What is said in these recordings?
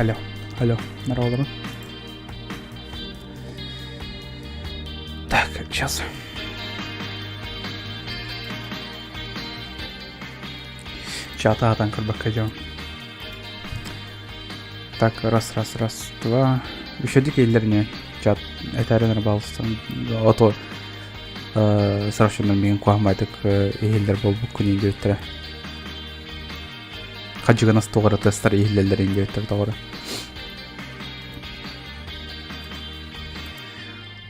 Алло, алло, здорово. Так, сейчас. Чата атан көрбөккө дьон. Так, раз, раз, раз, два. Үчүгэй киһилэр чат этээрин балыстан ото сарашынан миин куһамайтык иһиллэр буолбуккун диэбиттэрэ. Хадьыгынас туҕара тыастар иһиллэллэрин диэбиттэр доҕоро.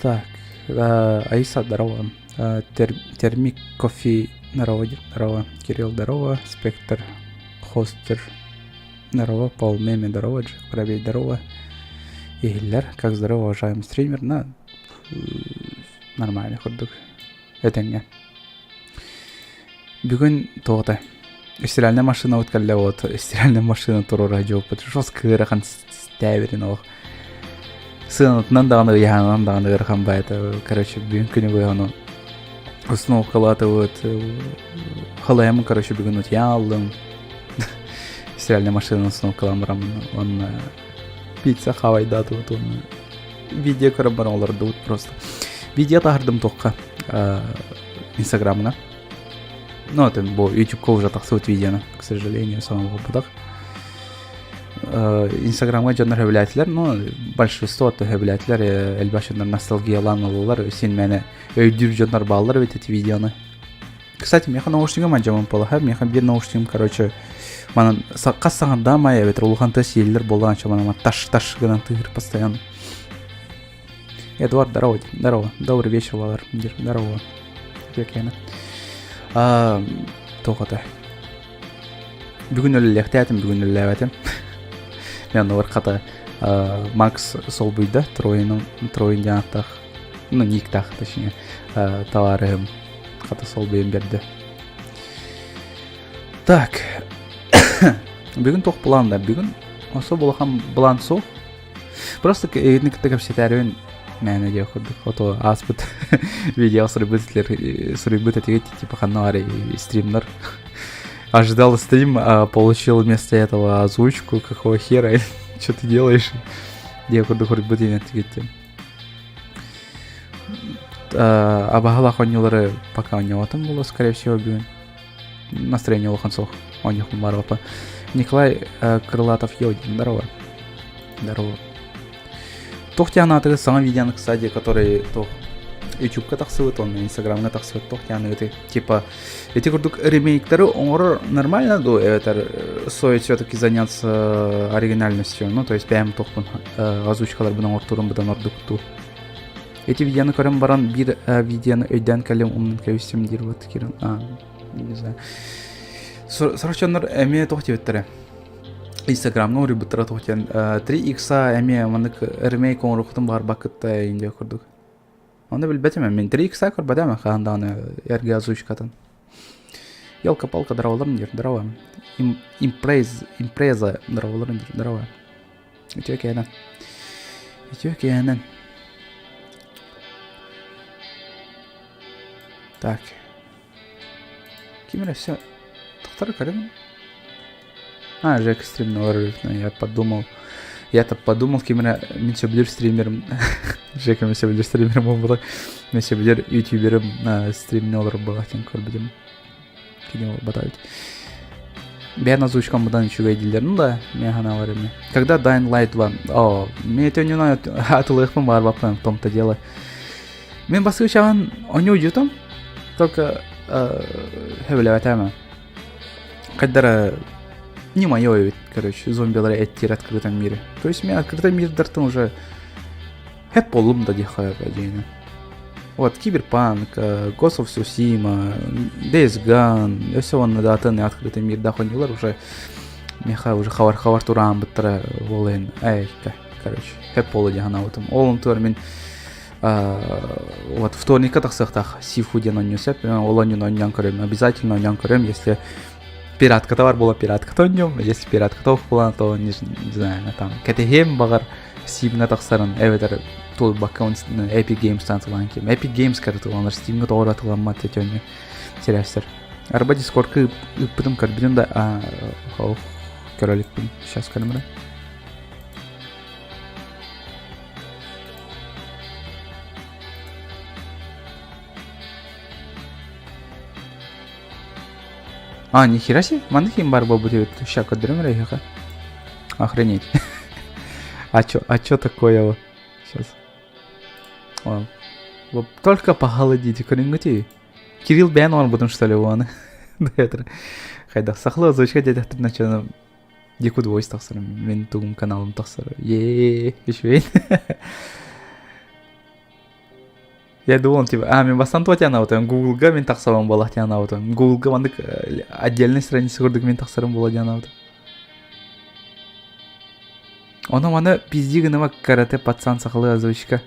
Так, Аиса, здорово. Термик кофе, здорово, здорово. Кирилл, здорово. Спектр, Хостер, здорово. Пол Меми, здорово. Джек Воробей, здорово. Иһиллэр, как здорово, уважаемый стример. На, нормально курдук. Этэҥҥэ. Бүгүн туота стиральная машина кэллэ вот стиральная машина туруора дьуоппут жестко ыарахан тээбирин олох сыанатынан даҕаны ыйаһанынан даҕаны ыарахан баайта короче бүгүн күнү быһа ону установкалаатыбыт халайамын короче бүгүн утуйан аллым стиральная машина установкалаан бараммын уонна пицца хавайдаатыбыт уонна видео көрөн баран олордубут просто видео таһырдым туохха инстаграмҥа ну это бу ютубка уже тахсыбыт видеоны к сожалению самого инстаграмҥа дьоннор сөбүлээтилэр но большинство сөбүлээтилэр элбэх дьоннор ностальгиялаан ыллылар син мээнэ өйдүүр дьоннор бааллар эбит эти видеоны кстати миэхэ наушнигым алдьаммыт буолла миэхэ биир наушнигым короче манан хас саҥардаамай эбэтэр улахан тыас иһиллэр буоллаҕына манан таш таш гынан тыыһыр постоянно Эдуард, здорово, здорово. Добрый вечер, балар. Здорово. Үтүөкээнэ. Туох это? Бүгүн үлэлиэхтээтим, бүгүн үлэлээбэтим. Мен оннугар хата Макс солбуйда Троину, Троин диэн ааттаах, ну, никтаах, точнее, товарыһым хата солбуйан берді. Так, бүгүн туох план да? Бүгүн особо улахан план суох. Просто эйигин кытта кэпсэтээрибин мээнэ диэх курдук. Ото ааспыт видео суруйбут суруйбут этигит типа ханна баар стримнар. Ожидал стрим, а получил вместо этого озвучку, какого хера, что ты делаешь? Диэх курдук суруйбут этигит. Абаһалаах оонньуулары пока оонньоотум буолуо, скорее всего, бүгүн. Настроение улахан суох. Оонньуохпун баарбаппа. Николай Крылатов Йодин, здорово. Здорово. Туох диэн аатыгы саҥа видеоны, кстати, который туох ютубка тахсыбыт, он инстаграмҥа тахсыбыт туох диэн ыты типа эти курдук ремейктары оҥорор нормально ду эбэтэр стоит все-таки заняться оригинальностью ну то есть бэйэм туохпун озвучкаларбын оҥортуурум быдан ордук дуу эти видеоны көрөн баран биир видеоны өйдөөн кэлим умнан кэбистим диир вот кирин не знаю сорох дьоннор эмиэ туох диэбиттэрэ инстаграмҥа уруйбуттара туох диэн 3 икса эмиэ маннык ремейк оҥоруохтун баҕарбаккытта диэх курдук Оны билбэтим мин 3 икса көрбөтөм хаһан даҕаны эргэ озвучкатын. Елка-палка здороваларын диир, здорово. Импрез, импреза здороваларын диир, здорово. Үтүө кээнэн. Үтүө кээнэн. Так. Ким эрэ все Тохтор көрөм. А, Жек стримнер, я подумал. Я-то подумал, ким эрэ мин сөбүлүүр стримерим Жека мин сөбүлүүр стримерим буолбута. Мин сөбүлүүр ютуберым стримне олорор буолаахтан көрбүтүм. Кини буолбата эбит. Бэйэн озвучкам быдан үчүгэй дииллэр. Ну да, мен санаабар эмиэ. Когда Dying Light 2? О, мен это атылыахпын баарбаппын, в том-то дело. Мен баскычаҕын оонньуу дьутум, только сөбүлээбэтэ Хайдара не мое ведь, короче, зомбилары эттиир открытом мире. То есть мен открытый мирдартан уже хэп буоллум да диэххэ диэни. Вот, Киберпанк, Ghost of Tsushima, Days Gone, өссө уонна да атын открытый мирдаах оонньуулар уже миэхэ уже хабар хабар тураан быттара буолайын эй, короче, хэп буолла дии санаабытым. Ол онтугар мин вот вторникка тахсыахтаах Сифу диэн оонньуу сөп ол оонньууну оонньоон көрөм обязательно оонньоон көрөм если пиратката бар буола пиратката оонньуом если пиратката ох буолан то не, не знаю там кэтэһиэм баҕар Steamҥа тахсарын эбэтэр туолбакка Epic Games-тан атылаан киим Epic Games атыланар Steamҥа тоҕо атыламмат диэти оонньуу сирээстэр арба Discordка ыыппытым көрбүтүм да ох көрө иликпин сейчас көрөм эрэ. А, нихера себе, маннык им бар буолбут эбит. Ща көрдөрөм эрэ эһиэхэ. Охренеть. А чё такое? Сейчас. О, только поголодите, көрүҥҥүтүй. Кирилл бэйэн оҥорбутун что ли уону? Хайдах сахалыы озвучка диэтэхтэринэ начало Якут Voice тахсар, мин тугум каналым тахсар. Е, үчүгэй. Я думал, он типа, а, мен бастан туа тянаабытым, Гуглга мен тахсабын буолах тянаабытым. Гуглга маннык отдельный страница курдук мен тахсарым буола дианаабытым. Ону маны пизди гыныма карате пацан сахалыы озвучка.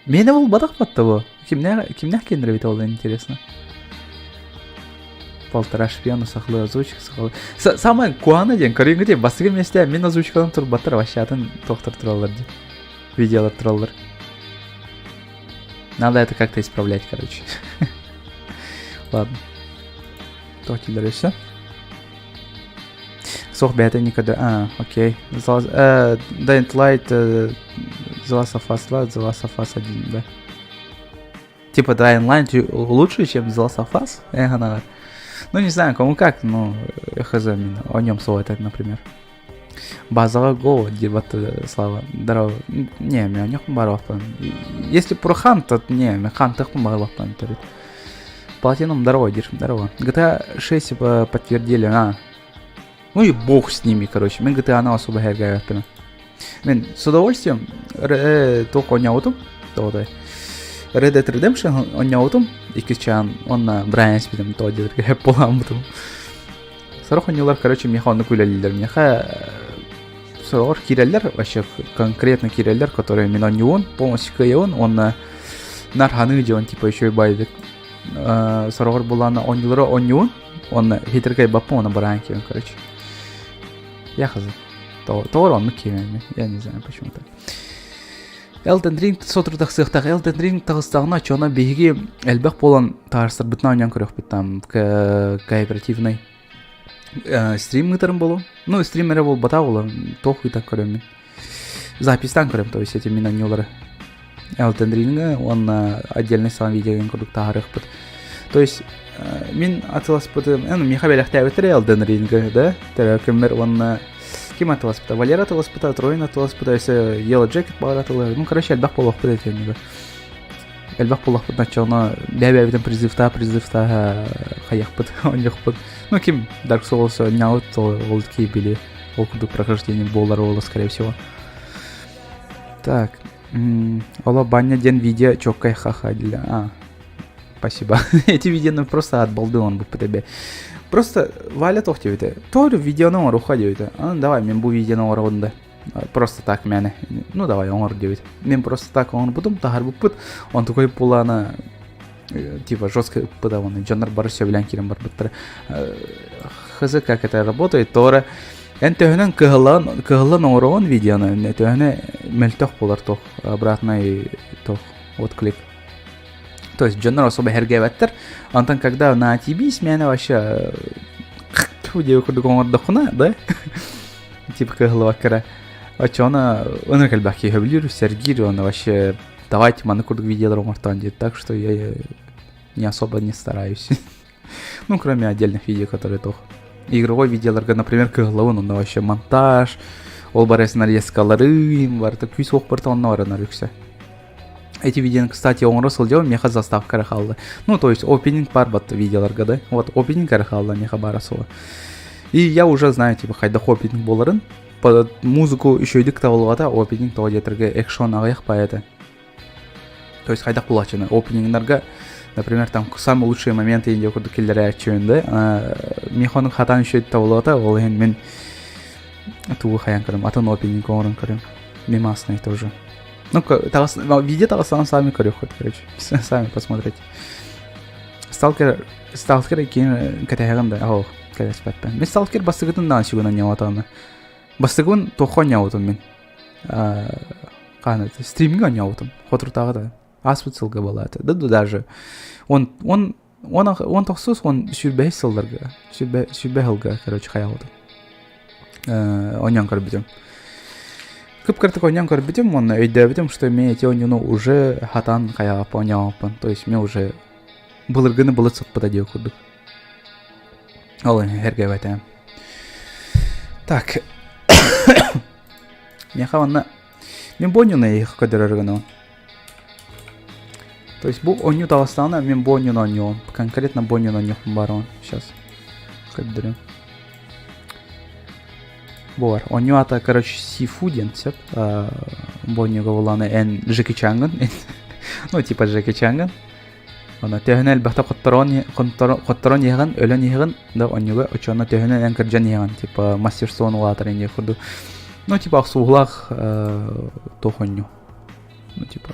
Миэнэ булбатах батта бу. Кимнээх кимнээх киэннэрэ эбитэ ол интересно. Полтора шпиона сахалыы озвучка сахалыы. Самое куана диэн көрүҥҥү диэн бастакы миэстэ мин озвучкаларым турбаттар вообще атын туохтар тураллар диэн. Видеолар тураллар. Надо это как-то исправлять, короче. Ладно. Тотилер все. Суох бэйэтэ никогда... А, окей. Dying Light, The Last of Us 2, The Last of Us 1, да. Типа Dying Light лучше, чем The Last of Us? Эх, Ну, не знаю, кому как, но хз, о нем слово это, например. Базаҕа го диир Слава. Здорово. Не, мин оньохпун баарбаппын. Если про хан, то не, мин хантыахпын баҕарбаппын төрүт. Платинум здорово, диир, здорово. GTA 6 подтвердили, а. Ну и бог с ними, короче. Мин GTA-ны особо хэргээбэппин. Мин с удовольствием туох оонньообутум, тоҕо Red Dead Redemption оонньообутум, иккис чаан уонна Брайан Спидом тоҕо диэтэргэ буолааммытым. Сорох оонньуулар, короче, миэхэ оннук үлэлииллэр. Миэхэ сороҕор киирэллэр, вообще конкретно киирэллэр, которые мин оонньуубун, полностью кыайабын уонна нар ханыы дьон типа еще и байдык. Сороҕор булаана оонньуулары оонньуубун, уонна хитрый кыайбаппын уонна бараан киирэн, короче. Я хз. Тоҕо оннук киирэн, я не знаю почему так. Elden Ring сотору тахсыахтаах. Elden Ring таҕыстаҕына оччоҕуна биһиги элбэх буолан таарсарбытынан оонньоон көрүөхпүт там кооперативный стрим ыытарым буолуо. Ну, стрим эрэ буолбатах буолуо, туох ыыта көрөммүн. Записьтан көрөм, то есть эти мин оонньуулары. Elden Ring уонна отдельный саҥа видео курдук таһаарыахпыт. То есть мин атыласпытым, ну, миэхэ бэлэхтээбиттэрэ Elden Ring, да, төрөөкүммэр уонна Ким атыласпыта? Валера атыласпыта, Троин атыласпыта, өссө Yellow Jacket баҕар атылар. Ну, короче, элбэх буолуохпут этиэннигэ. Элбэх буолуохпут оччоҕуна бэйэ-бэйэбитин призывтаа, призывтаа хайахпыт, оонньуохпут. Ну, ким Dark Souls оонньообут, ол киһи ол курдук прохождение буолар буолла, скорее всего. Так, Оло баня диэн видео чоккай ха-ха для... А, спасибо. Эти видеоны просто от балды он бы тебе. Просто Валя туох диэбитэ. Тоҕо видеоны оҥоруохха диэбитэ. А, давай мин бу видеоны оҥоробун да. Просто так мээнэ. Ну давай оҥор диэбит. Мин просто так оҥорбутум, таһаарбыппыт. Он такой пулана типа жестко ыппыта уонна дьоннор бары сөбүлээн киирэн барбыттара. Хз как это работает, тоҕо эн төһөнөн кыһыллан кыһыллан оҥороҕун видеоны, төһөнө мөлтөх буолар туох обратный туох отклик. То есть дьоннор особо хэргээбэттэр. Онтон когда на тебе смена вообще диэ курдук оҥордоххуна, да? Типа кыһыллыбакка Оччоҕуна ынырык элбэх киһи сөбүлүүр, сэргиир уонна вообще давайте маннык курдук видеолар оҥортоон диир. Так что я не особо не стараюсь. Ну, кроме отдельных видео, которые туох. Игровой видеоларга, например, кыһыллабын, онно вообще монтаж, ол барысын нарезкалары, барыта күүс уох барыта онно баранар үксэ. Эти видеоны, кстати, оҥоро сылдьабын, миэхэ заставка эрэ хаалла. Ну, то есть опенинг баар батта видеоларга, да? Вот, опенинг эрэ хаалла миэхэ баара суоҕа. И я уже знаю, типа, хайдах опенинг буоларын. Под музыку үчүгэйдик табыллыбата, опенинг тоҕо диэтэргэ экшон аҕыйах баайата. То есть хайдах буолааччыны опенингнарга, например, там самые лучшие моменты диэн курдук киллэрээччибин да. Миэхэ ону хатаан үчүгэйдик табыллыбата, ол иһин мин тугу хайан көрөм, атын опенинг оҥорон көрөм. Мимасный тоже. Ну, видео таҕыстаҕын сами көрүөххүт, короче. Сами посмотрите. Сталкер, Сталкер киин кэтэһэҕин да, оо, кэтэспэппин. Мин Сталкер бастакытын даҕаны сүгүн оонньообатаҕым. Бастакыбын туохха оонньообутум мин? Хаһан стримҥэ оонньообутум. Хотуртааҕы да. Ааспыт сылга буолаата. Да даже. Он, он, он, он тохсус, он сүүрбэһис сылларга, сүүрбэ, сүүрбэ сылга, короче, хайаабытым. Оонньоон көрбүтүм. Кып-кыратык оонньоон көрбүтүм уонна өйдөөбүтүм, что мен эти оонньууну уже хатаан хайаҕаппын оонньообоппун. То есть мен уже былыргыны былыт сыппыта диэх курдук. Ол эргэбэтэ. Так. Миэхэ онно мин бу оонньууну эйиэхэ көрдөрөр гынабын. То есть бу оонньуу таҕыстаҕына мин бу оонньууну оонньуом. Конкретно бу оонньууну оонньуохпун баарабын. Сейчас көрдөрүм. Бу бар. Оонньуу аата, короче, Сифу диэн сөп. Бу оонньууга буоллаҕына эн Джеки Чангын. Ну, типа Джеки Чангын. Она төһөнө элбэхтэ хотторон хотторон иһэҕин, өлөн иһэҕин, да оонньууга оччоҕуна төһөнөн эн кырдьан иһэҕин, типа мастерство улаатар инде курдук. Ну, типа охсуһуулаах туох оонньуу. Ну, типа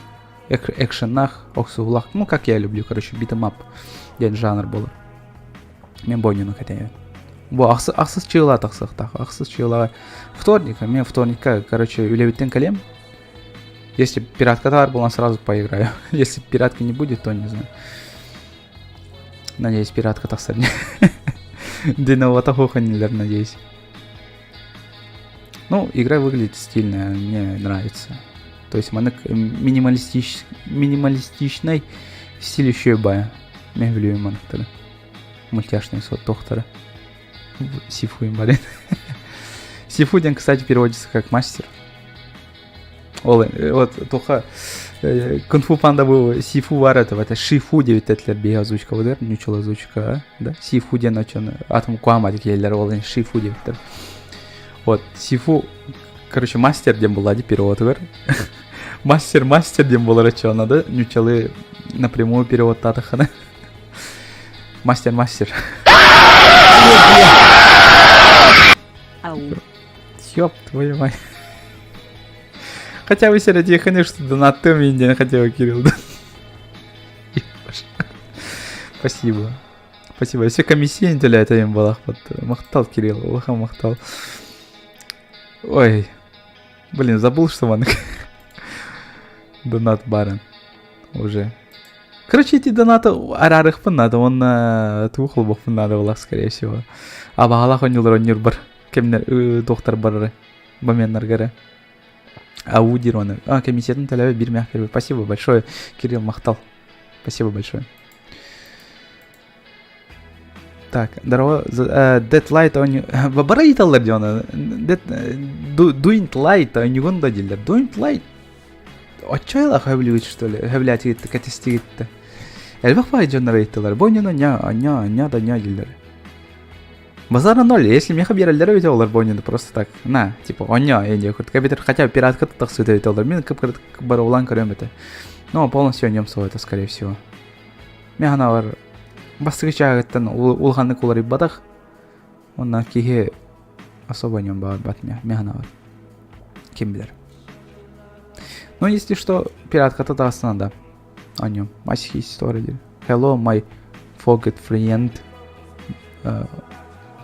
экшеннаах, охсуһуулаах, ну, как я люблю, короче, beat 'em up диэн жанр буолар. Мен бу оонньууну кэтэһэбин. Бу ахсыс чыыла тахсыахтаах. Ахсыс чыылаҕа вторник, мен вторникка, короче, үлэбиттэн кэлиэм. Если пиратка товар была, сразу поиграю. Если пиратки не будет, то не знаю. Надеюсь, пиратка тахсар. Диновата хоханилер, надеюсь. Ну, игра выглядит стильно, мне нравится. То есть маннык минималистич... минималистичный стиль еще и бая. Мен билбейм манныктары. Мультяшный сот доктора. Сифу им блин. Сифу диэн, кстати, переводится как мастер. Ол вот тоха Кунг-фу панда был Сифу бар этого, это Шифу диэбит этилэр биһи озвучка быдыр, ньучал озвучка, да? Сифу диэн очон атом куама келлер ол Шифу диэбиттэр. Вот, Сифу, короче, мастер диэн буолла ди переводугар. Мастер, мастер диэн буолар очоно да, ньучалы напрямую переводтаатаххына. Мастер, мастер. Ау. Ёб твою мать. Хотя бы сэрэтиэххин что донаттыам иин диэн хотела Кирилл. Спасибо. Спасибо. Все комиссия төлөөтөйүн буолахпыт. Махтал, Кирилл. Улахан махтал. Ой. Блин, забыл, что маннык донат баарын. Уже. Короче, эти донаты араарыахпын надо, уонна тугу холбуохпун надо была, скорее всего. Абаһалаах оонньуулар оонньуур бар. Кэмнэр туохтар барары моменнарга эрэ. Ауди оны. А, комиссиятын төлөбө бир мягкий. Спасибо большое, Кирилл Махтал. Спасибо большое. Так, здорово. Dead Light они... Бара ыйталлар дии оны. Dead... Doing Light оонньугун да дииллэр. Doing Light оччойлах хөбүлүүт что ли? Хөбүлээтигит кэтистигит Элбэх баай дьоннор ыйыттылар. Бу оонньууну ня, ня, ня да ня дииллэр. Базара ноль. Если меха биэрэллэр эбит олор бу оонньууну просто так. На, типа, оонньоо диэн курдук. Эбэтэр хотя бы пиратка тахсыыта эбит олор. Мин кып барылан көрөм этэ. Но полностью о нем это скорее всего. Мен ханаабар бастакы чааһыттан улаханнык уларыйбатах. Онно киһи особо о нем баҕарбат мен ханаабар. Ким билэр. Ну, если что, пиратката таҕыстана да. О нем. Мать история. Hello, my forget friend.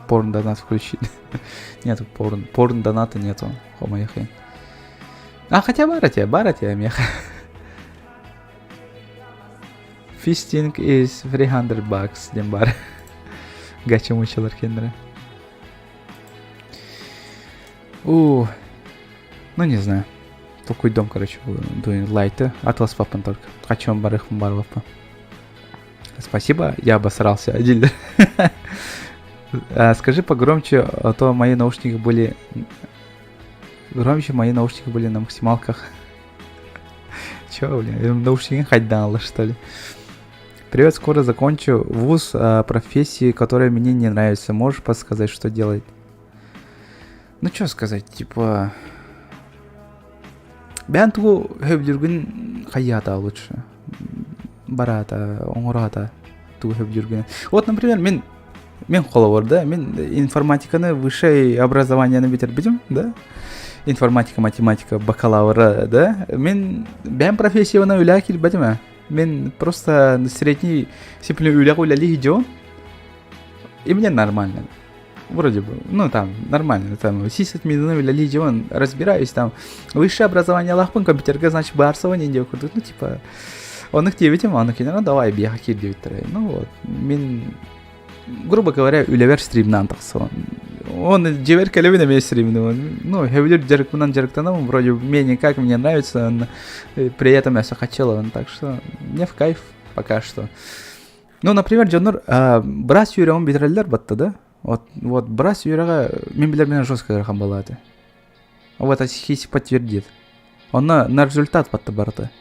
Порн донат включить. Нету порн. Порн доната нету. Хомояхин. А хотя баар этэ, баар этэ мех. Fisting is 300 bucks диэн баар. Гача мучалар кендere. У, ну не знаю. Толкуйдом, короче, Doing Light. Атыласпаппын только. Хочу барыхпын барбаппын. Спасибо, я обосрался. Один. Скажи погромче, а то мои наушники были... Громче мои наушники были на максималках. Чё, блин, наушники хайдала, что ли? Привет, скоро закончу вуз профессии, которая мне не нравится. Можешь подсказать, что делать? Ну, что сказать, типа... Бэйэн тугу сөбүлүүргүн хайаата лучше. Бараата, оҥораата тугу сөбүлүүргүн. Вот, например, мин мин холобур, да, мин информатиканы высшее образованиены бүтэрбитим, да, информатика, математика бакалавра, да, мин бэйэм профессиябына үлэ киирбэтим ээ. Мин просто средний степень үлэҕэ үлэлии дьон, и мне нормально. Вроде бы, ну там, нормально, там, сисадминынан үлэлии дьон, разбираюсь там. Высшее образование лаахпын компьютерга, значит, баарсабын диэн курдук, ну типа, оннук диэбитим, оннук ну давай биэхэ киир диэбиттэрэ. Ну вот, мин, грубо говоря, үлэбэр стримнаан тахсабын. Он дьиэбэр кэлэбин эмиэ стримнуун. Ну, сөбүлүүр дьарыкпынан дьарыктанабын, вроде менее как мне нравится, при этом я сахачелован, так что мне в кайф пока что. Ну, например, дьоннор быраас үөрэҕин бүтэрэллэр батта да? Вот, вот быраас үөрэҕэ мин билэрбинэн жестко ыарахан буолла этэ. Вот Асихиси подтвердит. Онно на результат батта барыта.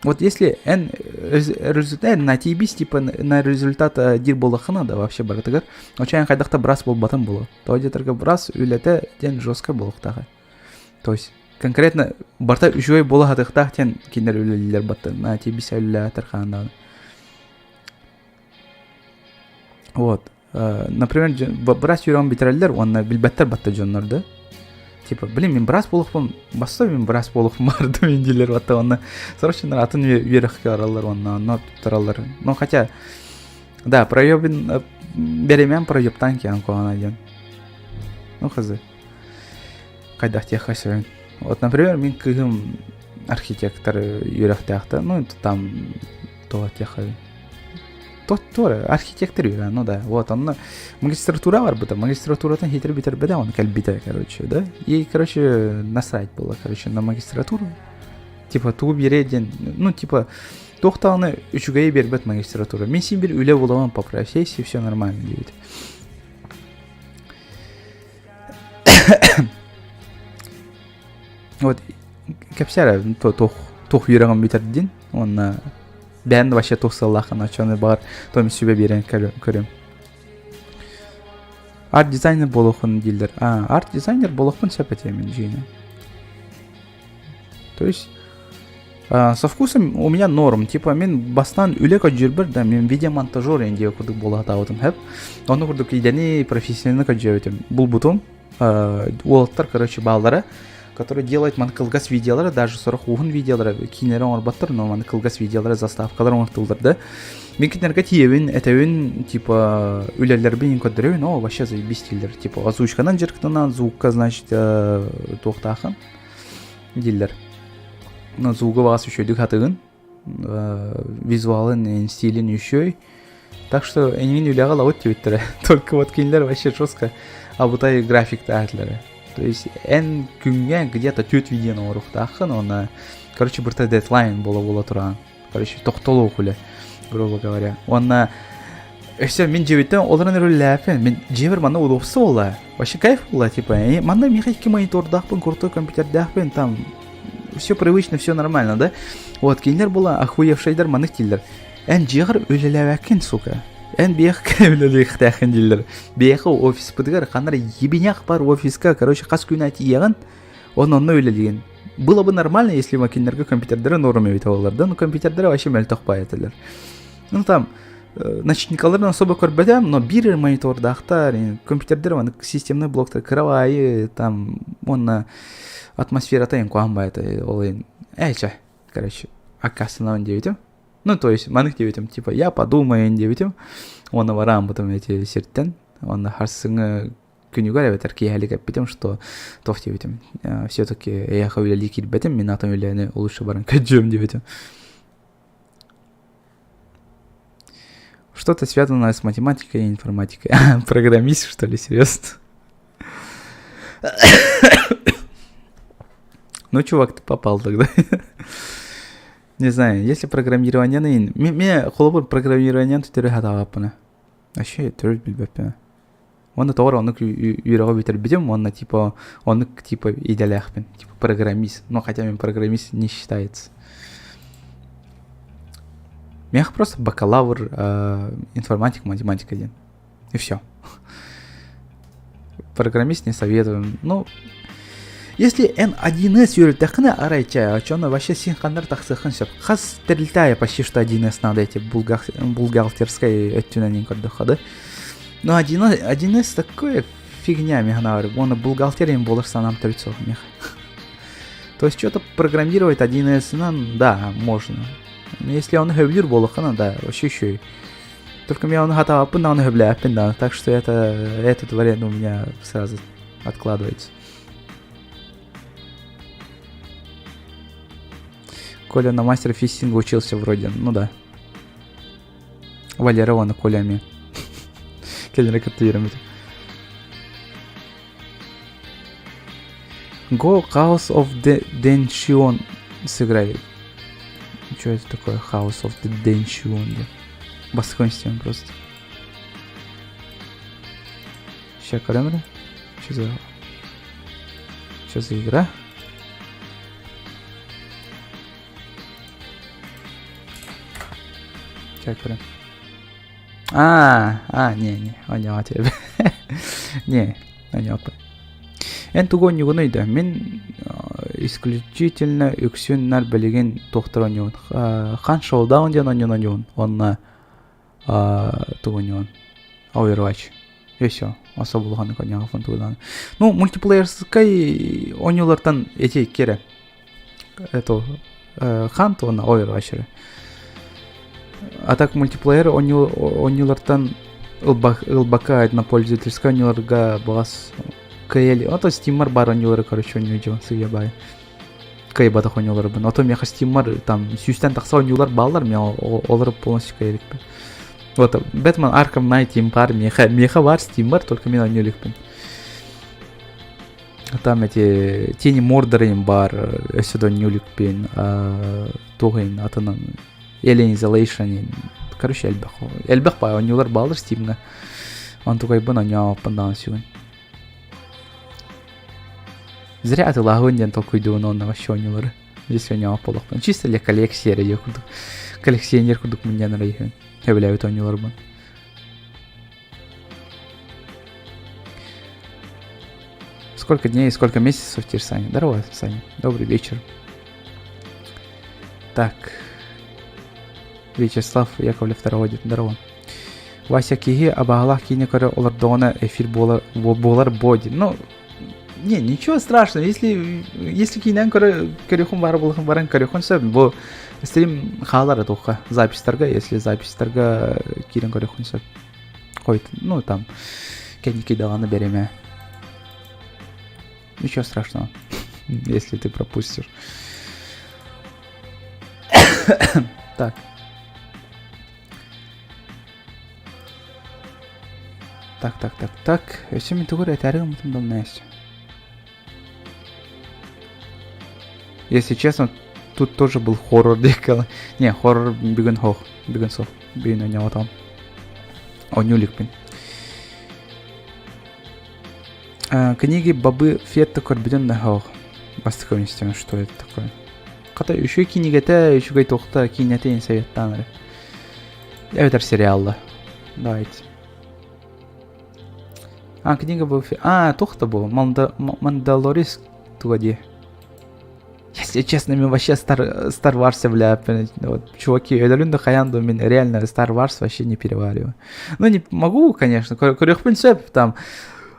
Вот если эн результат на тиийбис типа на результат диир буоллаххына да вообще барытыгар очайан хайдах да быраас буолбатым буолуо. Тоҕо диэтэргэ быраас үлэтэ диэн жестко буолуохтаах. То есть конкретно барыта үчүгэй буола сатыахтаах диэн кинилэр үлэлииллэр батта на тиийбис үлэлээтэр хаан даҕаны. Вот. Например, быраас үөрэҕин бүтэрэллэр уонна билбэттэр батта дьоннор да. Типа, блин, мин быраас буолуохпун, баста мин быраас буолуохпун баҕардым мин дииллэр батта уонна сорох атын үөрэххэ бараллар уонна онно туттараллар. Ну, хотя, да, проебин беремен проебтан киэн куһаҕана диэн. Ну, хз. Хайдах диэххэ сөбүн. Вот, например, мин кыыһым архитектор үөрэхтээх да, ну, там туох диэххэ Туора архитектор үөрэ, ну да, вот онно магистратура барбыта, магистратуратын хитер бүтэрбэтэ, он кэлбитэ, короче, да. Ей, короче, насрать было, короче, на магистратуру. Типа тугу биэрэ диэн, ну, типа, туох даҕаны үчүгэйи биэрбэт магистратура. Мин син бир үлэ буламын по профессии, все нормально диэбит. Вот кэпсээ туох туох үөрэҕин бүтэрдин уонна бэйэн вообще туох сыаллааххын оччону баҕар том сүбэ биэрэн көрүм. Арт-дизайнер буолуоххун дииллэр. А, арт-дизайнер буолуохпун сөп этэ мин дьиҥинэн. То есть со вкусом у меня норм. Типа мин бастаан үлэ көрдүүрбэр да мин видеомонтажер диэн курдук буола сатаабытым хэп. Онно курдук идэни профессионально көрдөөбүтүм. Булбутум. Уолаттар, короче, бааллара, которые делают маны кылгас видеолары, даже сорох уһун видеолары киинэлэри оҥорботтор, но маны кылгас видеолары, заставкалар оҥортууллар да. Мин кинилэргэ тиийэбин, этэбин, типа, үлэлэрбин көрдөрөбүн, о, вообще заебись дииллэр. Типа, озвучканан дьарыктанан, звукка, значит, туохтаахын дииллэр. Но звугу баҕас үчүгэйдик хатыгын, визуалын, стилин үчүгэй. Так что эйигин үлэҕэ ылабыт диэбиттэрэ. Только вот кинилэр вообще жестко абытай графиктаатылар. То есть эн күҥҥэ где-то түөрт видеоны оҥоруохтааххын уонна короче бырта дедлайн буола-буола тураҕын. Короче, тохтолуох үлэ, грубо говоря. Уонна өссө мин дьиэбиттэн олорон эрэллээппин. Мин дьиэбэр манна удобство буолла. Вообще кайф буолла, типа. Манна миэхэ икки монитордаахпын, крутой компьютердаахпын, там все привычно, все нормально, да? Вот, кинилэр була охуевшайдар маннык дииллэр. Эн дьиэҕэр үлэлээбэккин, сука. Эн биэхэ үлэлиэхтээххин дииллэр. Биэхэ офиспытыгар ханна эрэ ебеняк бар офиска, короче, хас күн тиийэҕин, он онно үлэлиигин. Было бы нормально, если бы кинилэргэ компьютердары норм эбит буоллар да, но компьютердары вообще мөлтөх этилэр. Ну там ночникаларын особо көрбөтөм, но биир монитордаахтар, компьютердер маны системный блоктар кыравайы, там уонна атмосферата эн куһаҕан баайыта ол иһин ээ короче аккаастанабын диэбитим. Ну, то есть маннык диэбитим, типа я подумаю диэбитим, уонна барааммытым эти сиртэн, уонна харсыҥы күнүгэр эбэтэр киэһэлик эппитим, что туох диэбитим, все-таки эйиэхэ үлэлии киирбэтим, мин атын үлэни лучше баран көрдүөм диэбитим. Что-то связанное с математикой и информатикой. Программист, что ли, серьезно? Ну, чувак, ты попал тогда. Не знаю, если программирование Мен холобур программирование төтөрү хатаабаппына. Вообще төрүт билбэппин. Уонна тоҕо эрэ оннук үөрэҕи бүтэрбитим уонна типа оннук типа идэлээхпин. Типа программист. Ну, хотя мен программист не считается. Миэхэ просто бакалавр информатик, математика диэн. И все. Программист не советую. Ну, если N1С үөрэттэххинэ арай чэ, оччону вообще син ханнар тахсыаххын сөп. Хас тэрилтэ почти что 1С надо эти бухгалтерской өттүнэн көрдөххө да. Ну, 1С такое фигня миэхэ Уонна бухгалтериям буолар санаам төрүт суох миэхэ. То есть что-то программировать 1С-нан, да, можно. Но если он сөбүлүүр буоллаххына, да, вообще еще и. Только мен ону хатаабаппын даҕаны сөбүлээппин даҕаны, так что это, этот вариант у меня сразу откладывается. Коля на мастера фистинга учился вроде, ну да. Валера уонна Коля эмиэ. Кэлин кытта үөрэммитим. Go House of the Denchion сыграй. Что это такое House of the Denchion? Бастакы истиэм просто. Сейчас көрөм Что за... Что за игра? Сейчас көрөм. А, а, не, не, оонньоҕо тебе. Не, оонньооппут. Эн тугу оонньуугунуй да? Мин исключительно үксүн нар билигин туохтар оонньуубун. Хан Showdown диэн оонньуун оонньуубун. Уонна тугу оонньуубун? Overwatch. И все. Особо улаханнык оонньообоппун тугу Ну, мультиплеерскай оонньуулартан эти икки Это Hunt уонна Overwatch эрэ. А так мультиплеер оонньуулартан ылбакка однопользовательскай оонньууларга баҕас кыайа Ото Steamмар баар оонньуулары короче оонньуу сыыйа баай. Кыайбатах оонньууларбын. Ото миэхэ Steamмар там сүүстэн тахса оонньуулар бааллар, мен олары полностью кыайа иликпин. Вот Batman Arkham Knight им баар миэхэ миэхэ баар Steamмар, только мен оонньуу иликпин. Там эти Тени Мордора им баар, өссө да оонньуу иликпин. Туох иһин атынан Alien Isolation короче элбэх элбэх баай оонньуулар бааллар Steamҥа. Онтукайбын оонньообоппун даҕаны сүгүн. Зря атылааһын диэн толкуйдуубун уонна вообще оонньуулары. Здесь оонньообот буолуохпун. Чисто для коллекции эрэ диэх курдук. Коллекционер курдук мунньан эрэ иһэбин. Сөбүлээбит оонньууларбын. Сколько дней и сколько месяцев теперь, Саня? Здорово, Саня. Добрый вечер. Так. Вячеслав Яковлев второго Здорово. Вася киһи абаһалаах киинэ көрө олордоҕуна эфир буолар, буолар боди. Ну, не, ничего страшного. Если, если киинэн көрө, көрүөхүн баар буолуохун баран көрүөхүн сөп. Бу стрим хаалар туохха записьтарга, если записьтарга киирэн көрүөхүн сөп. Хойт, ну там кэнники даҕаны береме. Ничего страшного, если ты пропустишь. Так. Так, так, так, так. Өссө мин тугу эрэ этээри гыммытым долнайс. Если честно, тут тоже был хоррор диэккэ. Не, хоррор бүгүн хоох, бүгүн суох. Бүгүн оонньоотоҕум. Оонньуу иликпин. Книги Бобы Фетта көрбүтүм да хоох. Бастакы истэм, что это такое. Хата үчүгэй кинигэтэ, үчүгэй туохта киинэтэ советtaan эрэ. Эбэтэр сериалла. Давайте. А, книга Бобы А, туох да бу? Мандалорис туга дии. Если честно, мен вообще Star, Star Wars бля, вот, чуваки, өлөрүн да хайаан да мен реально Star Wars вообще не перевариваю. Ну, не могу, конечно, көрүөхпүн сөп, там,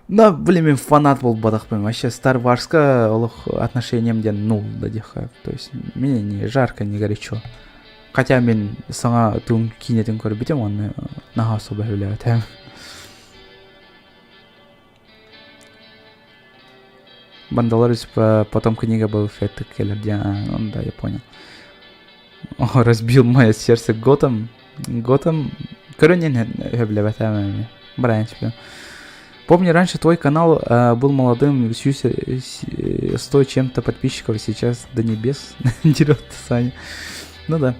но, блин, мен фанат буолбатахпын. Вообще Star Warsка олох отношением диэн нул да диэххэ. То есть, мне не жарко, не горячо. Хотя мен саҥа туун киинэтин көрбүтүм, онно наһаа особо сөбүлээбэтим. Мандалорец потом книга был Фетта Келлер, он, да, я понял. О, разбил мое сердце Готэм. Готэм... Көрөн сөбүлээбэтим Брайан Помню, раньше твой канал э, был молодым, сто чем-то подписчиков, сейчас до небес дерет Саня. Ну да,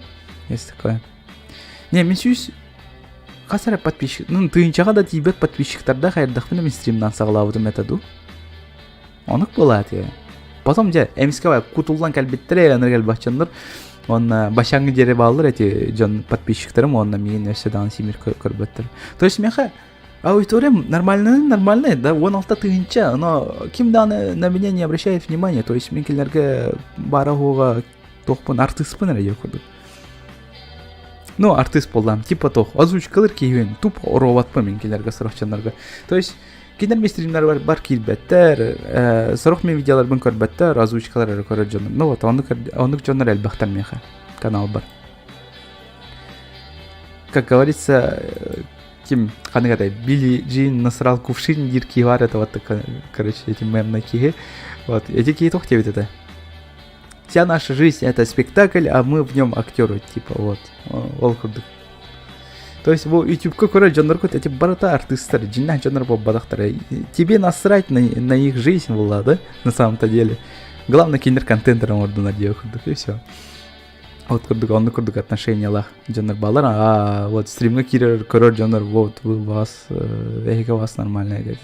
есть такое. Не, мин сүүс хас эрэ подписчик, ну тыһыынчаҕа да тиийбэт подписчиктардаах эрдэхпинэ мин стримнан саҕалаабытым этэ дуу. Оннук буолаат Потом дьэ эмискэ кутуллан кэлбиттэрэ аны кэлбэччэннэр уонна бачаҥҥы диэри бааллар эти дьон подписчиктарым уонна миигин өссө даҕаны симир көрбөттөр. То есть миэхэ аудиториям нормальная, нормальная, да, 16 тыһыынча, но ким даҕаны на меня не обращает внимания, то есть мин кинилэргэ баара уһуга туохпун артыыспын эрэ диэх курдук. Ну, артыыс буоллаам, типа туох, озвучкалар киһибин, тупо оруобатпын мин кинилэргэ сорох дьоннорго. То есть кинилэр мин стримнарбар бар киирбэттэр, э, сорох мин видеоларбын көрбөттөр, озвучкалар эрэ көрөр дьонум. Ну вот, оннук, оннук дьоннор элбэхтэр миэхэ каналбар. Как говорится, ким ханнык этэй Билли Джин насрал кувшин диир киһи баар это вот короче эти мемный киһи вот эти киһи туох диэбит этэ вся наша жизнь это спектакль а мы в нем актеры типа вот ол курдук то есть бу ютубка көрөр дьонноргут эти барыта артыыстар дьиҥнээх дьоннор буолбатахтара тебе насрать на, на их жизнь была да на самом-то деле главное кинилэр контенттарын оҥордунар диэх курдук и все. Вот курдук, оннук курдук отношениялаах дьоннор баалар. А вот стримҥа киирэр көрөр дьоннор вот вас эһиги вас нормально говорит.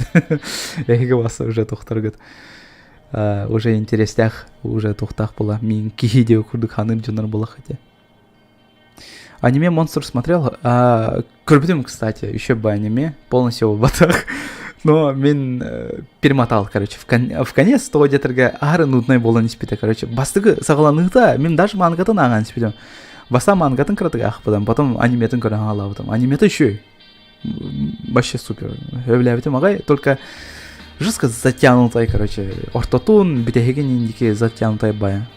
Эһиги вас уже тухтаргыт. Уже интерестээх, уже тухтаах була. Мин киһи диэ курдук ханыыр дьоннор була хотя. Аниме «Монстр» смотрел. А, көрбүтүм, кстати, еще бы аниме, полностью батах. Но мин э, перемотал, короче, в, кон- в конец того детерге ары нудной болан испите, короче. Бастыгы саҕаланыыта, мин даже мангатын ааҕан испитим. Бастаан мангатын кыратык аахпытым, потом аниметын көрөн хаалаабытым. Анимета еще вообще супер. Сөбүлээбитим аҕай, только жестко затянутая, короче, ортотун бүтэһигин индики затянутая бая.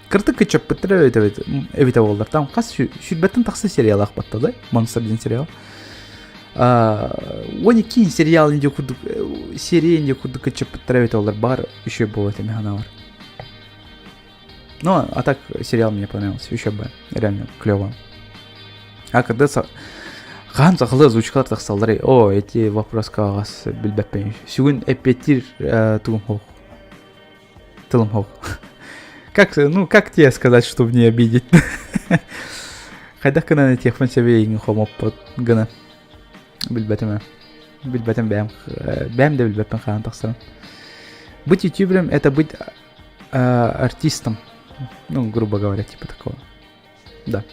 Кыртык кыччаппыттара эбит эбитэ буоллар. Там хас сүүрбэттэн тахса сериал аахпатта да, Монстр диэн сериал. 12 сериал инде курдук серия инде курдук кыччаппыттара эбитэ буоллар бар еще буолуо этэ мин Ну, а так сериал мне понравился, еще бы, реально клево. А когда хаһан сахалыы озвучкалар тахсаллар о эти вопроска аҕас билбэппин сүгүн эппиэттиир тугум суох тылым суох как ну как тебе сказать чтобы не обидеть хайдах гынан этиэхпин сөбүй эйигин хомоппот гына билбэтим билбэтим бэйэм бэйэм да билбэппин хаһан тахсарым быть ютубером это быть артистом ну грубо говоря типа такого да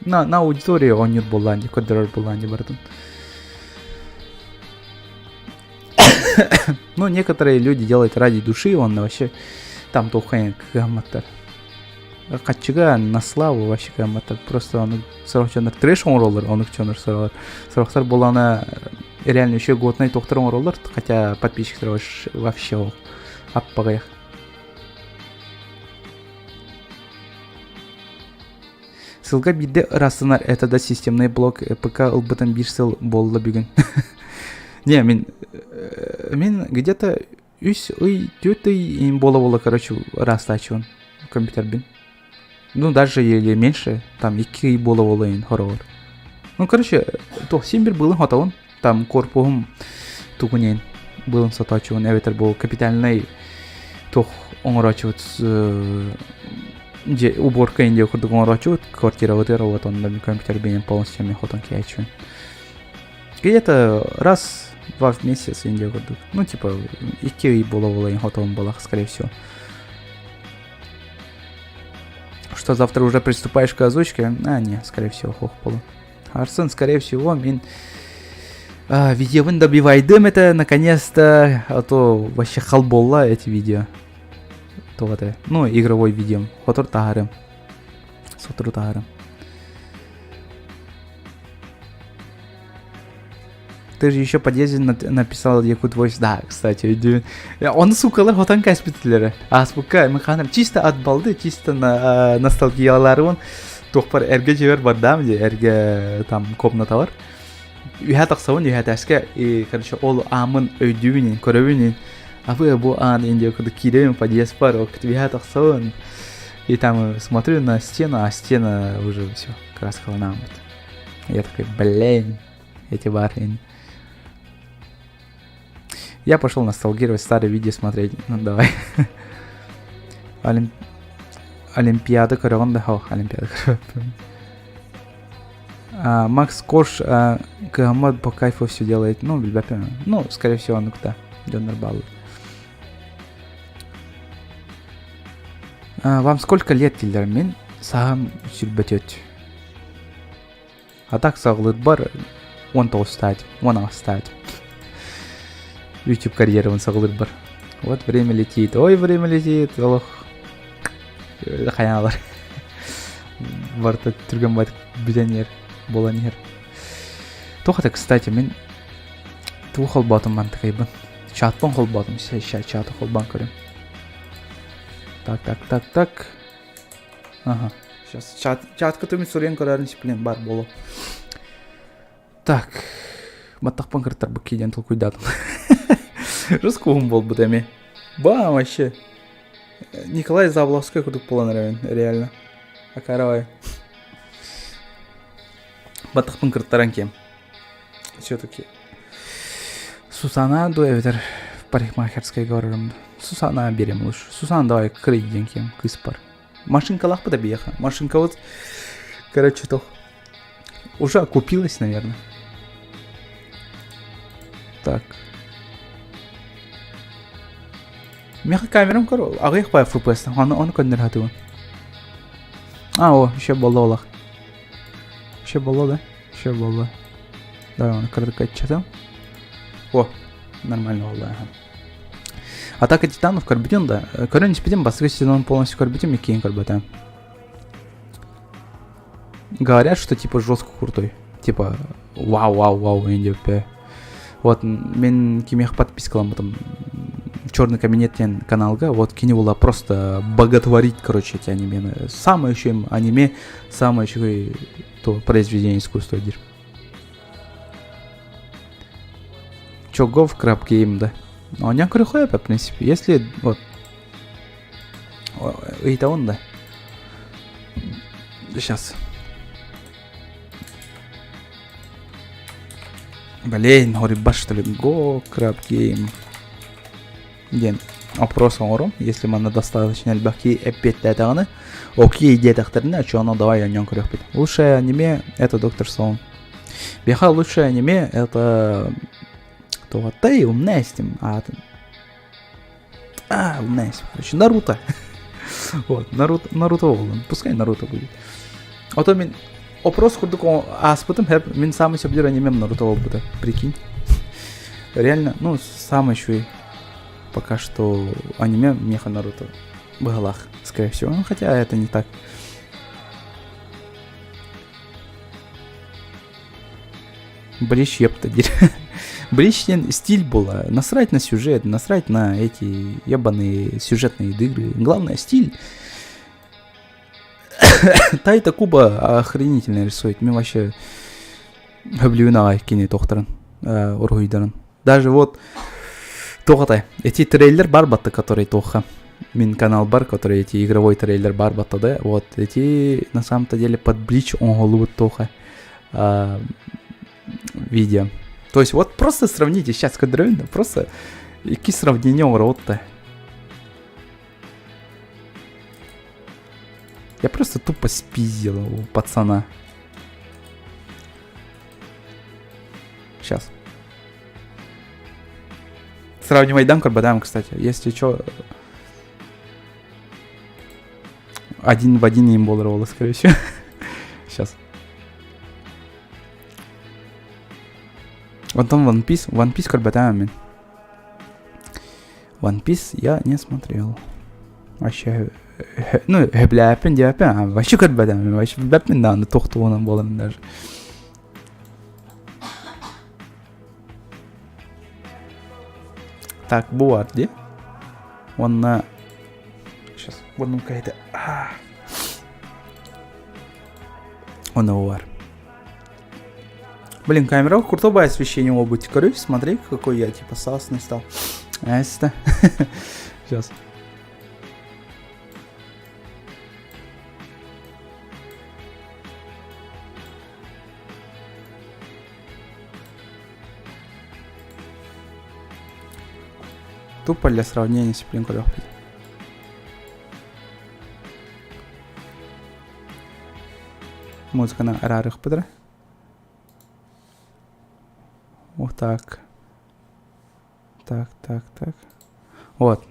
на аудиторию оонньуур буоллаан дии көрдөрөр буоллаан дии барытын ну некоторые люди делают ради души он вообще там туоххайын кыһамматтар хаччыга на славу вообще кыһамматтар просто ону сорох дьоннор трэш оҥороллор онук дьоннор сорох сорохтор буоллаҕына реально еще годнай туохтар оҥороллор хотя подписчиктар вообще аппаҕыйах Сылга биирдэ ыраастанар это да системный блок ПК ылбытым биир сыл буолла бүгүн. Не, мин мин где-то үс ый, түөрт ый буола-буола, короче, ыраастааччыбын компьютербин. Ну, даже или меньше, там икки ый буола-буола иин хороҕор. Ну, короче, туох син бир быылын хотобун. Там корпуһум тугунен быылын сотоочубун эбэтэр бу капитальнай туох оҥороочубут дьэ уборка индия курдук оҥороочубут квартирабытыгар вот онно компьютер бэйэм полностью мен хотон кээччибин где-то раз два в месяц индия курдук ну типа икки ый буола-буола хотон буолах скорее всего что завтра уже приступаешь к озвучке а не скорее всего хох полу Арсен, скорее всего, мин видеобын добивайдым это наконец-то, а то вообще хал буолла эти видео. То это, ну, игровой видео. Хотор таһарым. Сотору таһарым. Ты же еще подъезде написал Якут Voice. Да, кстати, он сукалар хотан каспитлері. Аспукка мен ханым чисто от балды, чисто на ностальгияларыбын туохпар эргэ дьиэбэр бардаам дии эргэ там комнаталар үһэ тахсабын үһэ этээскэ и короче ол ааммын өйдүүбүн көрөбүн абы бу аан индия курдук киирэбин подъездпар ол үһэ тахсабын и там смотрю на стену а стена уже все краскаланааммыт я такой блин эти барин я пошел ностальгировать старые видео смотреть ну давай Олимп... Олимпиада көрөҕүн да Олимпиада көрөбүн Макс Корж кыһаммат по кайфу все делает ну билбэппин ну скорее всего оннукта дьоннор бааллар вам сколько лет дииллэр мин саһам сүүрбэтиэт А так саҕалыырбар 19 18 YouTube карьерабын саҕалыырбар. Вот время летит, ой, время летит, олох хайаалар. Барыта түргэн байтык бүтэн иһэр, буолан иһэр. Туох это, кстати, мин тугу холбоотум мантыкайбын. Чатпын холбоотум, чаты холбоон көрүм. Так, так, так, так. Ага. Сейчас чат, чатка түмүт суруйан көрөрүн блин бар боло. Так. Маттахпын кыртарбыт кииден толкуйдаатым. Рыскуһум буолбут эми. Ба, вообще. Николай Забловской курдук буолан эрэбин, реально. Акаровай. Баттахпын кыртаран кем. Все-таки. Сусана ду эбэтэр парикмахерскайга барарым. Сусана берем лучше. Сусана давай кырый диэн кем кыыс бар. Машинкалаахпыт биһиэхэ. Машинкабыт, короче, то уже окупилась, наверное. Так. Миэхэ камерам көр, аҕыйах бай FPS, ону ону көннөр хатыбын. А, о, еще болла олах. Еще болла, да? Еще болла. Давай, оны кырдык айтчатам. О, нормально болла. Ага. Атака титанов көрбүтүн да. Көрөн испитим, бастакы сезон полностью көрбүтүм, иккиэн көрбөтөм. Говорят, что типа жестко крутой. Типа вау, вау, вау, деп. Вот мен кимиэхэ подпискаламмытым Черный кабинет диэн каналга. Вот кини була просто боготворить, короче, эти аниме. Самое еще аниме, самое еще то произведение искусства диир. Чё, го в Crab Game, да? Оонньоон көрүөххэ в принципе. Если вот ыйытабын да. Сейчас. Блин, говорит, что ли? Go Crab Game. Диэн опрос оҥорум. Если манна достаточно элбэх киһи эппиэттээтэҕинэ, окей диэтэхтэринэ, чё, давай оонньоон көрүөхпүт. Лучшее аниме это Доктор Стоун. Биха лучшее аниме это Тугаттай умная с аатын. А, умная короче, Наруто. Вот, Наруто, Наруто буоллун. Пускай Наруто будет. А то мин опрос курдук ааспытым, мин самый сөбүлүүр анимем Наруто буолбута. Прикинь. Реально, ну, самый еще пока что аниме меха Наруто. Быһалаах, скорее всего. Ну, хотя это не так. Блич епта диир. Блич стиль была. Насрать на сюжет, насрать на эти ебаные сюжетные дыры. Главное стиль. Тайта Куба охренительно рисует. Мен вообще сөбүлүүбүн аҕай кини туохтарын, уруһуйдарын. Даже вот туох эти трейлер баар батта, который туохха. Мин канал бар, который эти игровой трейлер баар батта, да? Вот эти на самом-то деле под Блич оҥоһуллубут туоха видео. То есть вот просто сравните, сейчас көрдөрөбүн, просто икки сравнение оҥоробут. Я просто тупо спиздил у пацана. Сейчас. Сравнивай дам көрбөтөҕүм, кстати. Если что, один в один им буолар, скорее всего. Сейчас. Онтон One Piece. One Piece көрбөтөҕүм мин. One Piece я не смотрел. Вообще, ну, сөбүлээбэппин диэбэппин, вообще көрбөтөҕүм, вообще билбэппин даҕаны туох туһунан буоларын даже. Так, бу баар дии. Уонна сейчас, муннум кэһитэ. Уонна бу баар. Блин, камера крутое освещение обуть. Короче, смотри, какой я типа сасный стал. Это. Сейчас. Тупо для сравнения с көрүөхпүт. Музыканы араарыахпыт. Вот так. Так, так, так. Вот.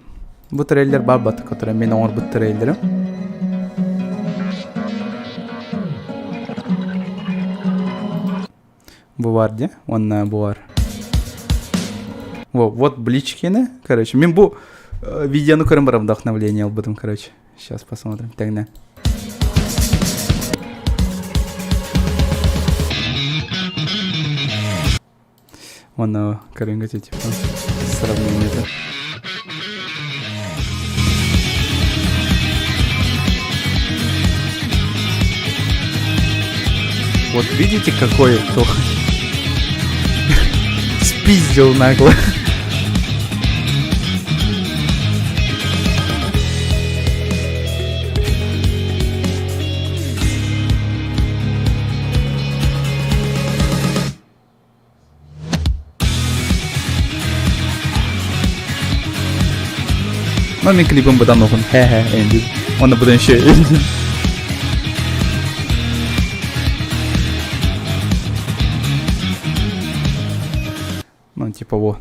Бу трейлер баар который мин оҥорбут трейлерим. Бу баар дии, уонна бу баар. Вот Блич киэнэ, короче. Мин бу видеону көрөн баран вдохновление ылбытым, короче. Сейчас посмотрим. Тэҥнэ. Уонна көрүҥҥэ типа сравнение. Вот видите, какой кто спиздил нагло. Но мин клипым быдан уһун. Хэ-хэ, энди. Оны быдан еще Ну, типа, во.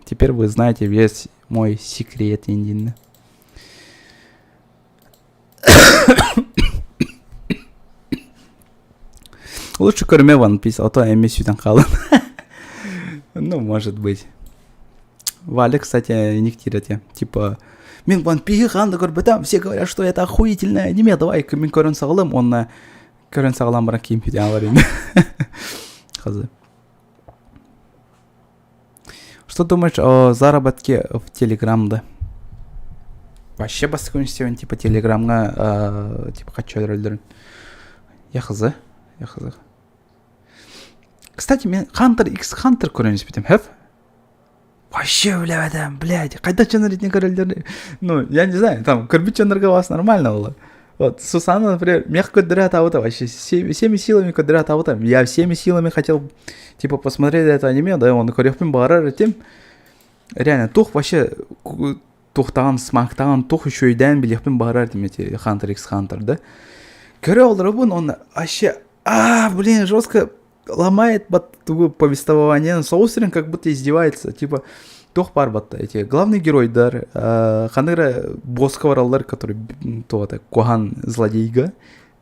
Теперь вы знаете весь мой секрет индин. Лучше көрүмэ One Piece, а то эми сүтэн хаалан. Ну, может быть. Валя, кстати, не те. Типа, мин One Piece ханна көрбөтөм, все говорят, что это охуительное аниме, давай мин көрөн саҕалым, онна көрөн саҕалаан баран киим бүтэн алар Хазы. Что думаешь о заработке в Телеграм, да? Вообще бастакы истебин типа Телеграмҥа э, типа хаччы өлөрөллөрүн. Я хз, я хз. Кстати, мен Hunter x Hunter көрөн испитим, хэп? Вообще билбэтим, блядь, хайдах дьоннор итини көрөллөр? Ну, я не знаю, там көрбүт дьоннорго у вас нормально было. Вот, Сусана, например, мех көрдөрө атабыта, вообще всеми силами көрдөрө атабыта. Я всеми силами хотел, типа, посмотреть это аниме, да, он көрүөхпүн баҕарар этим. Реально, тух вообще туохтаҕын, смактаҕын, туох үчүгэйдээн билиэхпин баҕарар этим эти Hunter x Hunter, да. Көрө олоробун, он вообще, а, блин, жестко ломает тугу повествование соус как будто издевается типа туох баар батта эти главный геройдар ханнык эрэ босска бараллар который туох куһаҕан злодейга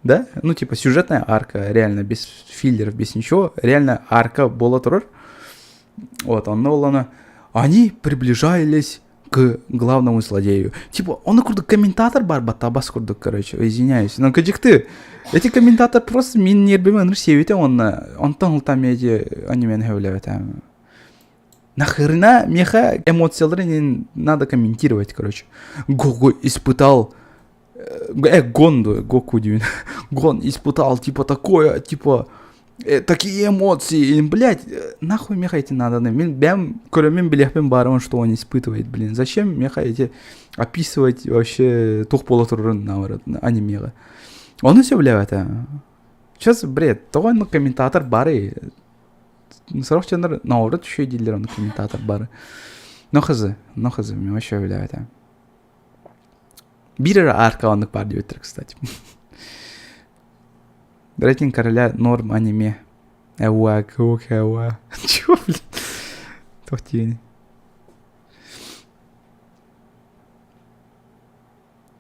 да ну типа сюжетная арка реально без филлеров без ничего реально арка буола турар вот онно буоллаҕына они приближались к главному злодею. Типа, он курдук комментатор баар батабас курдук, короче, извиняюсь. Но кыдьыкты, эти комментатор просто мин нербим ыныр сиэбитэ уонна онтон ылтам эти анимен сөбүлээбэтэ. Нахрена меха эмоциялары не надо комментировать, короче. Гого испытал э, Гонду, Гоку диэн. Гон испытал, типа, такое, типа, э, такие эмоции, блядь, э, нахуй меха эти надо, мин бэйэм көрөммүн билиэхпин баҕарабын, что он испытывает, блин, зачем меха эти описывать вообще туох буола турарын наоборот анимеҕа. Ону сөбүлээбэтэ. Сейчас бред, тоҕо комментатор бары сорох дьоннор наоборот үчүгэй дииллэр ону комментатор бары. Но хз, но хз, мен вообще сөбүлээбэтэ. Биир эрэ арка оннук баар диэбиттэр, кстати. Рейтинг короля норм аниме. Эуа, кухэуа. Чего, блин? Туох диэний?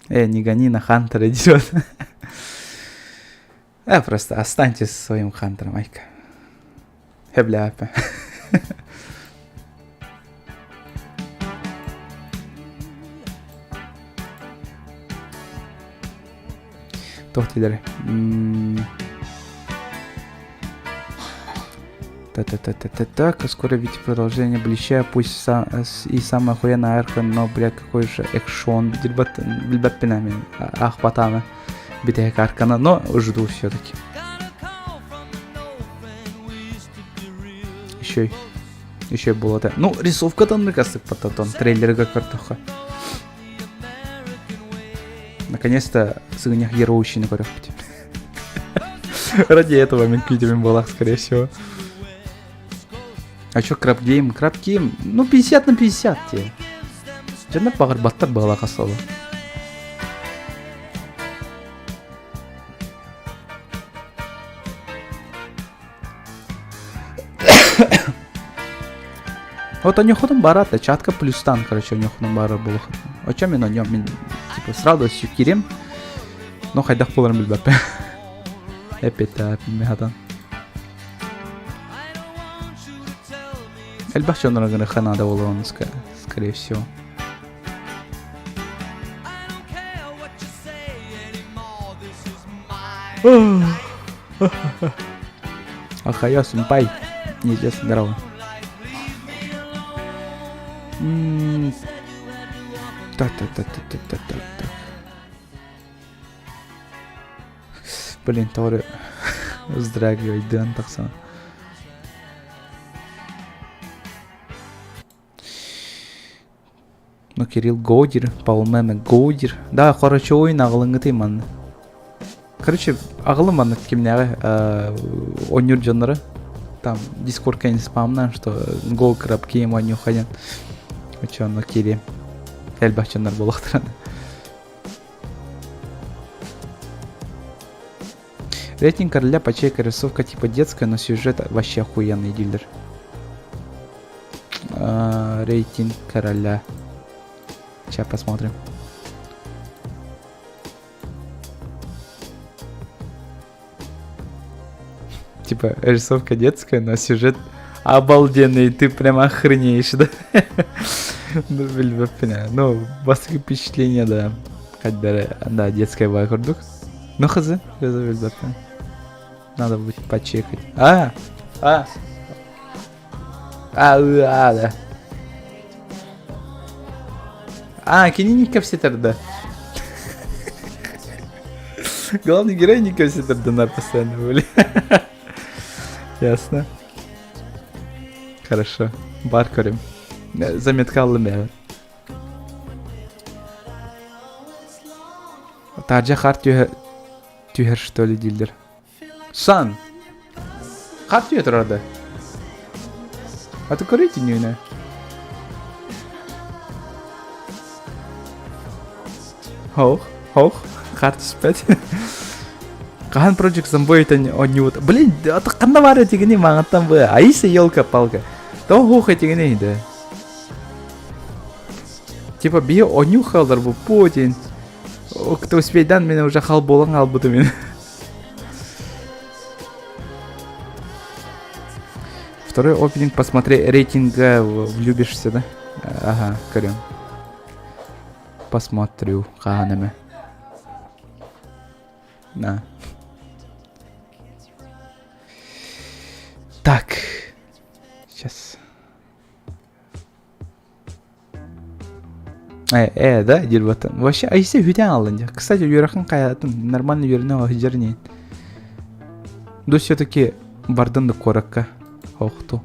Э, не гони на Хантера идет. Э, просто останьтесь со своим Хантером, айка. Хэбляпа. Туох дииллэр Так, скоро видите продолжение Блища, пусть сам, и самая охуенная арка, но, бля, какой же экшон. Билбэппин мин аахпатааны бүтэһик арканы, но жду все-таки. Еще, еще было это. Ну, рисовка там потом, трейлерга картоха. Наконец-то сыгынньах героущины көрөхпүт. Ради этого мин күүтүмүн буолах, скорее всего. А чё Краб Гейм? Краб Гейм, ну 50 на 50 те. Дьоннор баҕарбаттар баҕалаах особо. Вот оньохутун барат, чатка плюстан, короче, оньохутун бара буолуохутун. О чем мен оньом, мин типа с радостью кирим, но хайдах буоларын билбэппин. Эппиэттээх мехатан. Элбэх дьоннор гыныха надо буолуон, скорее всего. Охайо, сэмпай. Неизвестно, здорово. Так, так, так, так, так, так, так, так. Блин, тоҕо вздрагивать дыан тахсан. Ну, Кирилл Годир, Паулмена Годир. Да, короче, ойын аҕылыҥҥытый манна. Короче, аҕылым манна кимнээҕи оонньуур дьоннору. Там Дискордка не спамнаан, что гол краб кием оонньуохха диэн. Оччоҕуна киириэм. Элбэх дьоннор буолуохтара. Рейтинг короля почека рисовка типа детская, но сюжет вообще охуенный дилер. А, рейтинг короля. Сейчас посмотрим. Типа рисовка детская, но сюжет обалденный, ты прям охренеешь, да? Ну, билбэппин Ну, бастакы впечатление, да. Хайдары, да, детская баа курдук. Ну, хз, билбэппин. Надо будет почекать. А, а, а, а, да. А, кинини кэпсэтэр да. Главный герой не кэпсэтэр да постоянно были. Ясно. Хорошо. Бар көрүм. Заметка аллым бэйэбэр. Таһырдьа хаар түһэ түһэр что ли дииллэр. Сан! Хаар түһэ турар да? А ты көрүй түннүгүнэ. Хоох, хоох, хаар түспэт. Хаһан Project Zomboid оонньуубут. Блин, ханна баар этигини мааҥаттан бу. Аиса елка-палка. Тоҕо хуох этигини да. Типа биһи оонньуу хаалар бу Путин. Кто успейдан мен уже хал буолан хаалбытым мин. Второй опенинг посмотри рейтинга влюбишься, да? Ага, көрөм. Посмотрю, хаһан эмэ. На. Так. Сейчас. Э, э, да, диир баттан. Вообще, айсы үтэн аллын дьэ. Кстати, үөрэхин хайатын нормально үөрэнэ сылдьар ини. Ду все-таки бардын да куоракка охту.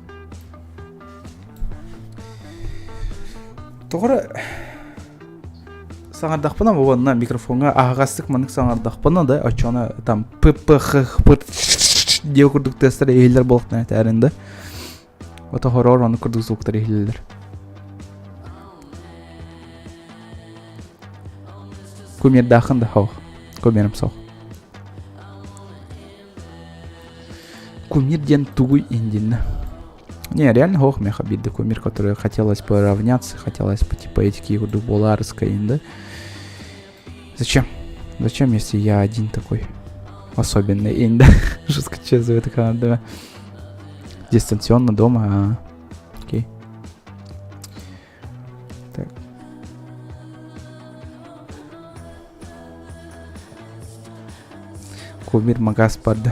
Тоҕо саҥардахпына уонна микрофоҥҥа аһаҕастык маннык саҥардахпына да оччоҕуна там п п х п диэ курдук тыастар иһиллэр буолуохтаах этээрин да Ото хороор ону курдук звуктар иһиллэллэр. Кумирдаахын да хоох. Кумирым суох. Кумир диэн тугуй индинна. Не, реально хоох меха биирдэ кумир, который хотелось бы равняться, хотелось бы типа этики курдук буолаарыска да. Зачем? Зачем, если я один такой особенный инда? Жестко чезывает да. Дистанционно дома, а... Окей. Так. Кумир магаз барды.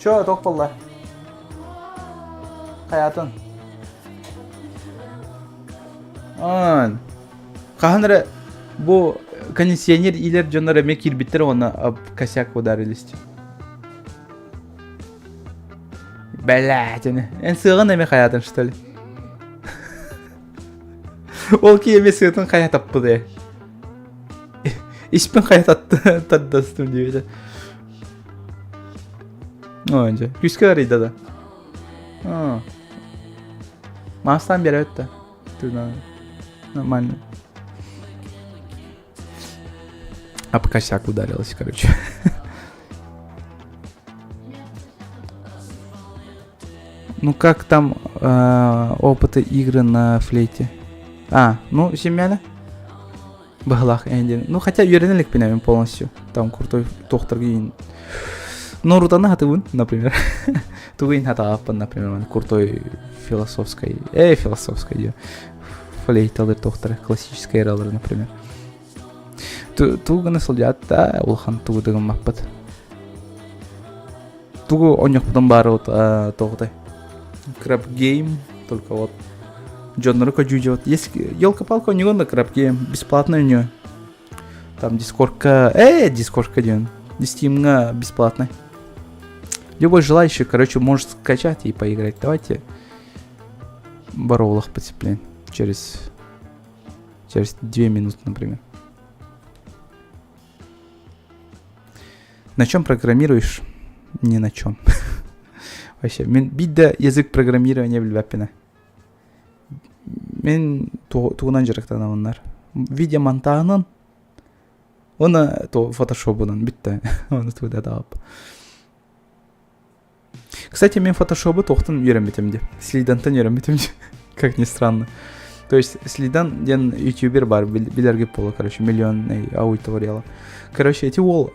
Чё, туох буолла? Хайатын? Аан. Хаһан эрэ бу кондиционер иилэр дьоннор эмиэ киирбиттэр уонна об косяк ударились. Блядь, эн сыаҕын эмиэ хайаатын что ли? Ол киһи эмиэ сыатын хайа таппыт ээ. Испин хайа тардастым диэбитэ. Онча. Күүскэ арыйда да. Маастаан биэрэ да. Нормально. Об косяк ударилась, короче. Ну как там э, опыты игры на флейте? А, ну, семьяна. Быһылаах диэн. Ну, хотя үөрэнэ иликпин мин полностью. Там крутой туохтаргын Норутаны хатыбын, например. Тугуин хатааппын, например, крутой философской, э, философской диye. Флейталар туохтара, классическая эралар, например. Тугу гына сылдьаат да, улахан тугу да гыммаппыт. Тугу онньохпутун баары вот тоҕутай. Краб гейм, только вот дьоннору көдьүүдьэ Есть елка-палка у него на краб гейм, бесплатный у него. Там дискордка, э, дискордка диэн, Стимҥа бесплатный. Любой желающий, короче, может скачать и поиграть. Давайте Баролах потеплее. Через, через 2 минуты, например. На чем программируешь? Ни на чем. Вообще, мин биир язык программирования билбэппин. Мин тугунан дьарыктанабыннар. Видеомонтааһынан уонна фотошобунан бүттэ. Оны тугу да Кстати, мен фотошобу туохтан үөрэммитим дии. Слидантан үөрэммитим дии. Как ни странно. То есть Слидан диэн ютубер бар, билэргит буолуо, короче, миллионный аудиторияла. Короче, эти уол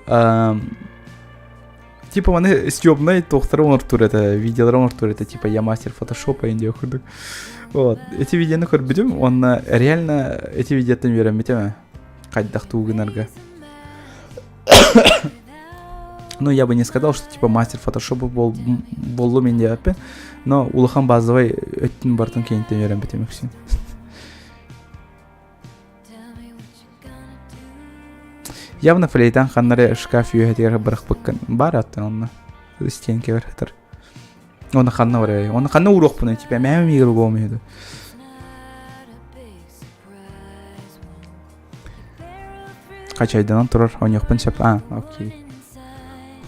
типа маны съемнай туохтары оҥортуур этэ, видеолары оҥортуур этэ, типа я мастер фотошопа диэн курдук. Вот, эти видеоны көрбүтүм, уонна реально эти видеоттан үөрэммитим ээ. Хайдах тугу гынарга. Ну, я бы не сказал, что типа мастер фотошопа буоллум мин диэппин, но улахан базовый өттүн бартын кэнниттэн үөрэммитим үксүн. Явно флейтан ханнары шкаф үөһэтигэр бырахпыккын. Бар аттан онно. Стенкебер хатар. Оны ханна барай. Оны ханна уруохпунай типа мээм игр угуом үһү. Хачайданан турар оонньуохпун сөп. А, окей.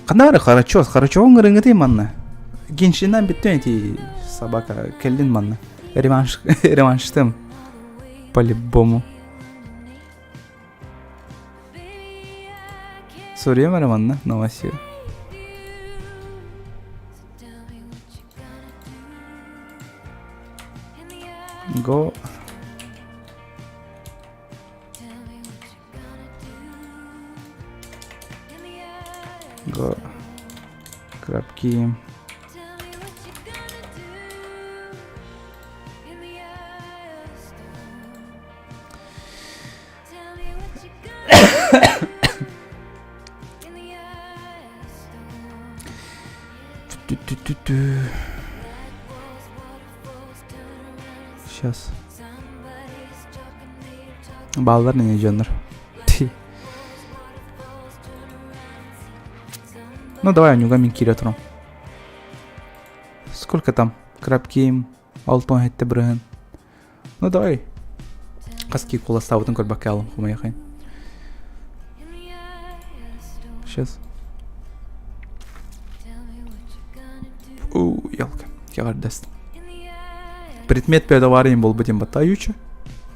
Ханна бары Харачев, Харачевың ырыҥытый манна. Геншиннан бүттүн эти собака кэллин манна. Реванш, реванштым. По-любому. Суруйам эрэ манна новости. Го. Го. Крабки. Сейчас. Бааллар не дьоннор. Ну давай онньуга мин киирэ турам. Сколько там? Крабким, алтон хетте бырыһын. Ну давай. Хас кии куоластаабытын көрбөккө алым хомойохайын. Сейчас. У, елка, кэҕэрдэс. Предмет перед аварией был бы батаюча.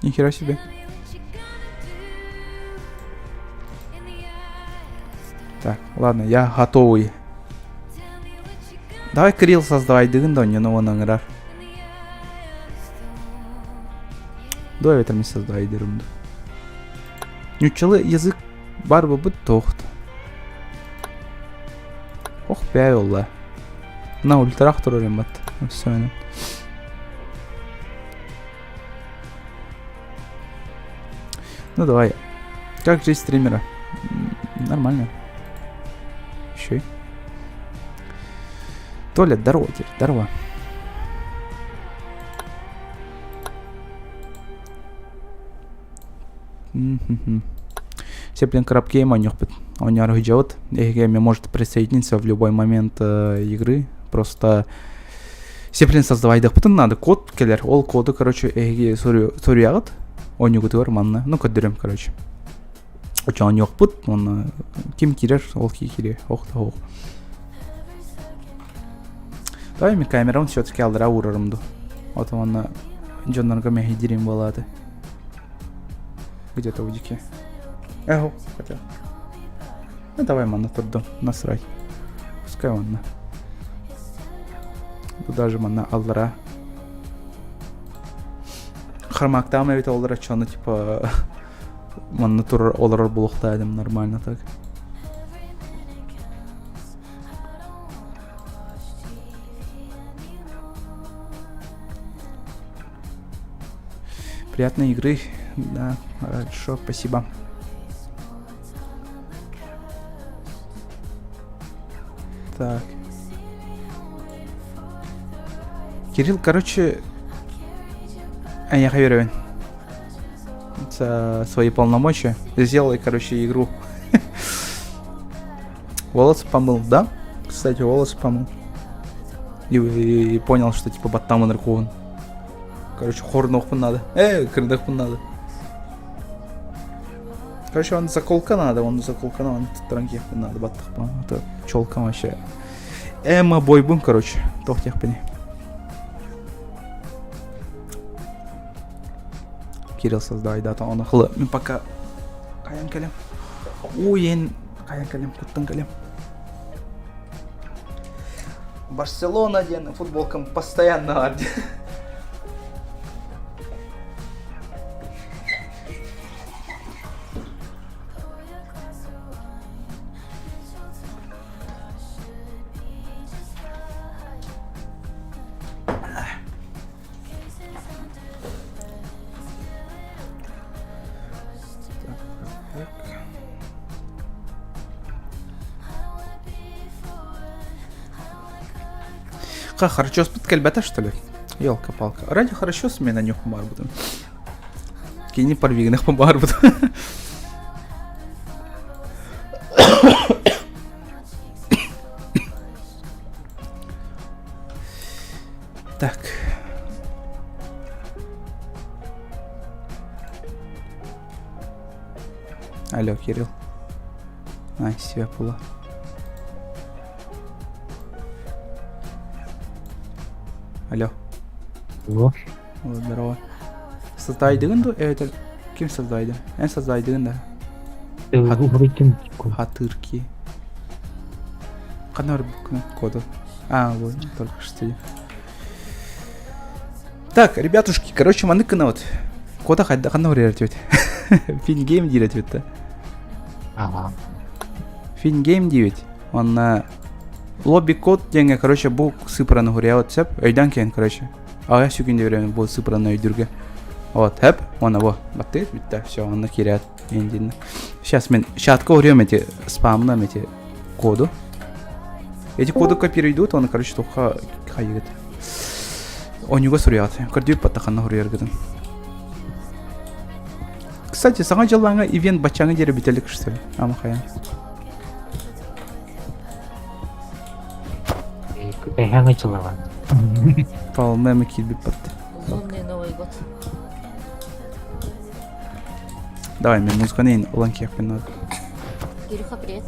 Нихера себе. Так, ладно, я готовый. Давай Кирилл создавай дыгын да онньону уонна ыҥырар. Давай это мы создавай дырым. Нючалы язык бар бу тохт. Ох, бәй олла. На ультрах турар бат. Все. Ну давай. Как жизнь стримера? Нормально. Еще. Толя, здорово теперь, здорово. Все, блин, коробки манёхпыт. Он идет. Эһиги может присоединиться в любой момент э, игры. Просто все, блин, создавайдахпытын надо. Код кэлэр. Ол коду, короче, эһиги суруйаҕыт. Оонньуугутугар манна. Ну, көрдөрөм, короче. Очо оонньуохпут, уонна ким киирэр, ол киирэ. Ох да ох. Давай мен камерам все-таки алдыра уурарым ду. Вот уонна дьоннорго мэһэйдиирим буолааты. Где-то удики. Эх, хотя. Ну давай манна турдум, насрать. Пускай онно. Бу даже манна аллара. Хармактаам эбит оллара чону типа манна турар олорор булуохтаадым нормально так. Приятной игры. Да, хорошо, спасибо. Так. Кирилл, короче, эйиэхэ биэрэбин. Свои полномочия. Сделай, короче, игру. Волосы помыл, да? Кстати, волосы помыл. И, и, и понял, что типа баттамын рыкуын. Короче, хорнохпун надо. Э, кырдахпун надо. Короче, он заколка надо, он заколка, он туттаран киэхпин надо, баттахпын. Это челка вообще. Эма бойбун, короче. Туох диэхпиний. Кирилл создай дата оны хылы. Мен пока каян кэлем. Уйен каян кэлем, куттан кэлем. Барселона диэн футболкам постоянно бар Ха, Харчоспут кэлбэтэ, что ли? Елка-палка. Ради Харчос мен анюху баарбытын. Кини парвигнах баарбыт. Так. Алло, Кирилл. Ай, себя пула. Алло. Алло. Здорово. Создайдыгын ду? Это ким создайды? Эн создайдыгын да. Хатырки. Ханар коду. А, вот, только что. Так, ребятушки, короче, маннык гына вот. Кода хайда ханна урер диэбит. Фингейм диир этибит Ага. Фингейм диэбит. Онна лобби код диэҥҥэ, короче, бу сыпыраны хуруйабыт сөп. Өйдөөн киэн, короче. Аҕыйах сүгүн диэбит бу сыпыраны өйдүүргэ. Вот, хэп, уонна бу. Баттыыр бүттэ, все, онно киирээт. Сейчас мен чатка уруйам эти спамнам эти коду. Эти коды копируйдут, он, короче, туха хайыгыт. Онюга суруйаат. Көрдүүр паттаханна хуруйаргытын. Кстати, саҥа дьыллааҥҥа ивент баччааҥҥа диэри бүтэлик что ли? Ама хайан. Эһэҥ ычылаҕан. Полнэми киирбит батты. Лунный Новый год. Давай, мен музыканы ылан киэхпин надо. Кирюха, привет.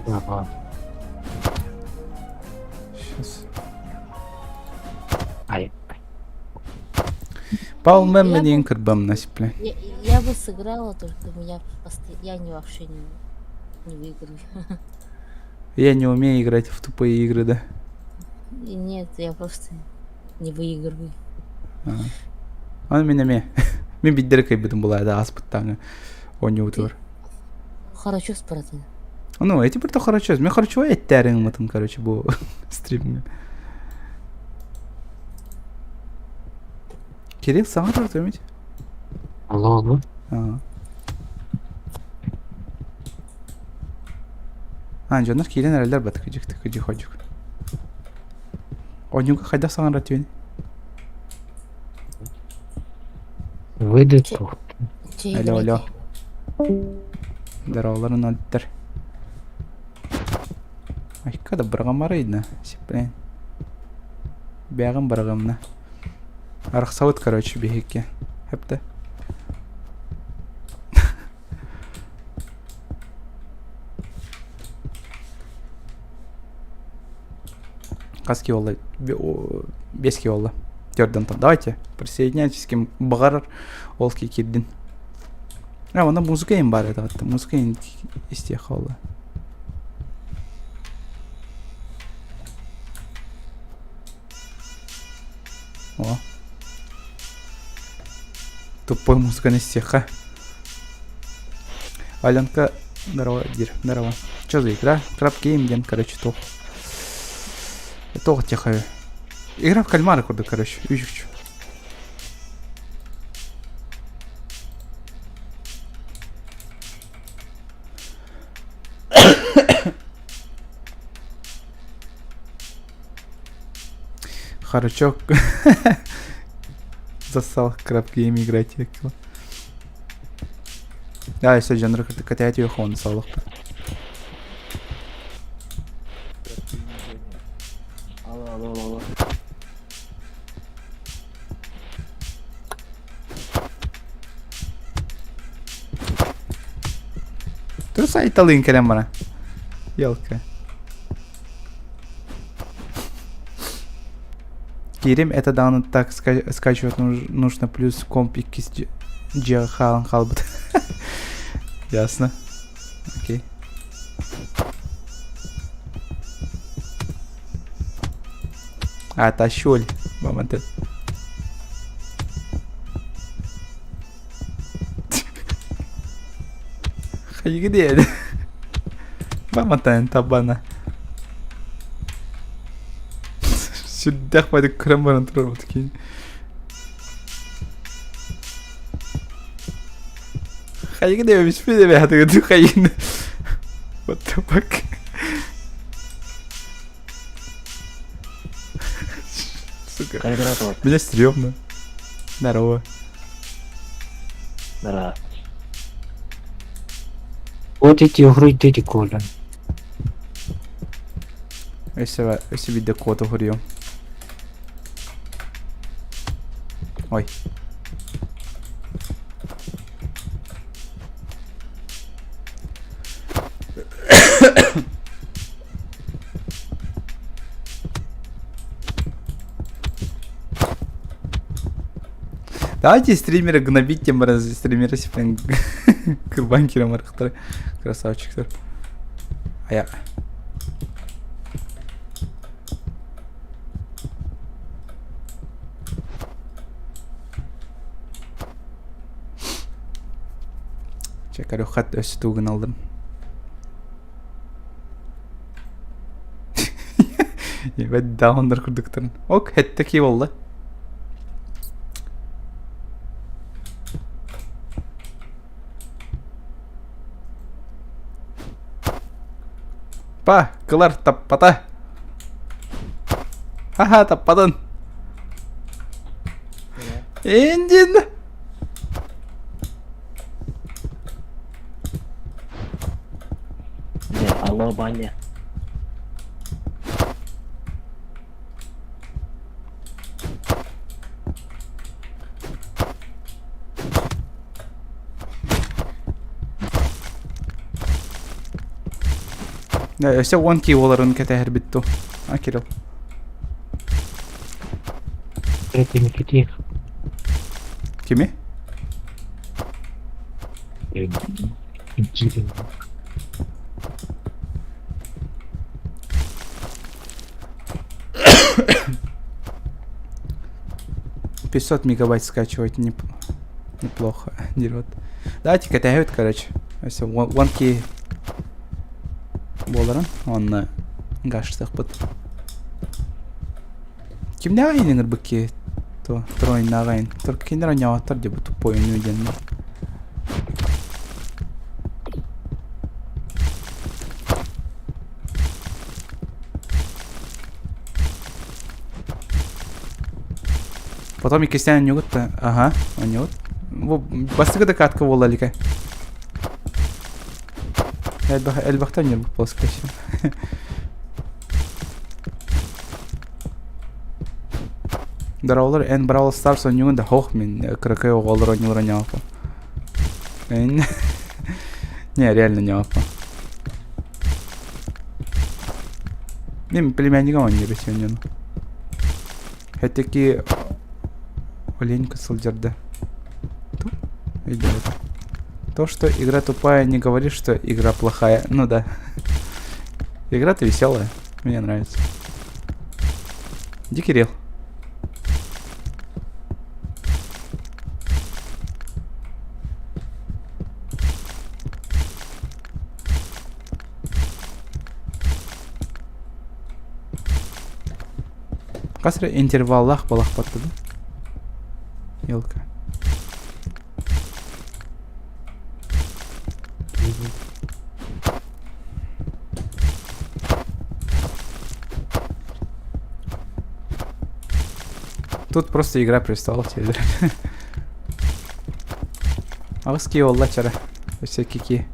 Ага. Сейчас. Ай. Полнэм мен кырбам насипле. Я, я бы сыграла, только меня постоянно... Я не вообще не, не выиграю. Я не умею играть в тупые игры, да? Нет, я просто не выигрываю. Аны мин эмиэ. Мин биддere кыйбытым булаада ааспыттааҥы оонньуубутугар. Хорошо спаратын. Ну, эти бір хорошо. Мен хорошо эттерин ымытым, короче, бу стримҥэ. Кирилл саҥа турар эмит? Алло, алло. Ага. А, дьоннор киирэн эрэллэр бат кыдьык кыдьык ходьук. Оонньууга хайдах саҥарар түөн? Выйдет Алло, алло. Здороваларын өлтөр. Айка да бырҕамарыйна, сиппинэн. Бэҕин бырҕамна. Арахсабыт, короче, биһикки. Хэптэ. Хас киһи буолла? Биэс киһи буолла. Төрдөн Давайте, присоединяйтесь ким баҕарар ол ки киирдин. А, онно музыка им баар этэ музыка им истиэх буолла. О. Тупой музыканы истиэххэ. Аленка, здорово, диир, здорово. Что за игра? Краб Гейм диэн, короче, туох. Туох тихо. Игра в кальмара курдук, короче, үчүгч. Харычок засал Краб Гейм играть. Да, все, жанры катать ее хон саллахпыт. Алло, алло, алло. Тур сайталыын кэлэн бара. Елка. Киирим это даҕаны так скачивать нужно плюс комп иккис дьиэҕэ хаалан хаалбыт. Ясно. Окей. А, тащоль. Мамонт. Хайыгы диэн. Баматан табана. Сүрдээх бадык көрөн баран турар вот киин. Хайыгы диэбиспит эбэхэтигит хайыгы. What the fuck? Сука. Меня стрёмно. Здорово. Здорово. Вот эти угруйдыти Коля. Өссө өссө биирдэ куота уһуруйуом. Ой. Давайте стримеры гнобить тем стримеры сипен кырбан кирем арахтар красавчиктар. Ая. Чэ, хат өссө тугун алдым. Ебать, дауннар курдуктарын. Ок, хэтте ки болла. Па, кылар таппата. Ха-ха, таппадын. Индин. Алло, баня. Өссө уон кии буоларын кэтэһэрбит дуу? А, Кирилл? Это Кими? Кирилл. 500 мегабайт скачивать не, неплохо дерет. Давайте кэтэһэбит, короче. Өссө уон кии буоларын уонна гаштыахпыт. Кимнээҕин иҥирбит киһи то тройнааҕын только кинилэр оонньооботтор дии бу тупой оонньуу диэн. Потом иккистээн оонньуугут да аха оонньуубут. Бу бастакы да катка буолла иликэ. Элбэх элбэхтэ оонньуурбут буолуска еще. Здороволор, эн Brawl Stars оонньуугун да хоох мин кыракый оҕолор оонньуулар оонньооппун. Не, реально оонньооппун. Мин племяннигым оонньуур сегодня. Этики Оленька сылдьар да. Идиот. То, что игра тупая, не говорит, что игра плохая. Ну да. Игра-то веселая. Мне нравится. Иди, Кирилл. Хас эрэ интерваллаах балахпатта да? Елка. Тут просто игра престолов теперь. Аҕыс кии буолла чара. Өссө кики.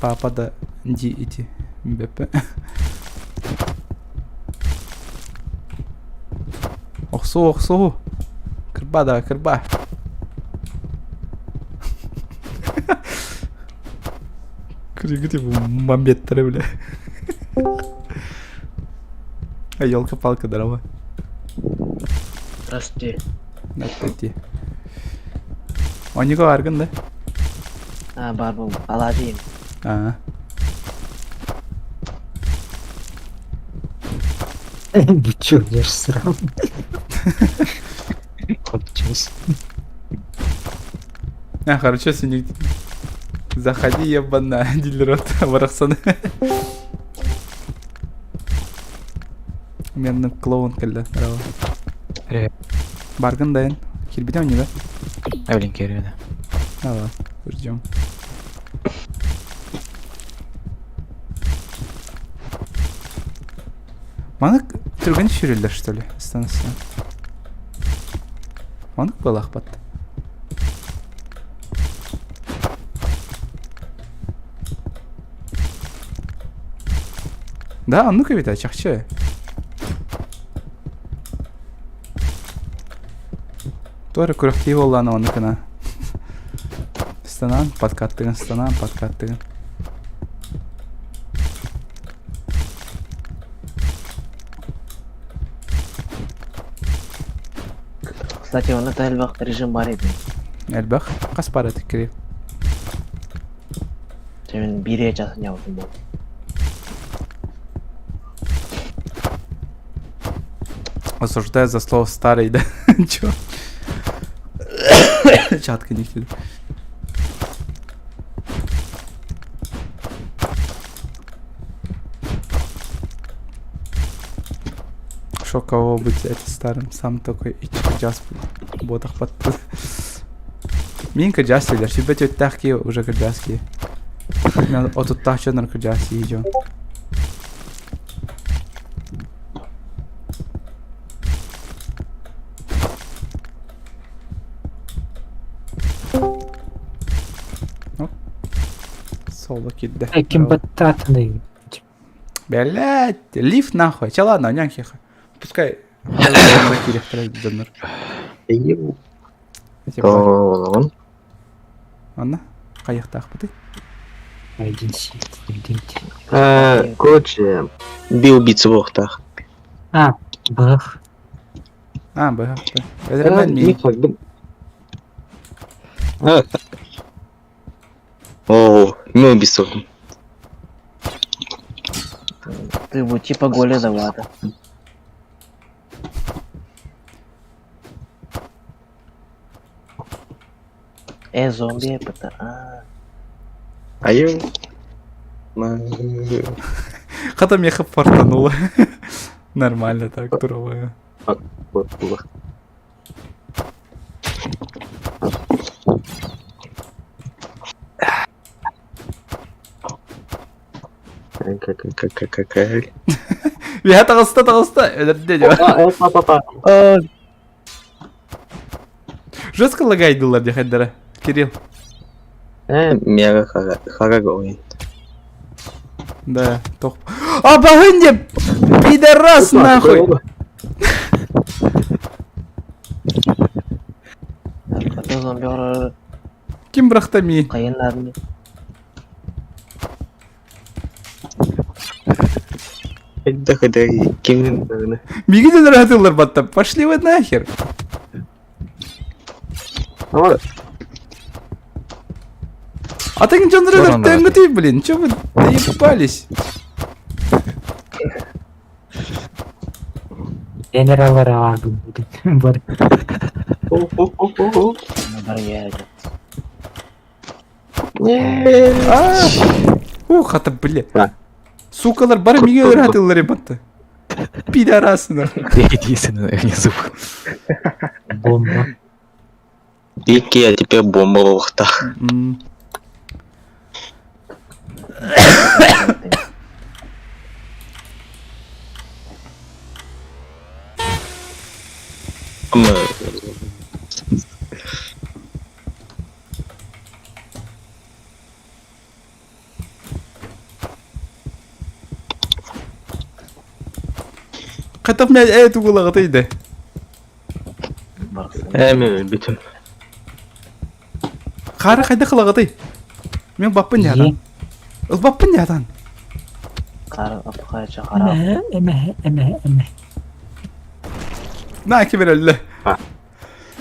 Папа да ди ити БП. Охсуу, охсуу. Кырба да, кырба. Кыргы типа мамбеттары бля. Елка-палка, здорово. Здравствуйте. Здравствуйте. Ониго аргын да? А, бар был. Аладдин. А. Вы чё, я ж срал. Хотчус. А, хорошо, синик. Заходи, ебана, дилерот, барахсан. Мемный клоун кэллэ. Здорово. Привет. Баргын дайын. Кирбите у да? Эвлин Кервина. Давай, ждем. Маны түргэн сүүрэллэр, что ли, станция. Маннык буолаахпат. Да, оннук эбит чахчы. Туора күрэхтии буоллаана оннукuna. Станан, подкаттыгын, станан, подкаттыгын. Кстати, онно элбэх режим бар эбит. Элбэх. Хас пара тиккири. Мен бире часын ябытым болды. Осуждаю за слово старый, да? Чё? Чатка не хотели. Шо кого быть это старым, сам такой и джаз ботах под. Мин кырдьаҕас дииллэр, сүүрбэ түөртээх киһи уже кырдьаҕас киһи. Мен отуттаах дьоннор кырдьаҕас киһи дьон. Оп. Соло киирдэ. Ким баттаатыный? Блять, лифт нахуй. Че ладно, нян хеха. Пускай дьоннор. Оҕолоҕун Анна, хайыахтаахпытый? Короче, би убийца буолуохтаах. А, бах. А, бах. Эдермен ми. Оо, мен убийца. Ты вот типа Голя Завада. Э, зомби, это... А, Айы. Хата меха фартанула. Нормально так, туровая. Я таҕыста таҕыста өлөрдө Жестко лагайдылар дехайдара. Кирилл. Э, мега хара Да, тох. А багынде! Пидорас нахуй! зомби Ким брахтами? Кайыннарны. Да, да, ким Бегите дорогатылар батта, пошли вы нахер. А ты Джон Редер, ты, ты, блин, чё вы доебались? Генераллар аагым бар. Ух, это, блин. Сукалар бары миге өлөр батты. Пидорасы нахуй. Единственное внизу. Бомба. Дикий, а теперь бомба в ухтах. Хатап мен э тугулагаты иде. Э, мен бүтүм. Хары хайда кылагаты. Мен баппын ядан. Ыл баппын ядан. Қар, Хайча харап. Эмэһэ, эмэһэ, эмэһэ, эмэһэ. На, кибер өллө.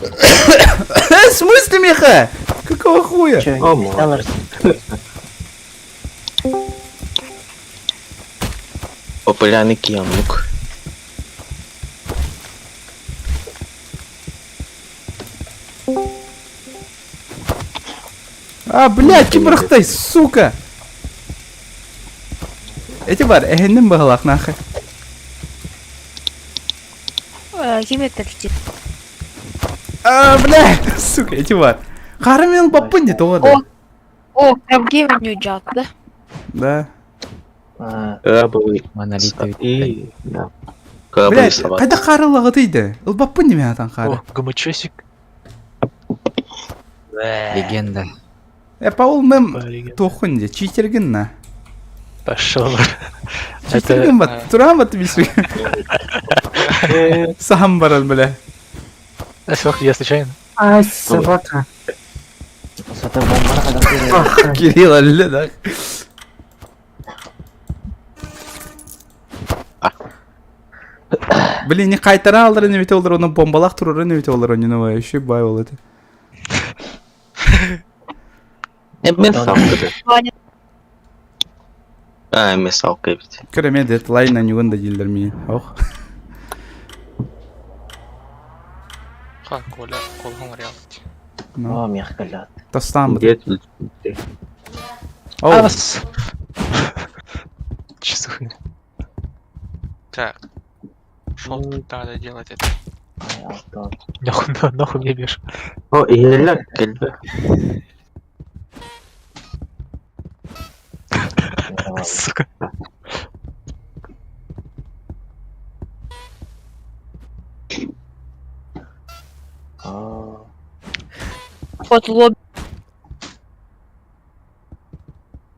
В смысле, Миха? Какого хуя? Че, О, мой. Популярный киямлук. А, блядь, киберхтай, сука! Эти бар, эһиннин быһалаах нахуй. Ким этэр А, бля, сука, эти бар. Хармил баппын не тоҕо да. О, Ким не да? Да. А, Кабы Монолитовый. и... Да. Кабы Блядь, сабат. хайда харылаҕытый Ылбаппын неме атан хары. О, гамачосик. Легенда. Э, Паул мэм Легенда. тохун де, читергин на. Пошел. Читергин бат, туран бат бисү. Сахам баран, бля. Это... Я случайно. Ай, собака. Сата бомбара когда ты Кирилл, алле, да. Блин, не кайтара алдырын не олар, оны бомбалақ тұрырын не олар, оны не еще бай ол это. Мен салкы. Ваня. А, мен салкы бит. Көреме дедлайн на нюгын да елдер мен. Ох. Ха, Коля, колгом реалити. Ну, О, мягко лят. Тастан бит. Дед Оу, Часухи. Так. Шо тут надо делать это? Ай, Алтон. Нахуй, нахуй мне бежишь. О, еле келді. Сука. А, Вот лобби.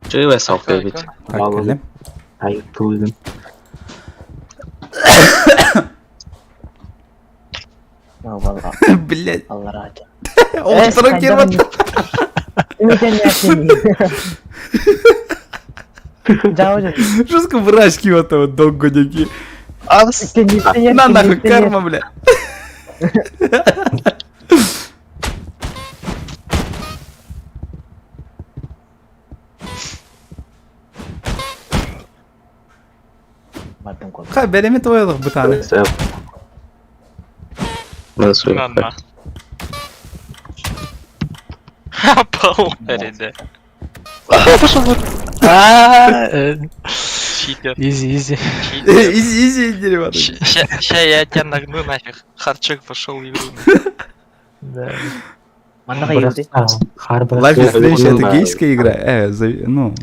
Чуй салкы бит. так, келем. Ай, тулдым. ну, валла, Блядь. Алла ради. Оқтырын келіп Жестко врачки вот вот долгодики. На нахуй, карма, бля. Бардым кол. Ха, береме твойлық бытаны. Мен суй. На, на. Ха, Паул, да. Пошел вот. А, Читер, Изи, изи. читер. Изи, изи, дерево. Ща я тебя нагну нафиг. Харчик пошел в игру. Да. Маннаға елді. Бросал. Хар Life is бросал. Strange это гейская игра. Ну,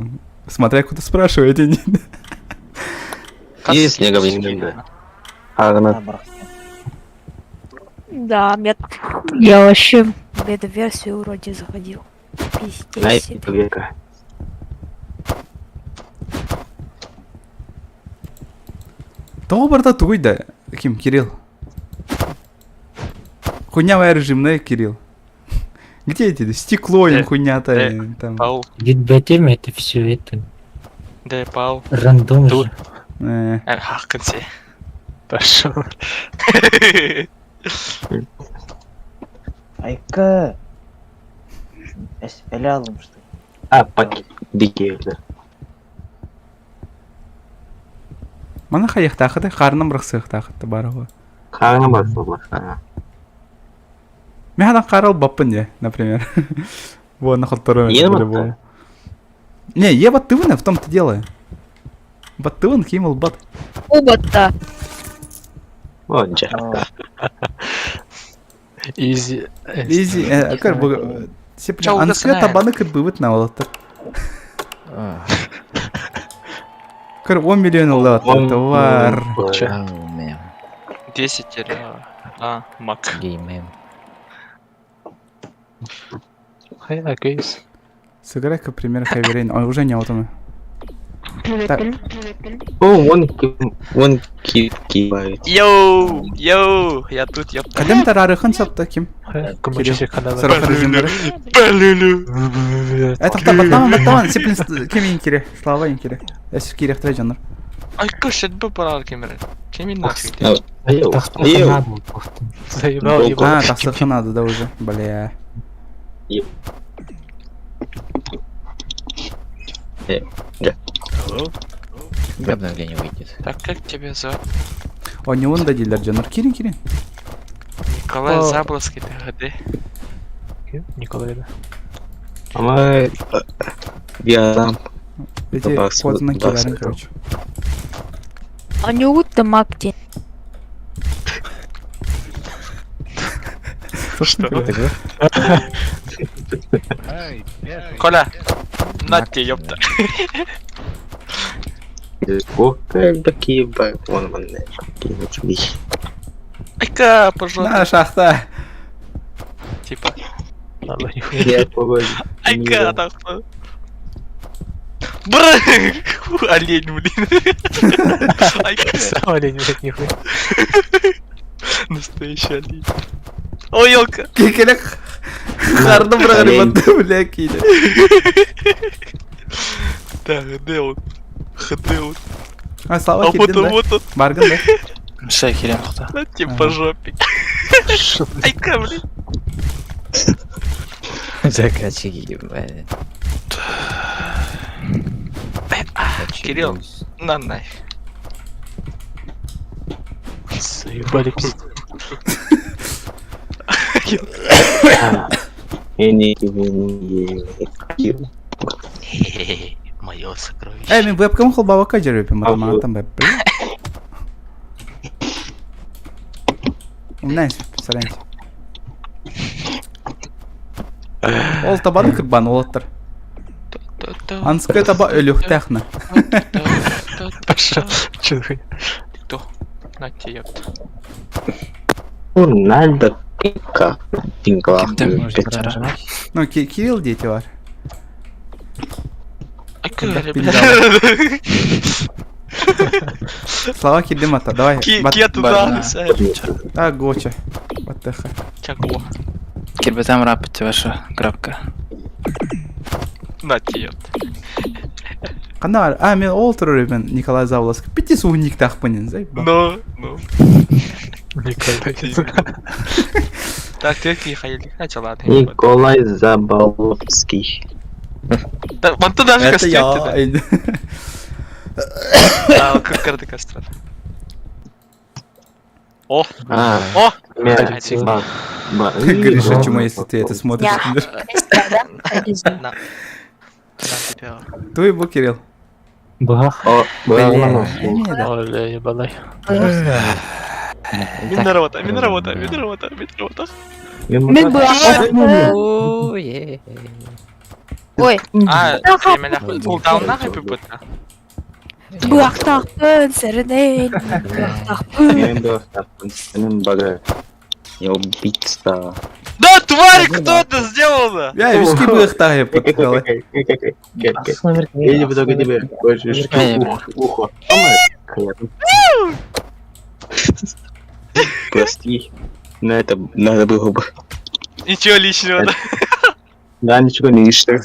смотря куда спрашиваете. И снега да. Ағына. Да, мет... Я вообще в бета-версию вроде заходил. Най, Пиздец. века. Тоғы барда тугуй да. Ким, Кирилл. Хуйня моя режимная, Кирилл. Где эти? Стекло им хуйня-то. Там. Паул, Ведь бетем это все это. да, Паул. Рандом Тут. же. Хаканси. Пошел. Айка. Эле алым что. А, пак. Дикий. да. Мана хаяқтақыды, қарным рықсықтақыды барығы. Қағына басылды. Мен адам қарал баппын де, например. Вот, на второй. Е батта? Не, е баттывын, в том-то дело. Баттывын, кимл бат. Оба-то. Онча. Изи. Изи, как бы... Чау, Анскы досынаем. табаны кырбывыт на олаттар. Кыр 10 миллион олаттар, товар. Че? Мэм. 10 или... А, мак. Гей мэм. Хай, окей. Сыграй-ка пример Heavy Rain. Ой, уже не аутома. Так. О, он он кивает. Йоу, йоу, я тут, ёпта. Кадем тарарыхан сапта ким? Гамачосик ханала. Сорок режимдері. Это хта баттаман баттаман сеплин кем инкире. Слава инкире. Эс кире хтра жанр. Айка шетбе барар кемер. Кемин нафиг. Айыл. Тахтыха Айыл. надо просто. Заебал, Долго. ебал. А, тахсыха надо, да, уже. Бля. Когда обновление выйдет? Так как тебя зовут? Оонньуун да дииллэр дьоннор. Киирин, киирин. Николай О. Заблоский, ты где? Николай, да. Ама я Эти Бакс, кодынан бакс. киирэрин, короче. Анюта Макти. Что? Коля, на тебе, ёпта. Такие вон вон Айка, пожалуйста. На, шахта. Типа. Надо нихуя. Я погоди. Айка, так. Бр! Олень, блин. Айка, Сам олень, блядь, нихуя. настоящий олень. О, елка. Кекелек. Харды Олень. бырағыр бля, кейде. Так, где он? Где он? А, Слава А вот кирдин, он, да? вот он. Баргын, да? Мешай херен хта. На тебе Ага. по жопе. Шо, блядь? Айка, блин. Закачки, блядь. Кирилл. На нафиг. Заебали пиздец. Мое сокровище. Э, мин вебкам холбавака жерепим, А, там б. Умнайся, сарайся. Ол табаны кырбан олаттар. Анскай таба өлүхтэхна. Пошел. Че за хуйня? Кто? На тебе, ёпта. Надо как Ну, Кирилл дети var. Айка, Да, ребят. Слава кирдим ата, давай. Ке туда. А, гоча. Баттаха. Чаго. Кирбетам рапать ваша грабка. На тебе, ёпта. Канар, а, мен ол турар мен Николай Заволоцкий. Пити суник тахпынен, заебал. Ну, ну. Николай. Так, ты какие Хотя ладно. Николай Заболоцкий. Да, вон туда же Это костер я. Да, как карты костра. О, А, о! Гриша, чума, если ты это смотришь. На. На тебя. Твой был Кирилл. Бах. О, Бля, да. Ой, бля, ебалай. Минна работа, минна работа, минна работа, минна работа. Мен Ой, А, кремеля. Кулдаун нахуй пипыта. Быахтаахпын, сэрэнэн, быахтаахпын. Я убийца. Да, твари, кто это сделал-то? Я виски быахтах подхала. Я не буду тебе больше ухо. Прости. Но это надо было бы. Ничего личного, да? Да, ничего не лишнего.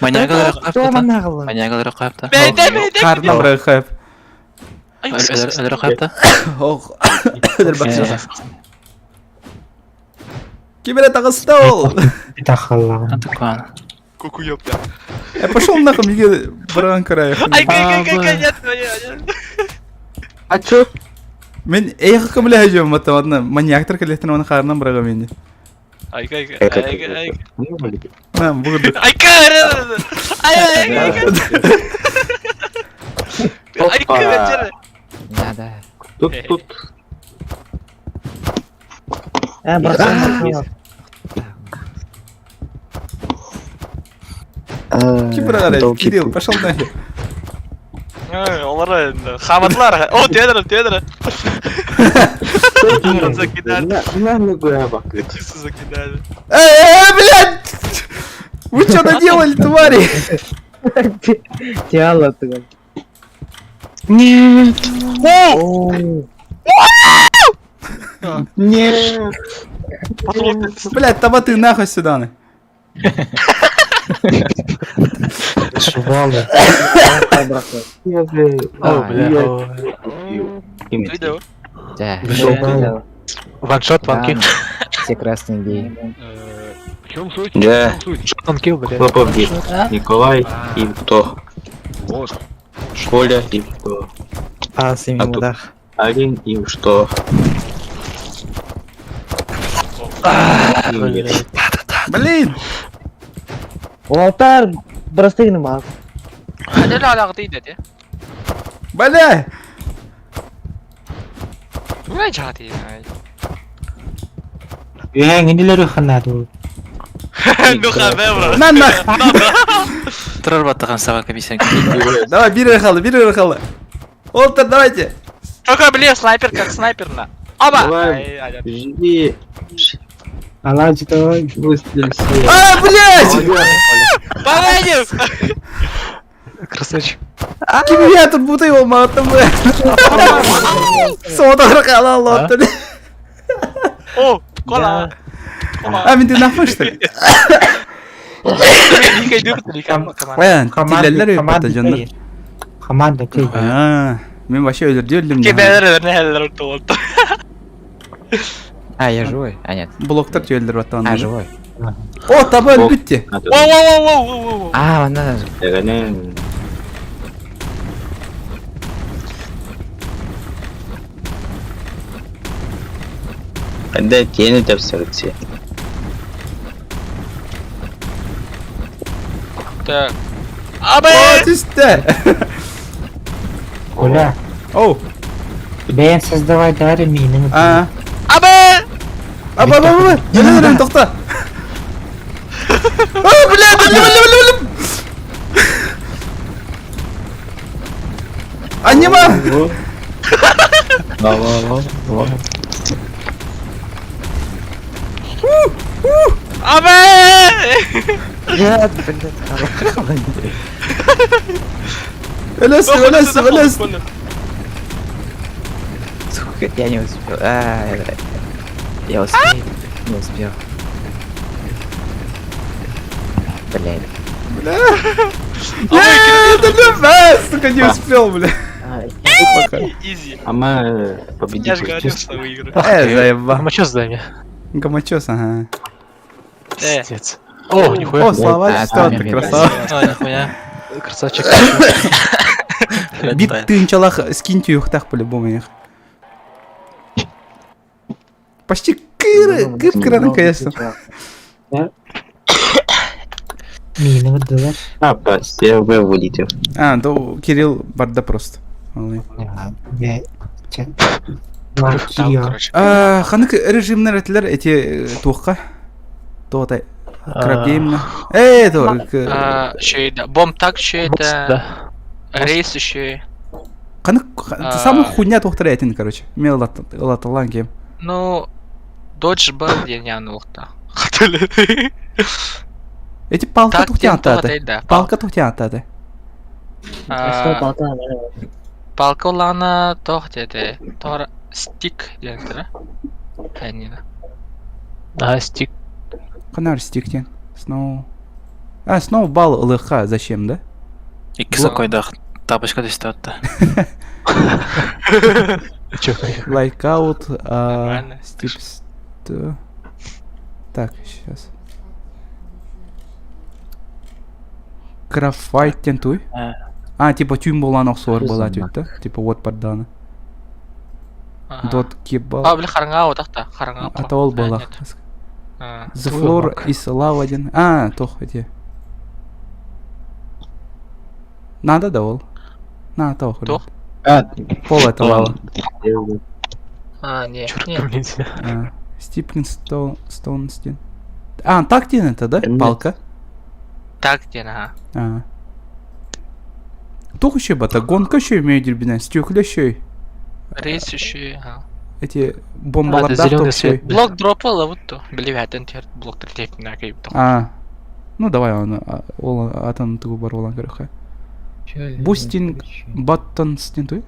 Маньягалар капта. Маньягалар капта. Бей, да, бей, да. Карна бырахап. Өлөр капта. Ох. Кибер тагыста ол. Тахалла. Антукан. Куку, ёпта. Я пошел нахуй, мне баран карай. Ай, кай, кай, кай, нет, нет, нет. А чё? Мен эйх кымля жем мата одна маньяктар келетин оны карнан бырага менде. Ай, кай, кай, ай, кай, ай. На, бугурдук. Ай, кай, ай, ай, ай, ай. Ай, кай, ай, Да, да. Тут, тут. Ким бырага Кирилл, пошел нахер. Ай, олар енді хаматлар. О, тедір, тедір. Закидали. Чисто закидали. Эй, эй, блядь! Вы что наделали, твари? Тело ты. Нет. Нет. Блядь, таба ты нахуй сюда. на. Швалы. О, бля. о. Видео. Да. Швалы. Ваншот, ванкил. Все красные геи. Дьэ, Ванкил, бля. Хлопов Николай и кто? Коля и кто? А, А тут Алин и что? Блядь. Блин! Уолтар, бырастыгын баар. Хадел алагды dedi. Бля! Тура жааты. Үһэҥ инилэр ханнаатыбыт. Ну хабе На нах! Тұрар баттаған саға комиссия. Давай, бир эрэ хаалла, бир эрэ хаалла. Олтер, давайте! Только блин, снайпер как снайпер на. Оба! Давай. Ай, ай, ай. Живи! Аладжи давай. Выстрелься. А, блядь! Помоги! Красавчик. Ким я тут будто его матом, бля. Сода халал, лоттер. О, кола. Кола. А, мен ты нахуй, что ли? Э, тилеллер Команда өйпөтө дьоннор. Команда кый. А, мен вообще өлөрдү өлдүм. А, я живой? А, нет. Блоктар түйелдер баттан. А, живой. О, таба өлбүтте. Воу-воу-воу-воу-воу. А, она... Дэгэнэн. Когда тени тапсырцы. Так. О, Абе! түстэ. Коля, Оу. бэйэн создавай дары миинин. А. Абе! Аба, аба, аба. Өлө, өлө, тохто. А, блядь, өлүм, өлүм, өлүм, өлүм. Анима! Абе! Нет, блядь, Өлөсүң, өлөсүң, өлөсүң. Сука, я не успел. А, это- Я успел. Не успел. Блядь. Бля. Нет, өлүм, а, сука, не успел, бля. Пока. Изи. Ама Я победитель. же говорил, что выиграю. Э, заеба. Гамачос дай мне. Гамачос, ага. Э. Пиздец. О, нихуя. О, слава, А, что ты, там красава. А, нихуя. Красавчик. Бит тыынчалах скин түйөхтах по-любому их. Почти кыры, кып кыраны, конечно. Миинин дылар. А, я вылетел. А, да, Кирилл барда просто. Малый. Бэ. Чэ. Там, Кио. короче. А, ханык режимнер этилер эти туохка. Туотай. Крабгеймна. Э, то. А, Еще и да. Бомб так еще это. Да. Рейс еще и. Ханык А. самый хуйня туохтар этин, короче. Мен ылатылан кем. Ну, доджбол я не анулта. Эти палка Так, тухтян тем таты. да. Палка тухтян таты. Палка улана тох деді. Тор стик деді. Әне. А, стик. Канар стиктен. Сноу. А, сноубал ЛХ зачем, да? Икки сокойдах тапочка түсті атты. Чё? Лайкаут, Нормально. стипс. Так, сейчас. Крафайтен туй? А. А, типа тюм болан оқсуар бола түйт, да? Типа вот поддана. Дот кебал. А, бля, хараңа отақта, хараңа. А то ол болах. The floor is lava один. А, тох, эти. Надо да ол? На, тох. Тох? А, Пол это лава. А, не, Чурка, не. блядь. А, Стиплин Стоун Стоунстин. А, тактин это, да? Нет. Палка. Так, ден, ага. А. Тух еще бата, гонка еще имею дербина, стекля еще. Рейс еще, ага. Эти бомбаларда зелёный тух свет. еще. Блок дропала, вот то. Бля, әтен тер блок третьеп на кейп. А. Ну давай он, а, ол атын тугу бар олан көрөккө. Бустинг баттон стен туй?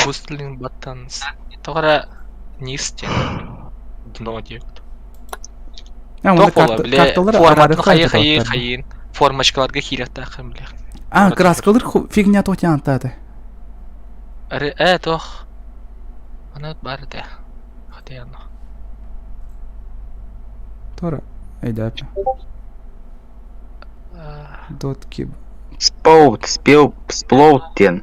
Бустлинг баттонс. Тоғра низ тен. Дно деп. А, онно Туох буолла, карта- били карталары форматын араарыахха хайы этэ хайы тоттор. хайын формочкаларга киириэхтээххин били. А, краскалар фигня тохтян-тааты. Ары э туох. Аны бар этэ. Хотя Тора. Эйдәп. Дотки. Споут, спил, сплоут диэн.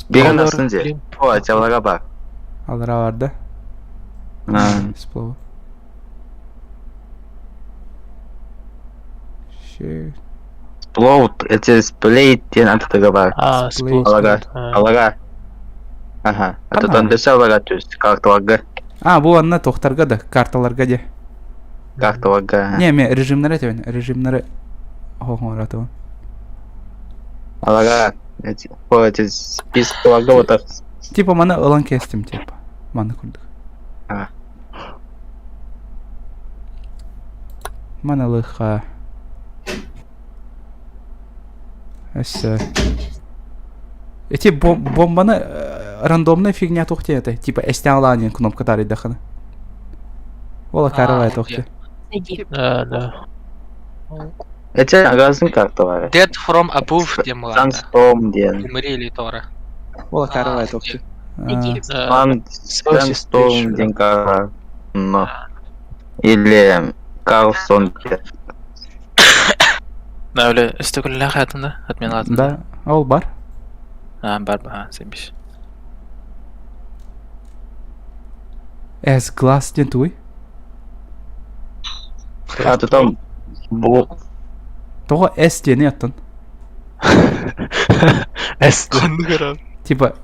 Биген астын же. О, чалага бар. Алара бар да. Сплоу. Shit. Сплоут, это сплейт диэн антытыга бар. А, сплоут. Алага. Алага. Аха. Ататан дөсө алага түс. Карталарга. А, бу анна тохтарга да, карталарга де. Карталарга. Не, ме режимнары тебен, режимнары хоһоҥоратыбын. Алага. Эти, эти список вот Типа маны ылан кестим типа. Маны курдук. А. Маны лыха. Өссө. Эти бомбаны рандомная фигня тухте это. Типа эстян кнопка тарыйдахына. Ола каравай тухте. Да, да. Эти разные карталары. Dead from above диэн буолла. Sunstorm диэн. Умри Тора. Ола каравай тухте. Sunstorm диэн кара. Но. Или Карлсон диэн. Да, үле өстө күллээх хатында, отмена хатында. Да, ол бар. А, бар, а, себиш. Эс глаз диэн туй. А то там бу Тоҕо С диэни аттан. С. Типа,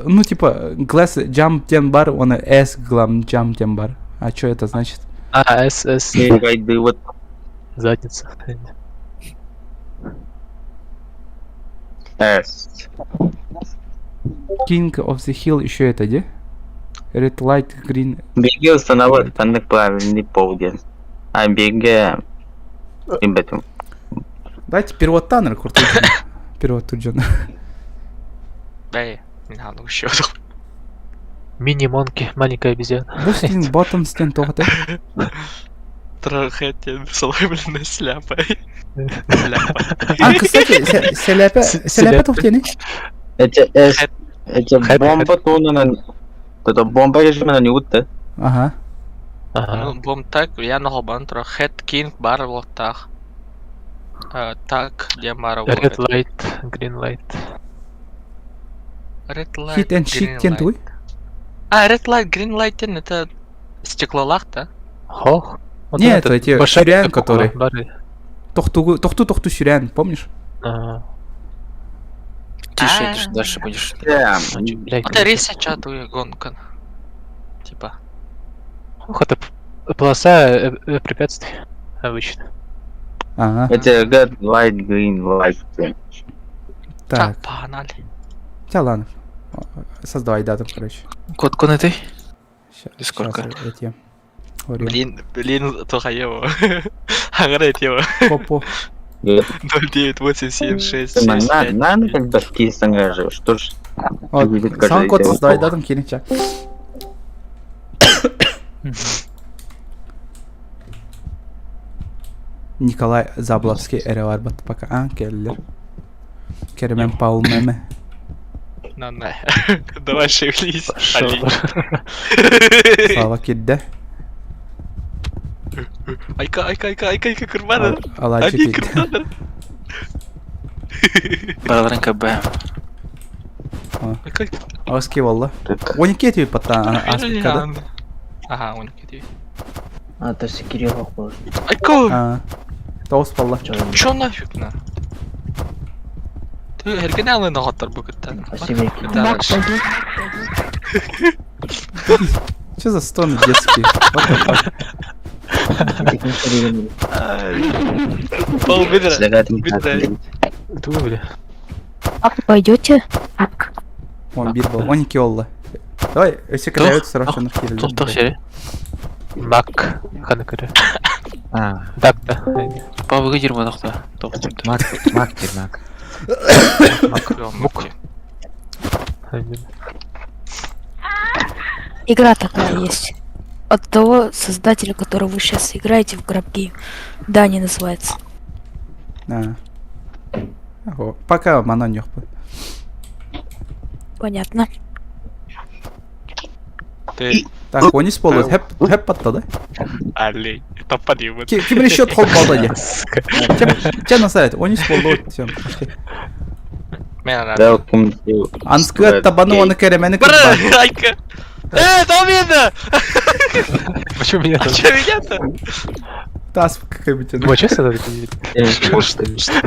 ну типа, glass jump диэн бар, оны S глам jump диэн бар. А что это значит? А, С, С. вот. Задница. S. King of the Hill еще это, де? Red light, green. Биги установок ханнык правильный пол диэн. А биги Ребятам. Давайте перевод Таннер, куртуджан. Перевод Туджана. Бэй, не надо еще. Мини-монки, маленькая обезьяна. Boosting buttons диэн тоҕо Трахетен, соломленная шляпа. Шляпа. А, кстати, селяпе, селяпе тухтени? Это S. Это бомба туунан. Это бомба режима не утта. Ага. Ну, бом так, я нохобан тро Head King бар лоттах. Так, где мара Red light, green light. Red light. Hit and shit диэн туй? А, red light, green light это стеклолах-то? Хох. Нет, эти ширян, который. Тохту, тохту, тохту ширян, помнишь? Тише едешь, дальше будешь. Это рейса чату гонка. Типа. Ох, это полоса препятствий обычно. Ага. Это red light, green light. Так. Погнали. Тя ладно. Создавай дату, короче. Код кон этой? Дискордка. Эти. Блин, блин, Тухаева. Агрет его. Попо. 0, 9, 8, 7, 6, 6, 5. Надо как башки сангажи, что ж. Сам код создавай датум кинеча. Николай Забловский эревар бат пока. А, келлер. Кермен Паул меме. На, на. Давай шевелись. Слава кидде. Айка, айка, айка, айка, айка, кырбаны. Алачы кидде. Бараларын КБ. Оски волла. 12 тебе потта аспикада. Ага, 12 тебе. А, то есть Кирилл был. Айка! Тоус болла. Чё нафиг на? Ты эрген алын ағаттар бүгіттен. Спасибо. Что за стоны детские? What the fuck? Пол бедра. Бедра. Как пойдете? Он бир был. Он киолла. Давай, если кидают, сразу Тух, тух, сери. Мак. Ханакыры. А. Так, да. Пабыгы жиырма тоқта. Мак, мак, мак. Мук. Игра такая есть. От того создателя, которого вы сейчас играете в Грабги. Дани называется. А. Ого. Пока манан ёхпы. Понятно. Ты Так, он исполнил. Хэп, хэп паттады. олень. Это подъебы. Ким решет хол балда Че насарит? Он исполнил. Все, пошли. Welcome to Анскы табаны оны керемени Бр, кырба. Айка! Э, там видно! Почему меня А там? чё меня-то? Тас какой бы Ну, честно, это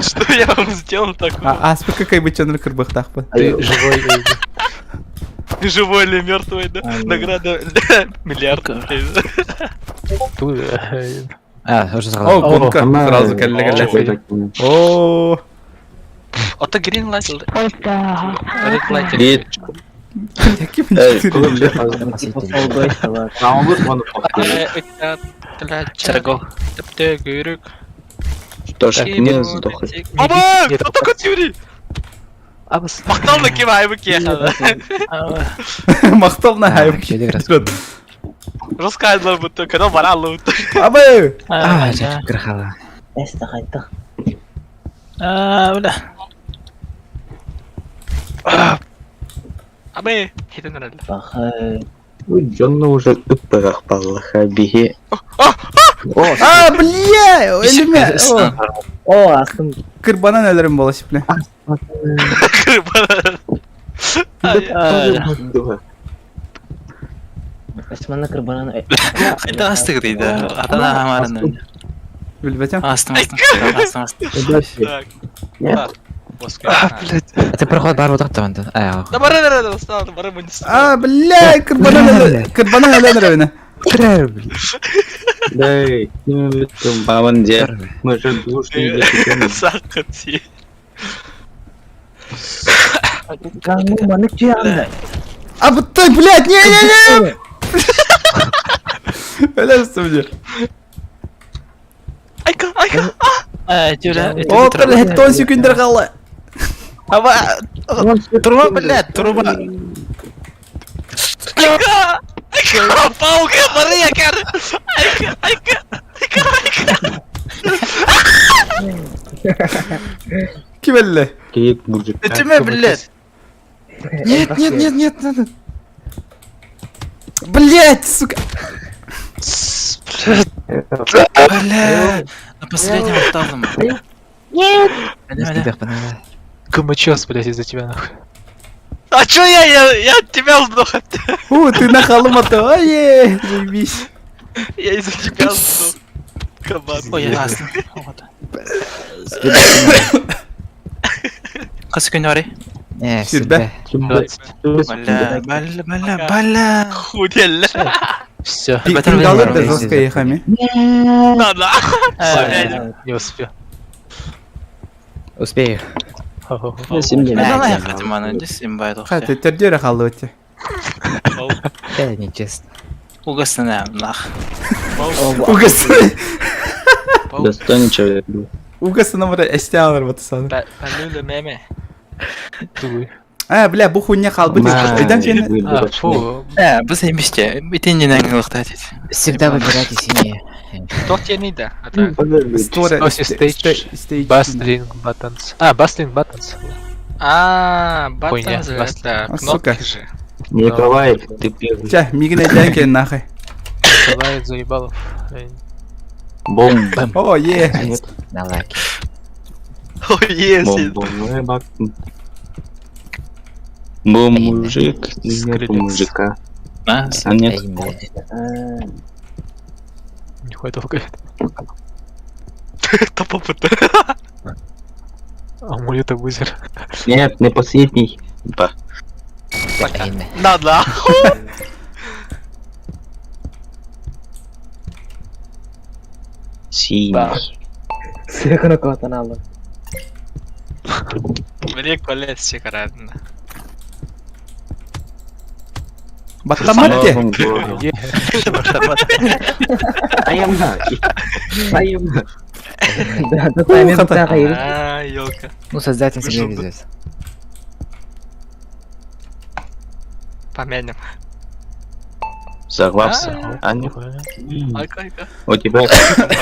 Что я вам сделал такого? А аспы какой бы ченер кырбыктахпы. Ты живой или Живой или мертвый, да? Награда миллиард. ту? А, уже О, сразу. гонка сразу келле О, Это green light. Это... Red light. Бит. Каким Эй, Типа солгойся, Что ж, не сдохли. Оба! Кто такой Юрий? Абас. Мактал на кивай кеха. Мактал на хайп. Жестко будто, когда барал Абы! А, жа, кырхала. Эста хайта. А, бля. Абы, хитен ралли. Бахай. Дьонно уже ыппырах паллаха биһи. А, бля! Элеме! О, астым. Кырбанан өлөрүм бола сипле. Османа кырбанан. Хайда астык дейdi. Атана хамарын. Билбетем. Астым, астым, астым, астым. Так. Нет. А, блядь. Это проход бар вот там, да. А, Да бары, бары, бары, бары, бары, А, бля, кырбанан кырбанан өлөрүм. Да, бабан де. Мы же душные Сакати. Каңы манык чуянда. А ты, блядь, не-не-не! Өлөрсүң мне. Айка, айка. А, тюля. О, блядь, тон секундер калды. Аба. Труба, блядь, труба. Айка! Айка! Паука, бары, якар! Айка, айка, айка, айка! Ким элле? Киик мужик. Этиме, блядь. Нет, нет, нет, нет, нет. Блядь, сука. Бля. На последнем осталом. Нет! Гумачос, блядь, из-за тебя нахуй. А чё я от тебя сдох? О, ты на холмата. Ай, заебись. Я из-за тебя сдох. Кабан. Ой, я астым. Касы күн бары? Э, Сүрбэ. Бля, бля, бля, бля. Худель. Все, Пингалы да жестко ехами. Да, да. не успел. Успею. Давай, Хатимана, здесь имба Ха, ты тердере халды өте. Это нечестно. Угасына, нах. Угасы. Достойный человек был. Угасы номер эсте алыр баты Палюля меме. Тугуй. А, бля, бу хуйня халбы Ма, Айдан сені. А, фу. Э, бұл сен Итен неңгілікті әтет. Всегда выбирайте синие. Кто тебе не да? А так. Стори. Оси stage. Стейдж. Бастлинг buttons. А, бастлинг buttons. А, Хуйня, баттон же баст. это А, сука. кнопки же. Николай, ты первый. Ча, мигін айдан кен нахай. Николай Заебалов. Бом. О, е. На лайки. Ой, Бом, если. бом, бак. Бом, мужик, нету Скрипец. мужика. На, А нет, Эй, блядь. Нихуя долго. Топа Амулет абузер. нет, не последний. Ба. Эй, бля. На, да. Синий. Сыхына катаналы. Мне колес шикарно. Баттаматте. Новым годом. Аямна. Аямна. Да, да, таймен хата. А, елка. Ну, создатель себе Вышел бы. везет. Помянем. Согласен. А нет. Айка, айка. У тебя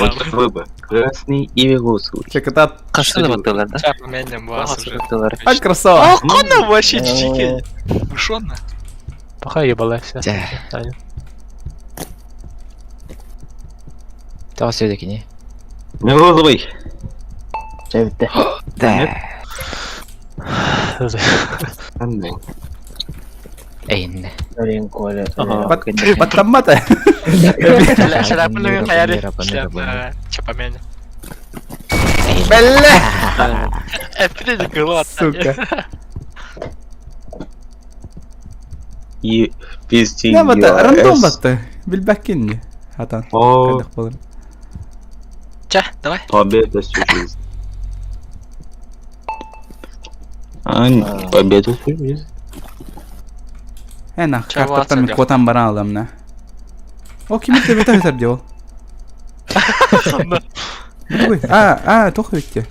вот выбор. Красный или розовый. Чеката. Қашты да баттылар да? Чап, менем вас уже. Баттылар. А, красава. А, кона вообще чики. Шонна. Пока ебалась. Да. Тоҕо сөйдөкини. Не розовый. Чэ бүтте. Да. Анны. Эйинне. Блин, Коля. Баттаммата. Шляпаны хаяри. Шляпа. Чапа меня. Бля! Эпидемия крыла. Сука. И пизди. Не бата, рандом батты. Билбэккин Хатан. О, Кайдах болар. Ча, давай. победа сюрприз. А, победа сюрприз. Э, нах, Ча, картаттан мен Ватсон, котан баран алам на. О, ким это бета бетер дел. А, а, тохо битте.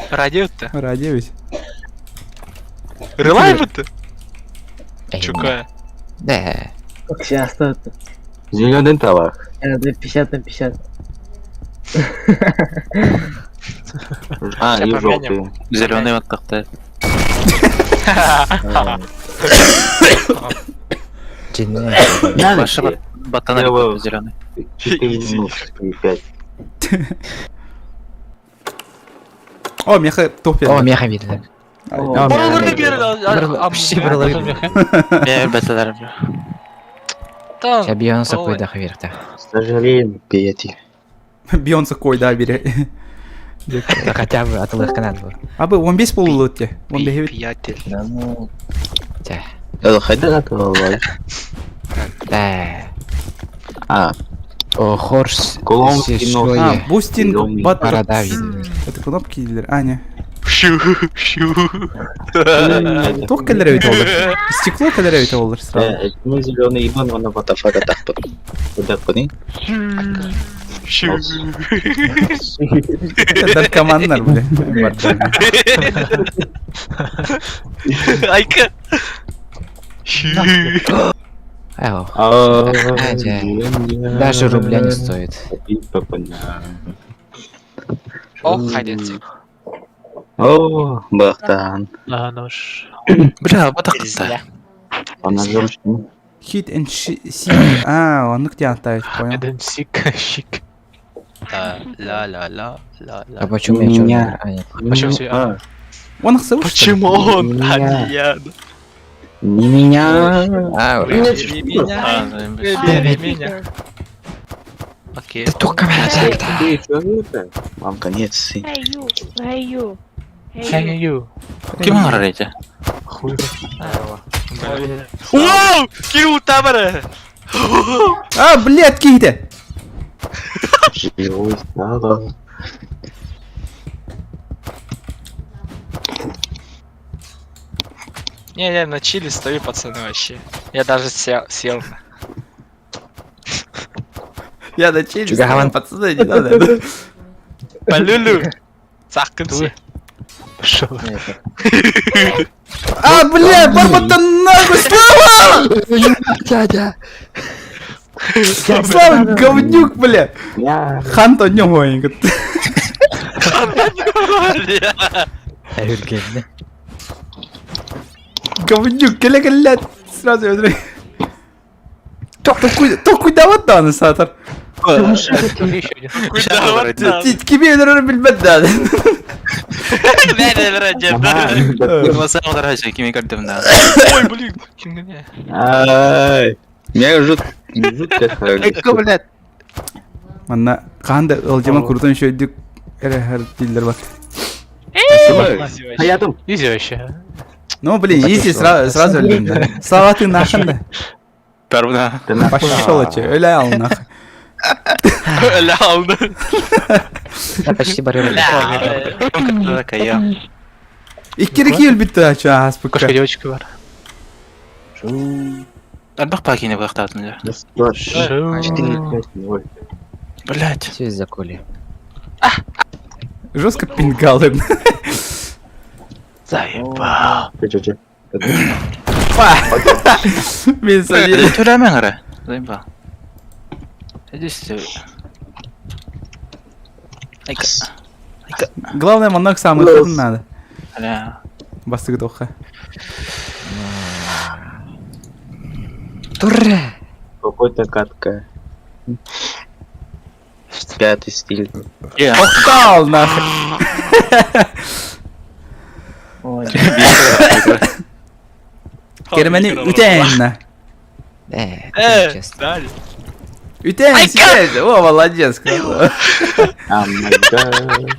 Радио-то. Радио ведь. Релайб-то. Эйинне. Чукая. Да. Как сейчас это? Зеленый товар. Это 50 на 50. А, Ща и поменяем. желтый. Зеленый баттықты. Жинне. Башы баттана Я зеленый. 4 минуты и 5. О, меха топ О, меха видно. Мен баттылар. Там. Сейчас Бейонсе Ой. койда хаверта. Сожалеем, приятель. Бейонсе кой, да, бери. Да хотя бы атылых канат был. Абы, 15 болу те. 15 Приятель. Да ну. Да. Это хайда на Да. А, О, хорс. Кулонский нос. А, бустинг Зелёный. баттон. Борода видно. Это кнопки или... А, не. Шу, шу. Тох кэлэр эбит олар. Стекло кэлэр эбит олар сразу. Мы зеленый ибан, он ватафага так под. Куда пони? Шу. Это наркоманнар, бля. Айка. Шу. Эх, Даже рубля не стоит. О, хайден. О, Бахтан. А, нож. Бля, баттықты. Она женщина. Hit and see. А, он где оставить, понял. Один сик, щик. Ла ла ла ла А ла. почему я Меня. черный? А, нет. Почему все? А, Он их слышит, что ли? Почему он? А Меня. не я? Не меня. А, ура. Выбери меня. Выбери меня. Окей. Да только меня так, да. Ты чё это? Вам конец. сын. Hey you, hey you, hey you. Hey you. Ким арарете? Хуй. Вау! Кирилл Табара! А, блядь, киһитэ! Живой стало. Не, не, на чили стою, пацаны, вообще. Я даже сел. сел. Я на чили, Чугаван. пацаны, не надо. Полюлю! Цахканцы. Пошел. А, бля, Барбата нахуй, Слава! Дядя. Слава, говнюк, бля! Я. Ханто нёмоенько. Үргенне. Говнюк, кэлэ-кэлэ, сразу я Токуй дават дааны саатар. Еще один. Куда вот там? Кими өлөрөр билбэт да. Глаза ударайся, кими көрдім да. Ой, блин, кимге? Ай. Меня жут. Жутко. блядь. Манна каанда ылдьама курутун шөйдүк эрэ диллер бар. Хаятым. Изи вообще. Ну, блин, изи сразу сразу өлдүм да. Слава ты нахын да. Барбына. Пошел че, өлө ал нахуй. Ля, алды. Я почти барыл. Такая. Иккири өлбүттү ача Кошка аспыкка. девочка бар. Арбақ пакине бақтатын да. 4, 5, 0. Блядь. Все из-за Коли. Жестко пингалы. Заебал. Че, че, че? Мен садили. Төлемен ара. Заебал. Иди сюда. Айка. Айка. Главное, манок самый худный надо. Бля. Бастык доха. Тура! Какой-то катка. Пятый стиль. Охтал нахуй. Ой, Кермени үтэн. Э, это нечестно. Дали. Үтэн сидеть. О, молодец. красава. А, my God.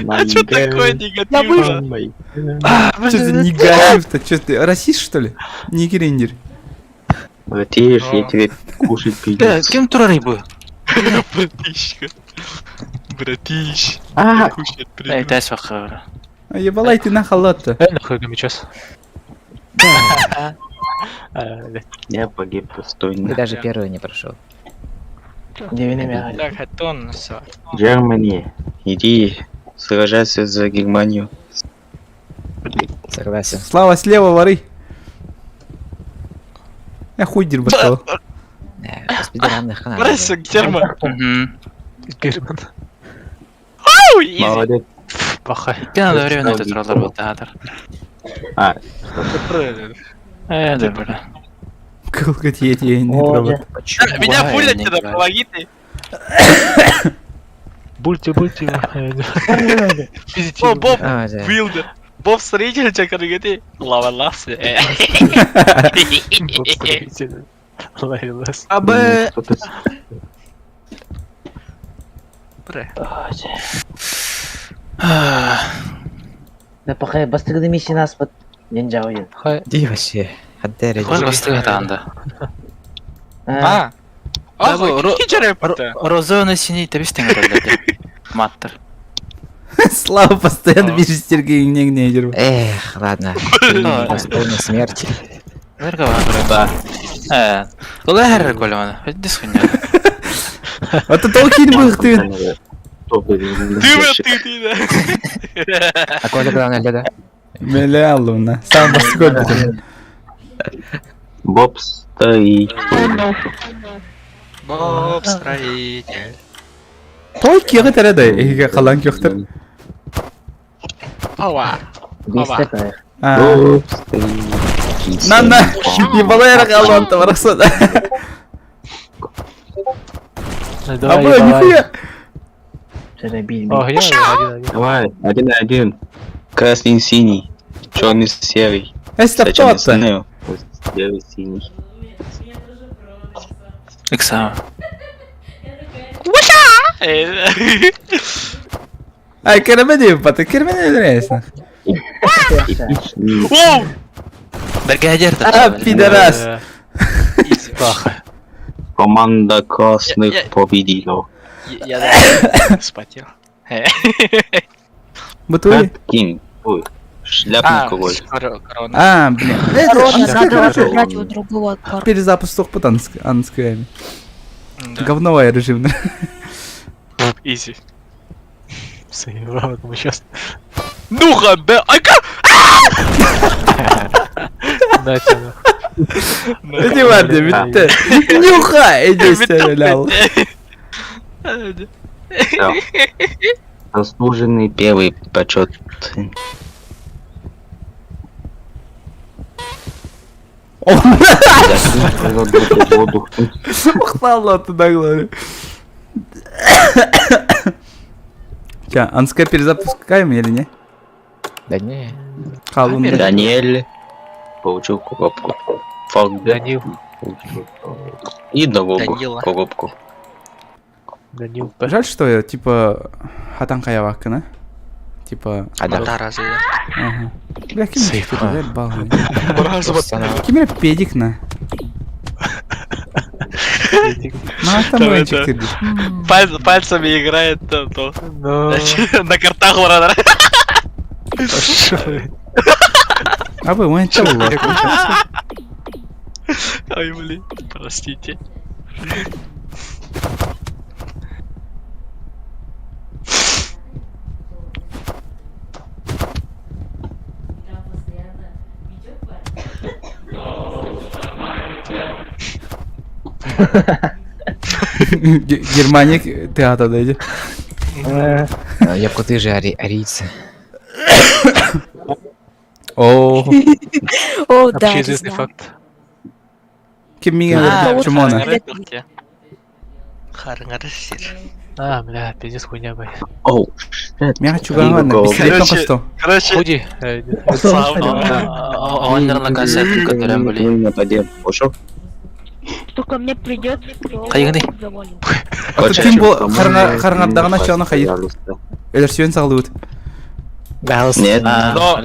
А чё такое негативное? My God. Чё за негатив-то? Чё ты, расист, что ли? Не гриндер. Латеешь, я тебе кушать Э, придется. Кем тура рыбу? Братишка. Братиш. А, Кушать Э, приду. Дай свахара. А ебалай ты на халат-то. Э, нахуй гомичес. Э, я погиб Ты достойно. даже первый не прошел. Девина Так, хатон, все. Germany, иди сражайся за Германию. Согласен. Слава слева, воры. Я хуй дербастал. Э, Спидранных каналов. Брось, Герман. Герман. Ау, изи. Молодец. Пахай. Кем надо время этот роллер театр. А, Э, да, бля. Кылгать я тебе не О, робот. Почему? Меня Ой, пулят не тогда, играю. помоги ты. Бульти, бульти. О, Боб, А, да. Билдер. Боб строитель, тебя корготы. Лава ласы. Лайлас. А Б. кто-то Да пахай, бастыгды миссия нас под Нинджа один. Хай. Иди вообще. Отдай Қой бастығы тағында. А, А. А, Да, бу, ро- какие черепы-то? Розовый синий табистен роллерде. Маттыр. Слава постоянно бежит Сергей не не дерб. Эх, ладно. Полная смерть. Верга бар. Э, ол әр көлемі. Дис хуйня. А то толкин был ты. Ты, ты, ты, да. А Коля главное да? Меляловна. Сам бастык был. Боб стоит. Боб строитель. Той киғы тәреді. Эге қалан көхтір. Ава. бейстер Боб стоит. На на. Ебалай қалан табарақсад. А Давай, бұл давай. нихуя. Вчера бить, О, я один, один. Давай, один на один. Красный, синий. Черный, серый. Эстап Зачем я тот-то. знаю? Серый, синий. Икса. Ай, керемеди баты, керемеди өлересің. Эпичный. Воу! Бригадир. А, пидорас. Э, Пахай. Команда красных Я- я- победила. Я даже вспотел. Бытуй. Кинг. Ой, шляпный король. корона. А, блин. Корона, надо Корона. брать у другого корону. Перезапуск тоқпыт анскаями. Да. Говновая режимный. Изи. Заебал, гомичес. Ну-ка, да, айка! На тебя. Иди ладно, бітті. Нюхай, иди стрелял. Да. Заслуженный первый почет. Ухтал туда главное. Ча, анская перезапускаем или не? Да не. Халун. Даниэль получил коробку. Фак Данил. получил И дорогу Данила. коробку. Данил П. Жаль, что я, типа, хатан каявакына. Типа, А да. Да, разве? ага. Бля, кем Сейф. Кем педик на? На там Там мальчик это- ты. Пальцами играет то, то. Ну, На картах ворота. пошёл. А вы, он это было. Ой, блин, простите. Германия театра да иди. Якуты же арийцы. О. О, да. Вообще известный факт. Ким миңа чумона? Харыңары сир. А, бля, пиздец хуйня, бай. Оу, Миңа чуган пистолеттен косто. Короче, Худи. Оғандар концерт көтөрөн были. Пошел. Кто ко мне придет, Кайгыны. завалю. Ким бу харыңардагына чаны хайыр. Өлөрсүйөн саглыбыт. Нет. Но,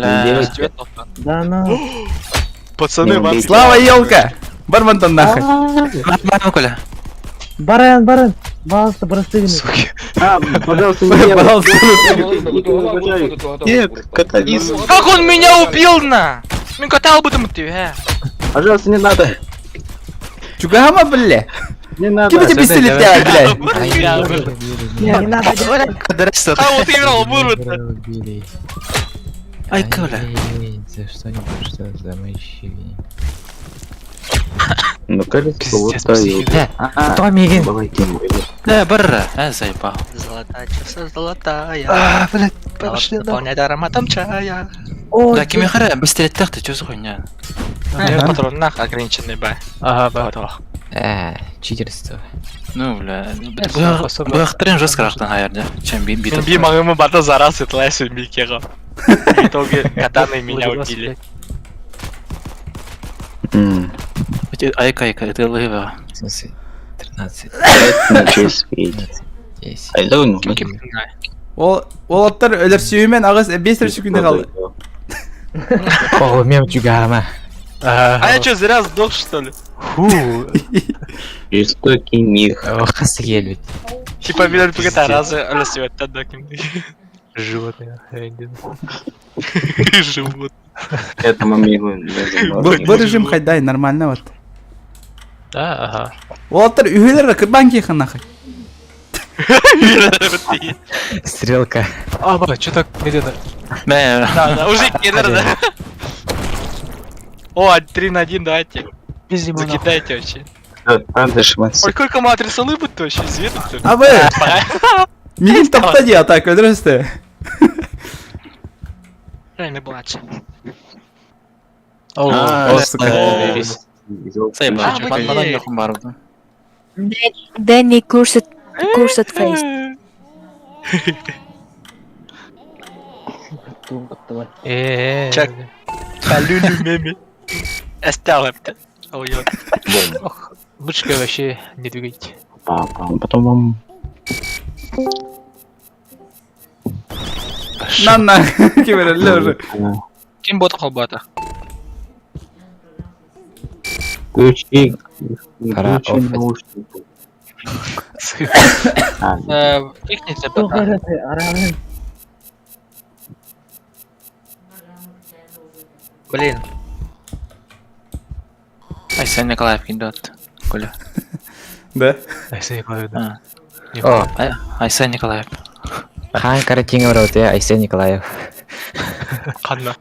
Да ну. Пацаны, вам Слава елка! Бармантан нахуй. Барам Коля. Баран, баран. Пожалуйста, простыни. Суки. А, пожалуйста, не делай. Пожалуйста. Нет, катализ. Как он меня убил на? Мен катал бы там ты, э. Пожалуйста, не надо. Чугама, бля. Не надо. Ким эти пистолет бля? Не надо. А вот играл, вырвет. Ай, Коля. За что-нибудь, что за мужчине. Ну, кажется, вот Пиздец, та психи. елка. Кто Мигин? Давайте, Да, барра. А, заебал. Золотая часа, золотая. А, блядь, пошли нахуй. Наполнять ароматом чая. Да, кими хара, пистолеттах ты чё за хуйня? Ага. Патрон нах ограниченный бай. Ага, ба. Читерство. Ну, бля. Особо. Бұяқтырын жестко рақтан хайырды. Чем би Би маңымы бата зараз итлайс убикега. В итоге катаны меня убили. Айка, айка, это лыва. В смысле, 13, Ничего себе. 10. Айда ну. Ким ким? Ол ол аттар өлөрсүйүмен агыс 5 секунд калды. О, мем чугама. А я что, зря сдох, что ли? Фу. Жестокий мир. Ох, съели. Типа, меня ПГТ разы рассевать тогда ким. Животные. Я не знаю. Живот. Этому миру Бу режим хайдай нормально вот. Да, ага. Ол аттар үһүлөр кырбан кихан нахуй. Стрелка. А, ба, чё так медленно? Мә, Да, да, уже кидер, да. О, 3 на 1, давайте. Пиздим нахуй. Закидайте вообще. Надо шматься. Ой, сколько матрица лыбы-то вообще, известно-то. А вы? Мигин тапта ди атак өлөрөстө. Реально младше. О, О, сука. Заебал. А, вы Мадан где? yoxum барыбы. Дэнни курсит, курсит фейс. Э, Чак. Алюлю меми. Эстелепте. Ой, ой. Ох, мышкой вообще не двигайте. Потом вам... На на ким уже. Ким бота холбата? Ключи. Пора Ключи офать. наушники. Кикните бота. Блин. Айсен Николаев киндот. Коля. Да. Айсен Николаев, да. О, Айсен Николаев. Хан Каратинга вроде, Айсен Николаев. Ханна.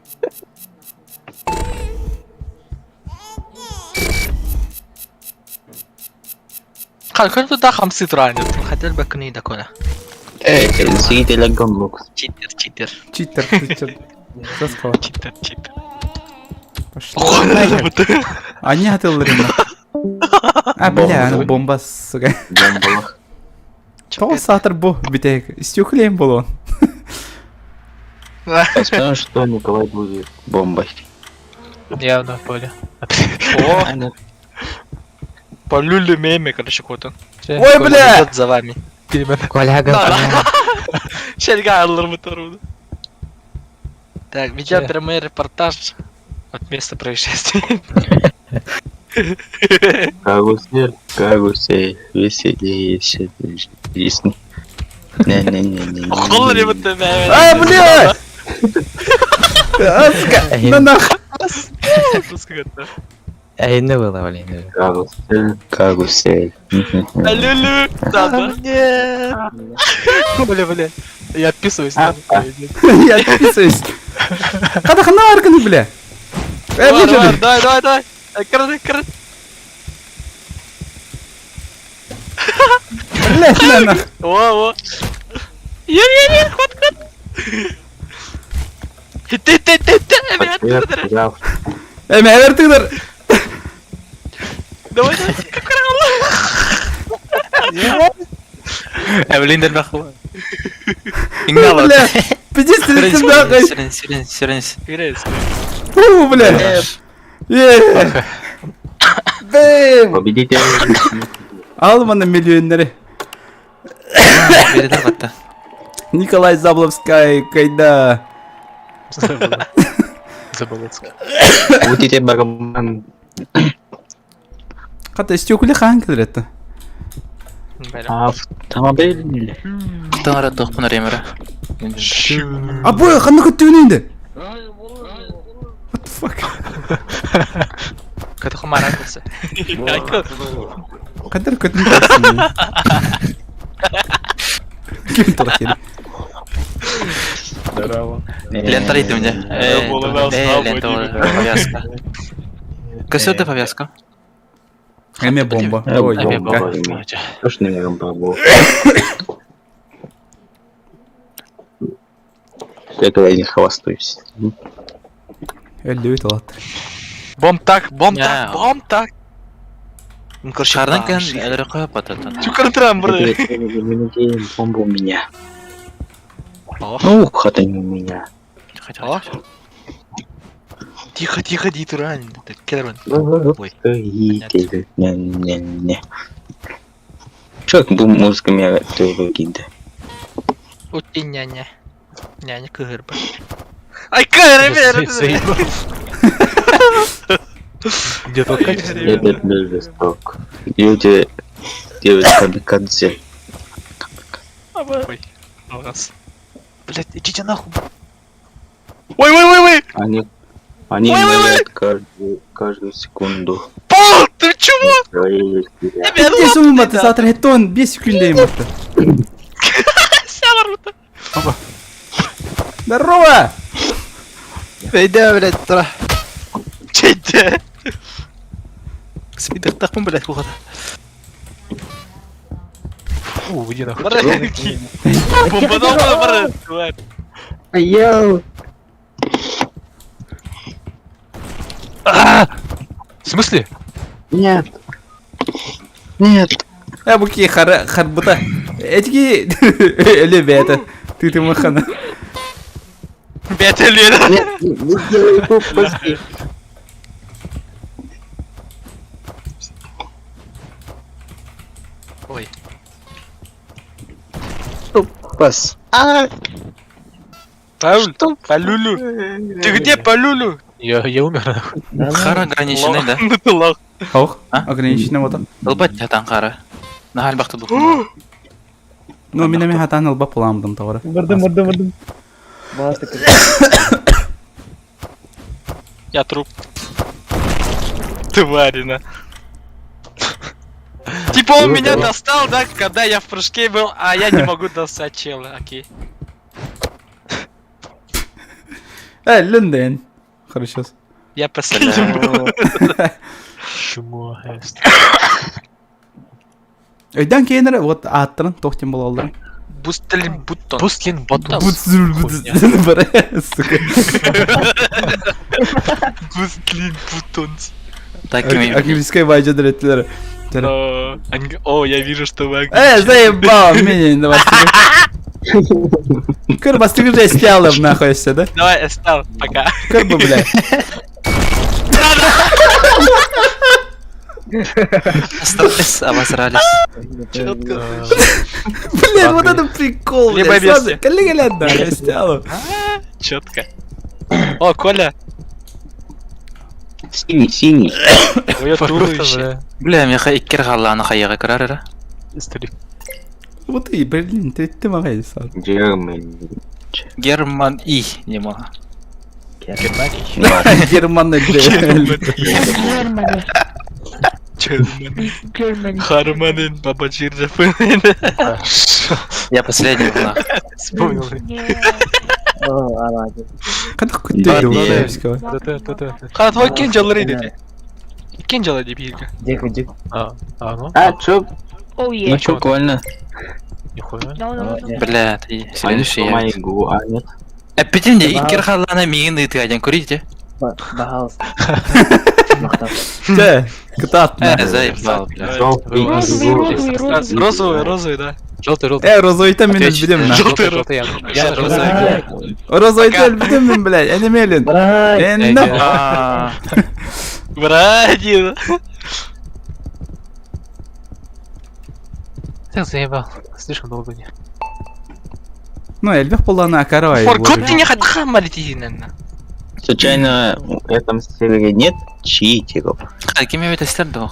Хан, как туда хамсы транят? Хотел бы книга коля. Эй, зрители гамлук. Читер, читер. Читер, читер. Заскоро. Читер, читер. Пошли. Они атылдырым. А, бля, аны бомба, сука. Бомбалах. Тоғыз сатыр бу битек. Стюхлейм был он. Посмотрим, что Николай будет бомбой. Явно, поле. О, по люлю меме, короче, вот он. Ой, бля! Идет за вами. Коля Да, Шельга алырмы Так, ведя прямой репортаж от места происшествия. Карусель, карусель, веселее, веселее. Не-не-не-не. Холли вот тебя. А, бля! А, сука, на нах. Эй, не было, блин. Карусель, карусель. Алюлю. Да, да. Нет. Бля, бля. Я отписываюсь. Я отписываюсь. Када хана арканы, бля. Э, Давай, бля, давай, давай, давай. Кры, кры. Бля, на нах. О, о. Ер, ер, ер, хот, хот. Те, те, те, те, Пожалуйста. Эми тыгдар. Давай, давай, как Эвелин нахуй. Бля, пиздец, ты нахуй. Сирен, сирен, сирен. Фу, бля. Е. Бэм. Победитель. Алманы миллионеры. Бередер батта. Николай Забловскай, кайда. Заболоцкий. Будете бармен. Хата стекуле хан кедретті. Автомобиль. Таңара тоқпын ремера. Абы, ханны көттүгүн инде. What the fuck? Көтө хумаракысы. Кадыр көтүн тассын. Ким тура кели? Здорово. Лента рейді мне. Лента повязка. Көсөтө повязка. Эме бомба. Ой, Эме бомба. бомба. Точно не бомба. Я когда не хвастаюсь. Өлдүбүт алат. Бом так, бом так, бом так. Шардан кен элери коюп атат. Чукар Бомба у меня. Ну, это не у меня. Тихо, тихо, ди туран. Келермен. Ой. Не-не-не. Чё, музыка меня выкинь Ути няня. Няня кыгырба. Ай, кыгырба! Где-то Это жесток. Люди делают камикадзе. Ой, Блять, идите нахуй. Ой, ой, ой, ой! Они... Они Ой, ой, ой. горят каждую, каждую секунду. Пол, ты чего? Пиздец, умматы, завтра хеттон, 5 секунд мыкты. Здорово! Бейде, блядь, тура. Чейде. Спидер тақпын, блядь, кухата. Фу, иди нахуй. Бомбанул бар. Йоу! В смысле? Нет. Нет. Э, буки хар харбыта. Этики эле бета. Ты ты махана. Бета лена. Нет, не делай глупости. Ой. Пас. А, Пауль, Палюлю. Ты где, Палюлю? Я умер, нахуй. Хара ограниченный, да? Ну ты лох. Ох, А? ограниченный вот. Албат ятан хара. Нахаль бақты бұл. Ну, меня меня хатан алба пуламдым товары. Бардым, бардым, бардым. Я труп. Тварина. Типа он меня достал, да, когда я в прыжке был, а я не могу достать чела, окей. Э, Линден. Хорошо. Я последним был. Чмо. Өйдән кейенер, вот аттырын, тохтен болалдыр. Бустлин Буттон. Бустлин Батон. Сука. Бустлин Буттон. Так, кім Английская вайжа директор. О, я вижу, что вы Э, заебал меня, давай. Кырба, ты уже стялым нахуй все, да? Давай, Эстал, пока. Кырба, бля. Остались, обосрались. Четко. Блин, вот это прикол, Либо блядь. Сразу, версия. коллега, да, стялым. Четко. О, Коля, Синий, синий. твое туловище. Бля, мен иккер қалланы қайыға кірар ара. Вот и, блин, ты ты могай сам. Герман. Герман И, не мага. Герман, блядь. Germany. Germany. Germany. Харманин, Бабаджир, Я последний был, нахуй. Вспомнил. Нет. Қандай күтті Ладаевского. Қара твой кен жалыр еді. Кен жала деп елгі. Дико, дико. А, чё? Oh Ну, yeah. прикольно. Нихуя. No, no, no. Бля, ты следующий я. Могу, а нет. Эппитин де иккер халлана миин ыытыа көрейді. Пожалуйста. Мактап. Че, кытаатна. Э, заебал, бля. Желтый. Розовый, розовый, розовый. Розовый, розовый, да. Желтый, желтый. Э, розовый мен өлбүтүм на. Желтый, желтый. Я розовый. Розовый өлбүтүм мен, блядь, энемелин. Брат. Энне. А, Братин. Так заебал. Слишком долго не. Ну, элбэх болланы акарабай. Форгот ты не хадхамали тиһинен. Случайно в этом сервере нет читеров? Ким эбит эстер да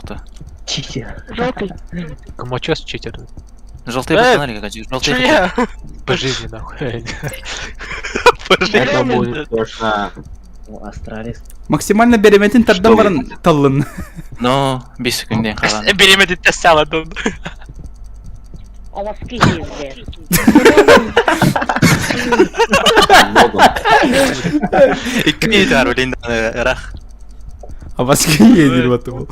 Читер. Желтый. Кумачос читер. Желтый Э, пацаны, как Че желтый. я? По жизни нахуй. Это будет точно. О, Астралис. Максимально береметин тардан Что баран таллын. Ну, бис күнден қалан. Беремет тестяла. А вас какие, блядь? Богом. Икки бар блин, рах. А вас едер вот был.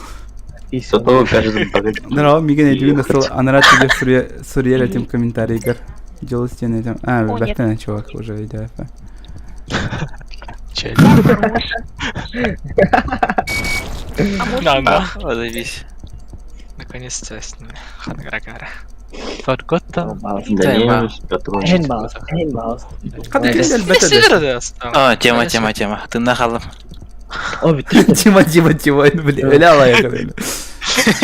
Зато каждый погоди. Здорово, Миган, я тебе настал анрат тебе сурьер этим комментарий, гар. Дело стены этим. А, О, нет. бәттен, чувак, уже идет. Че? А может, Да, да. Заебись. Наконец-то с ними. Ханграгара. Forgotten. Да не, патрон. Эн балыс. Эн балыс. А, тема, тема, тема. Ты нахалым. О, бит. Тима, Тима, Тима, блин, бля, лая, короче.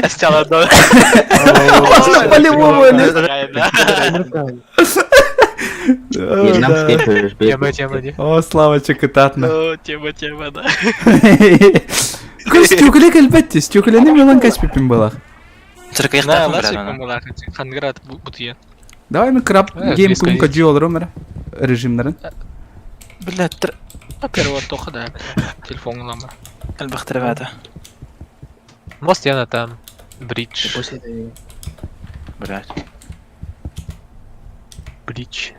Стяла да. Можно по-любому, блин. О, Нам да. скипаешь, тема, тема. О, Слава, чекататна. О, Тема, тема, да. Кой стюкле кэлбэтти, стюклени мелан каспипин балах. На, ласик Ханград бутуен. Давай мы краб Э, гейм близко кумка есть. джиол ромер режимнарын. Бля, Первого тоха, да. Телефон ламар. Альбахтырвата. Мост я там. Бридж. Блять. Бридж.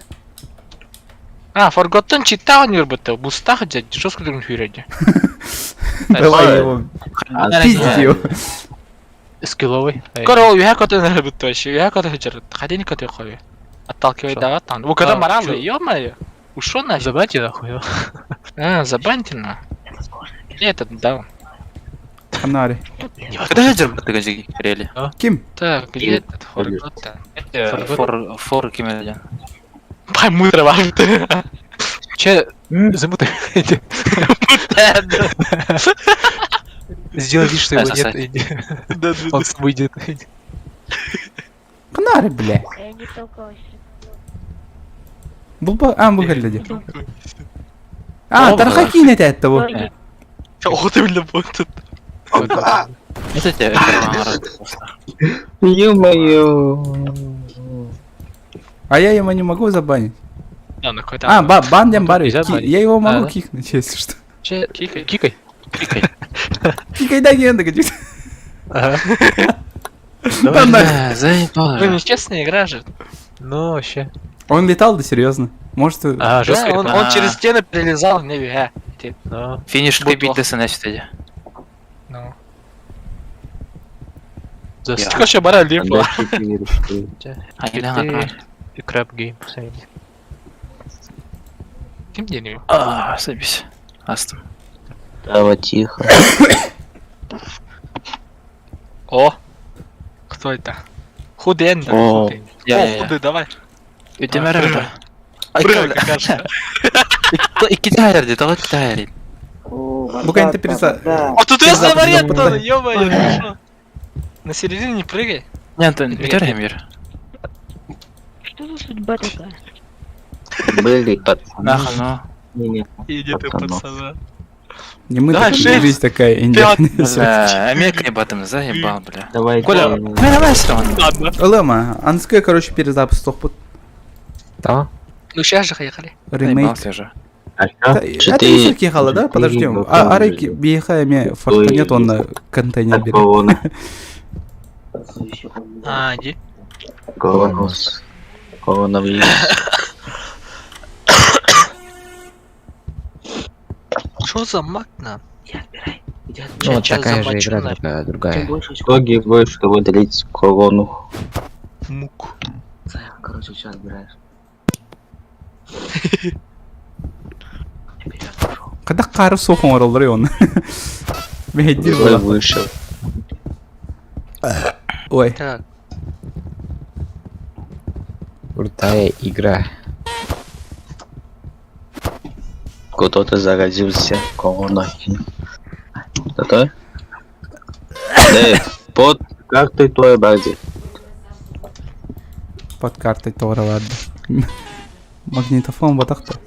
А, Forgotten читал не рбата. Бустах дядь, жестко друг хюреди. Давай его. Пизди его. Скилловый. Корол, я коты на рбата вообще, я коты хджар. Ходи не коты хови. Отталкивай Шо? давай там. У когда А, моралы, чё? ё-моё. Ушо нафиг. Забаньте нахуй. А, забаньте на. Я этот дал. Анари. Когда же ты гази рели? Ким? Так, где этот Forgotten? Фор фор кем это? Пойму трава. Че замутай. Сделай вид, что его нет. Он сам выйдет. Канари, бля. Я не толкаюсь. Булба, а, бу кэлледи. А, тархакин это того. Ох ты, бля, вот тут. Это тебе. Ё-моё. А я его не могу забанить. Да, на какой-то. А, ба, бан дем барри. Нельзя банить. Я его могу А, да? кикнуть, если что. Че, Кикай. кикай. Кикай. Кикай да генда, где. Ага. Да нахуй. Заебал. Ну, нечестная игра же. Ну, вообще. Он летал, да серьезно? Может, А, Да, жестко. он, он через стену перелезал, не ве. Ну. Финиш Бутлох. кабит ДСНС тогда. Ну. За Короче, бара липла. И Crab Game. Ким день А, заебись. Астом. Давай тихо. О! Кто это? Худый Эндер. О. Худый. Я, О, я, я. худый, давай. Үтемер Прыгай, какашка. Икки тайр, тоҕо тайр. Бука не переза... А тут я Перезапуск вариант, запускай. ё-моё, ты шо? На середине не прыгай. Не, Антон, үтер мир. Что за судьба такая? Были пацаны. Нахуй, ну. Не-не. Иди ты, Пацанов. пацана. Не мы Да, такие, шесть, жизнь такая, пять. Бля, Америка ебатым, заебал, бля. Давай. Коля, э, давай сюда. Ладно. Лема, анская, короче, перезапуск тохпут. Да? Ну сейчас же поехали. Ремейк. Заебался же. А Это чё? это Четыре. еще кехала, да? Подождем. А Арайки биеха эме фортанет он на контейнер берет. Такого А, иди. Коронавирус. Коронавирус. Что за маг нам? Иди отбирай. Ну, вот Сейчас такая же замочу игра, нафиг. только другая. Итоги вы, чтобы удалить колонну. Мук. Короче, что отбираешь? Когда қары соқын оралдыр оны. Мehdi Вы була. вышел. Ой. Так, Крутая игра. Кто-то заразился короной. Это? Да, под картой твоей базы. Под картой Тора, ладно. Магнитофон батақта.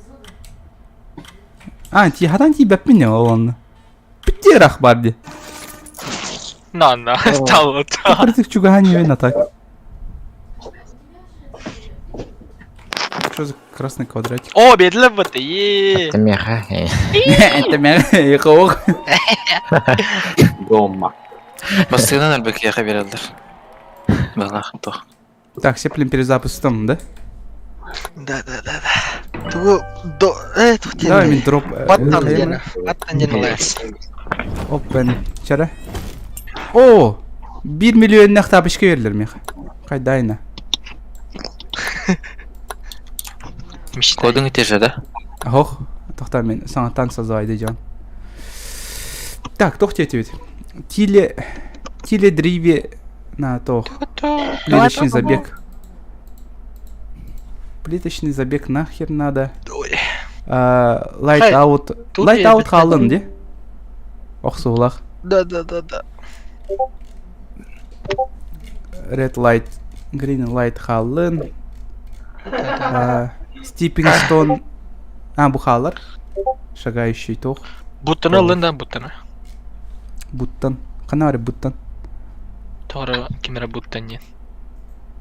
А, ти хадан ти бәппин я оланны. Битте рах барди. на, на, стало так. Против чугани вина так. Что за красный квадратик? О, бедлі быты, е. Это меха. Это мен қауық. Дома. Бастығынан әлбәк яқа берелдер. Балақ тоқ. Так, сеплем перезапуском, да? Да, да, да, да. Тугу, до, тут Давай мен дроп. Баттан дені, баттан дені лес. Open. Чара. О! 1 миллион нақ табышка берілер меха. Қайдайна. Кодың итежі да? Ох, тоқта мен саңаттан создавайды жан. Так, тоқте ведь. Тиле... Тиле дриве на то. Плиточный забег. Плиточный забег нахер надо. Ой. Light Хай, out. тут Light я out бит- қалын, де? Оқсулақ. Да, да, да, да. Red light, green light қалын. Stepping stone. А, бұл қалар. Шагающий тоқ. Буттаны ылын да буттаны. Буттан. Қана бар буттан? Тоғры кемера буттан не.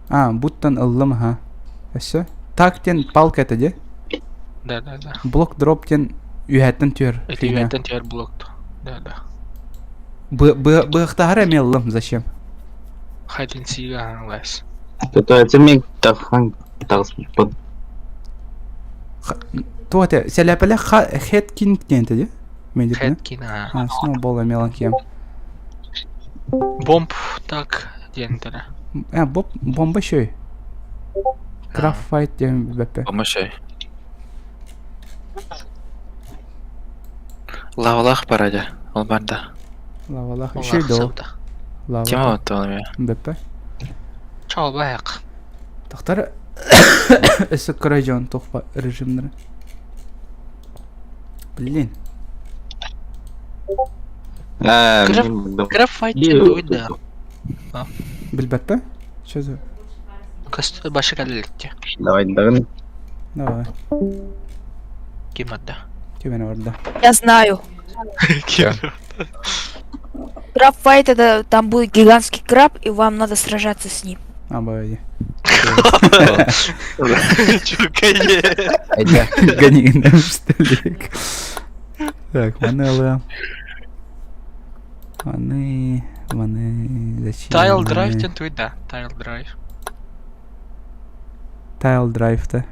А, буттан ыллым, ха. Все. Тактен палка это де? Да, да, да. Блок дроптен үйәттен төр. Это үйәттен төр блокты. Да, да. Б-б-б-хтагара меллым, зачем? Хайден сига лес. Это это мен тахан под То это, селяпеля хет кинг ден де? Мен деп, Хэткин, а. А, сноубол мелан кем. Бомб так дендері. А, боб, бомба шөй. Крафт файт ден бәппе. Болма шай. Лавалақ бар еді. Ол барда. Лавалах. Шөй дол. Лава. Тема отты оны мен. Бәппе. Чал баяқ. Тақтар Эсі крайжан тоқпа режимдері. Блин. А, Крафт файт ден да. Білбәппе? Что за? Касты башы кәлелікте. Давай, давай. Давай. Кем атты? Тебе орда. Я знаю. Краб файт это там будет гигантский краб, и вам надо сражаться с ним. А, бай. Чуркае. Айда. Гони нам столик. Так, манела. Маны, маны, зачем? Тайл маны? драйв ден туйда. Тайл драйв. Тайл драйв-то.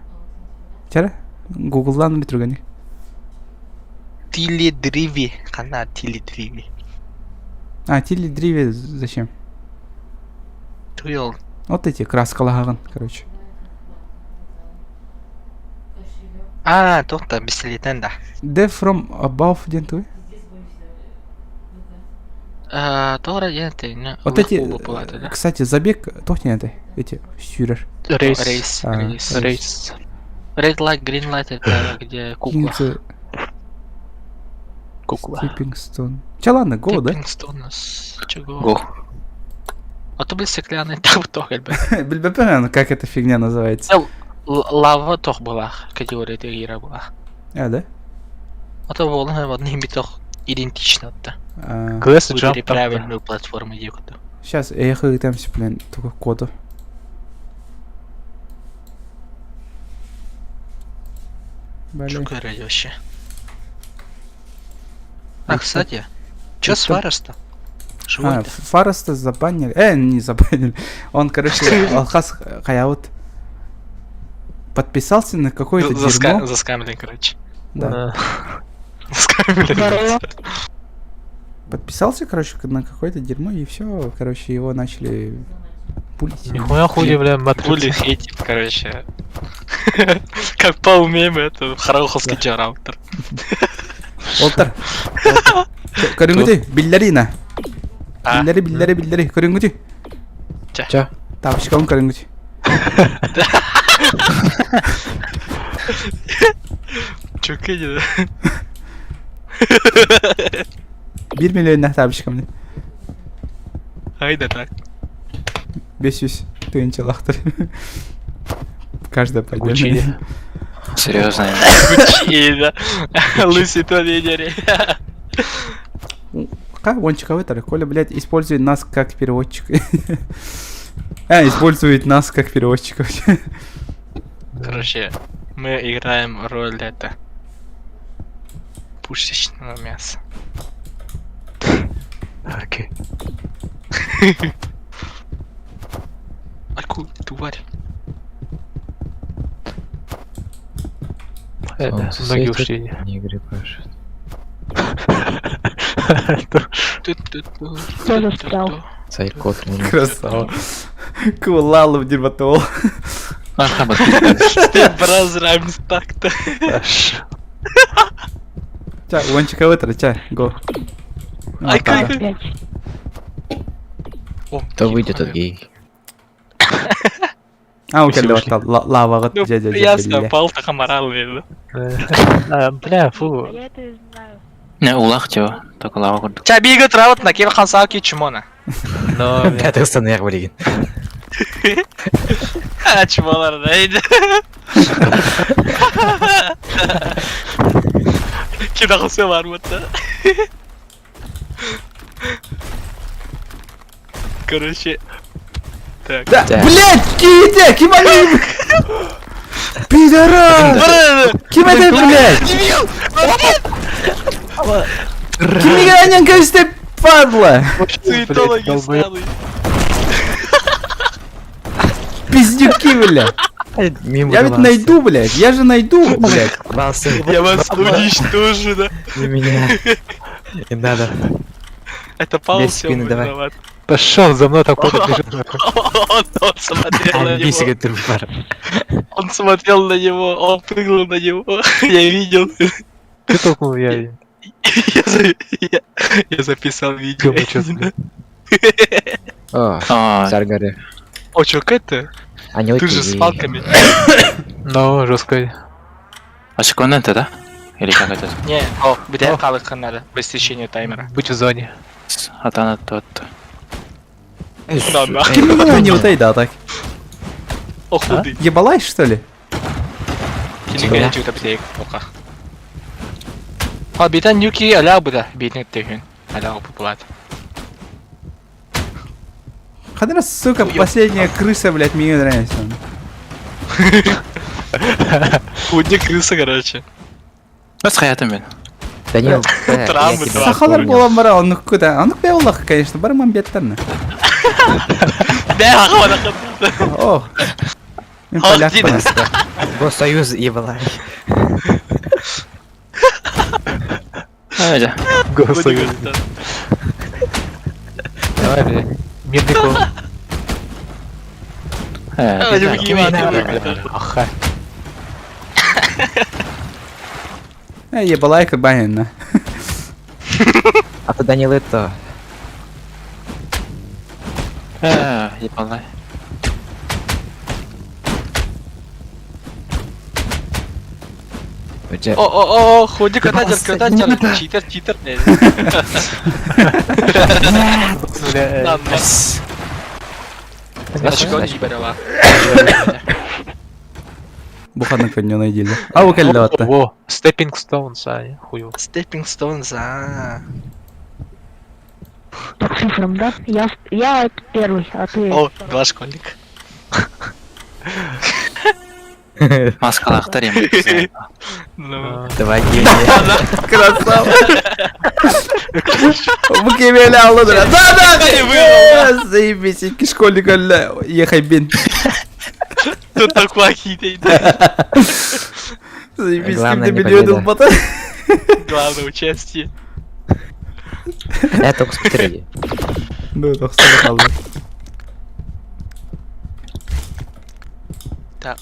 Чара? Гуглдан бітіргені. Тили дриви. Қана тили дриви. А, Тили Дриве зачем? Туйол. Вот эти краскалағын, короче. А, тоқта, бестелетен да. Death from above ден туй? Тоғра ден ты. Вот эти, кстати, забег, тохни это, эти, сюрер. Рейс. Рейс. А, Рейс. рейс. Red light, green light это где кукла. Кинцы, Кукла. Stepping stone. Че, ладно, go, да? Stepping stone с чего? Го. А то, блин, стеклянный там тох, Билбепен, как эта фигня называется? Лава тох была, категория тегира была. А, да? А то волна в одним битох идентично да. А, Выбери правильную платформу декуду. Сейчас, я их там все, блин, только коду. Блин. Чукара вообще. А, кстати, чё с Это- Фареста? А, Живой-то? Фареста забанили. Не забанили. Он, короче, Алхас Хаяут подписался на какое-то дерьмо. Заскамили, короче. Да. Заскамили. Подписался, короче, на какое-то дерьмо, и все, короче, его начали пулить. Нихуя хули, бля, матрица. Були хейтит, короче. Как по мем это Хараховский джараутер. Олтар. Көрүҥүтүй, биллэрина. А? Биллэри, биллэри, биллэри. Көрүҥүтүй. Чэ. Чэ. Тапочкабын көрүҥүтүй. Чё кидет? Биир миллионнаах тапочкам. Айда так. 500 тыһыынчалаахтар. Каждая по Гуччи. отдельной. Серьезно. Гуччи, да. Лысый тренер. Ка, вончиковый Коля, блядь, использует нас как переводчик. А, использует нас как переводчиков. Короче, мы играем роль это пушечного мяса. Окей. Аку, тварь. Это, Солнце многие светит, ушли. Негры пашут. Ту-ту-ту, Кто застрял? ту-ту-ту. Сайкот, муну. Красава. Кулалов дерьмотол. Ты бразраймс так-то. Ча, вончиковый ча, го. Ай, так. как- Опять. О, Кто выйдет, тот гей. А, у Все тебя ушли. лава, Ну, дядя, ясно, пал хамарал, видно. А, Бля, фу. Я это знаю. Не, улах чего? Только лава курдук. Ча бига трават на кем хансаки чмона. Но, Бля, ты блин. А, чмолар, да? Кидался варвата. Короче, так. Да, блядь, киите, ким они? Пидорас! Ким это, блядь? Ким игранен кесте, падла? Суетологи стали. Пиздюки, блядь. Я ведь найду, блядь, я же найду, блядь. Я вас уничтожу, да. Не меня. Не надо. Это Павел Без спины всё давай. виноват. Пошел за мной такой бежит. Он, он смотрел на него. Он смотрел на него, он прыгнул на него. Я видел. Ты толкнул, я. Я, за- я, я записал видео. Говно честно. О, Саргары. О, чё, это? Они Ты же с окей. палками. Ну, жестко. А секунды да? Или как это? Не, о, где калык надо, без течения таймера. Быть в зоне. Атана тот. Да, да. Ким меня не утай, да, так. О, худый. Ебалась, что ли? Кинеге жута битек пока. А битен юки аля буда битен тегин. Аля популат. Хадра, сука, последняя крыса, блядь, мне нравится. Худник крыса, короче. Бас хаятым мен. Данил, бля, Травмы, я тебя травмы. Сахалар помню. буолан бара, оннук куда? Оннук бэйолах, конечно, барыман беттарна. Да, ахвана. О. Мен Ах, поляк Дина. бана. Госсоюз ебала. Айда. Госсоюз. Давай, бля. Мирный кол. Аха. Э, ебалайка банина. А то Данил это... Ебалай. Уже- О, о, о, худик атачер, атачер, читер, читер. Бля. Да, да. Очко не барила. Буханок не найдели. А вы каллата. Во, Stepping Stones, а, хую. Stepping Stones, а. По цифрам, да? Я, я первый, а ты... О, два школьника. Маскалахтар им. Ну. Давай, гений. Красава. Вы кемели аллыдыра. Да, да, да. Заебись, икки школьник әллә. Ехай бен. Тут такой хитей. Заебись, Главное, кимде не миллион победа. бата. Главное участие. Это впереди. Да, тохсор қалды. Так.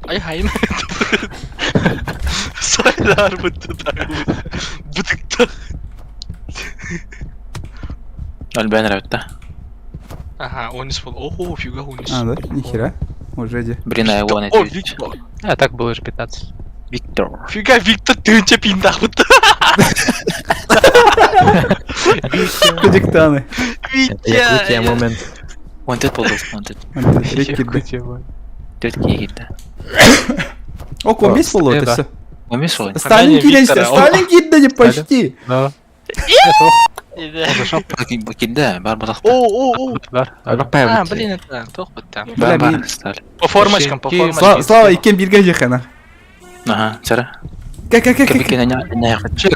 Ай хайм. Сайлар бутта. Бутыкта. Альбен рәвітті. Ага, он испол. Ого, фига он А, да? Нихера. Уже иди. Блин, а его О, Виктор. А так было же 15. Виктор. Фига, Виктор, ты че пиндах будто. Кудиктаны. Якутия момент. Он тут был, он тут. Тут киги-то. О, комбис был, это все. Он весь Сталин кидайся, Сталин кидали почти. Да. Кидде, бар бар. О, о, о. Бар. А, блин, это тох бутта. Бар бар, Сталин. По формочкам, по формочкам. Слава, и кем бирге жехана. Ага, сара. Как, как, как, как?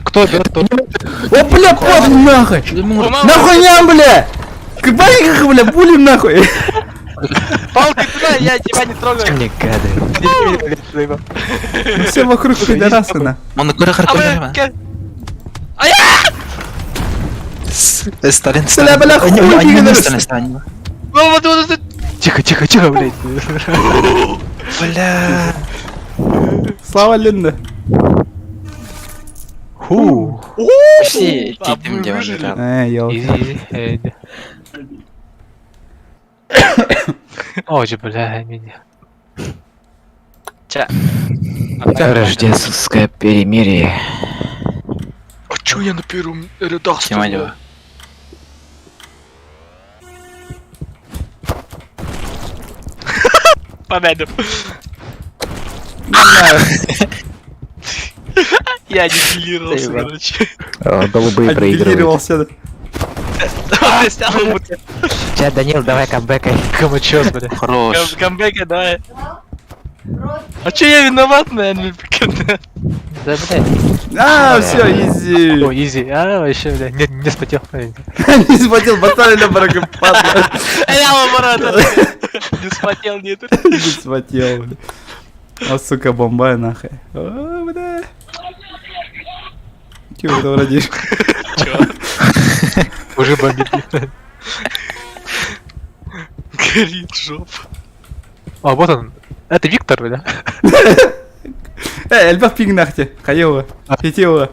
Кто берет, тот. О, бля, падла, нахуй! Нахуй ням, бля! Кабаниках, бля, булим нахуй! Палка туда, я тебя не трогаю. Мне гады. Все вокруг пидорасы, на. Он на Сталин, Бля, бля, хуй Сталин, Сталин. Тихо, тихо, тихо, блядь. Бля. Слава Линда. Ху. Почти титим делали. Э, ёлки. Изи, изи. Ой, бля, меня. Ча. Рождественское перемирие. А чё я на первом рядах стою? Победу. Я аннигилировался, короче. Голубые проигрывают. Аннигилировался. Чат, Данил, давай камбэкай. Камачос, бля. Хорош. Камбэка, давай. А чё я виноват, наверное, Да, блядь. А, все, изи. О, изи. А, вообще, бля, не, не спотел. Не спотел, поставили на барак, падла. Я наоборот. Не спотел, нет. Не спотел, бля. А, сука, бомба, нахуй. О, бля. Чего ты вродишь? Чё? Уже бомбит. Горит жопа. А, вот он. Это Виктор, бля. Эй, Альбах пинг нахте. Хаева. Хитева.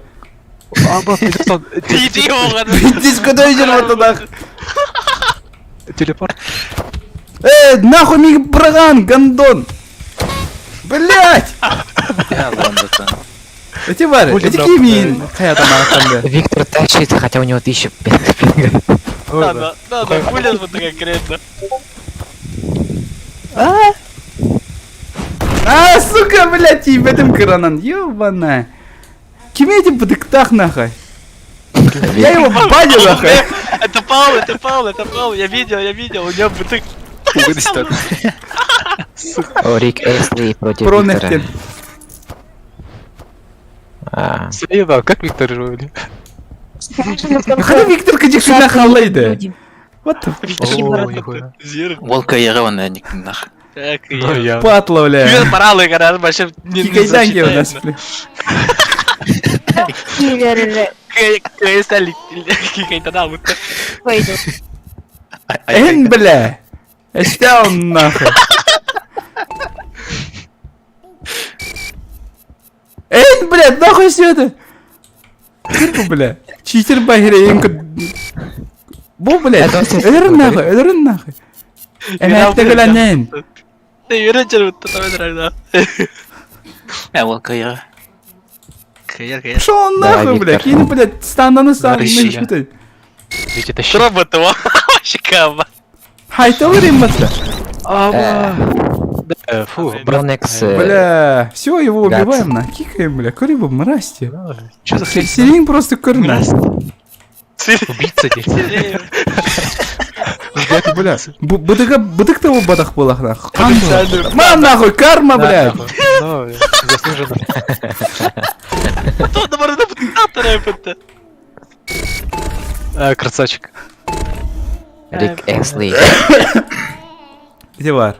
А, бах, он. Иди его, Иди куда идешь вот туда? Телепорт. Эй, нахуй миг браган, гондон. Блять! Эти вары, эти кимин. Виктор тащит, хотя у него 1000 пинга. Да, да, да, да, хули вот конкретно. А, сука, блять, и в этом коронан, ёбаная. Кем этим подыктах нахуй? Я его баню нахуй. Это Паул, это Паул, это Паул, я видел, у него бутык. О, Рик Эсли против Виктора. Пронехтен. Заебал, как Виктор живет? Хали Виктор кадик нахалайды. What the fuck? Волка егаван нах. Так, я. Патла, бля. Привет, паралы, гараж, вообще не Кикайданги у нас, бля. Эн, бля. Эстяун нахуй. Эн, блядь, нахуй все это? Кырпы, бля. Читер багире эмка. Бу, блядь. Өлөрүн нахуй, өлөрүн нахуй. Эмэттэ гөләнен. Пошел он нахуй, бля. Кинь, блядь, станданы стан. Ведь это щит. Робот его. Вообще каба. Хайтал римматла. Фу, Бронекс. Бля, все, его убиваем, на, кикаем, бля, курибу, мрасти. Че за хрень? Сирин просто курна. Убийца здесь. Бля, бытыка, бытык того бадах было, нах. Мам, нахуй, карма, блядь. Ну, заслуженно. Красавчик. Рик Эсли. Где бар?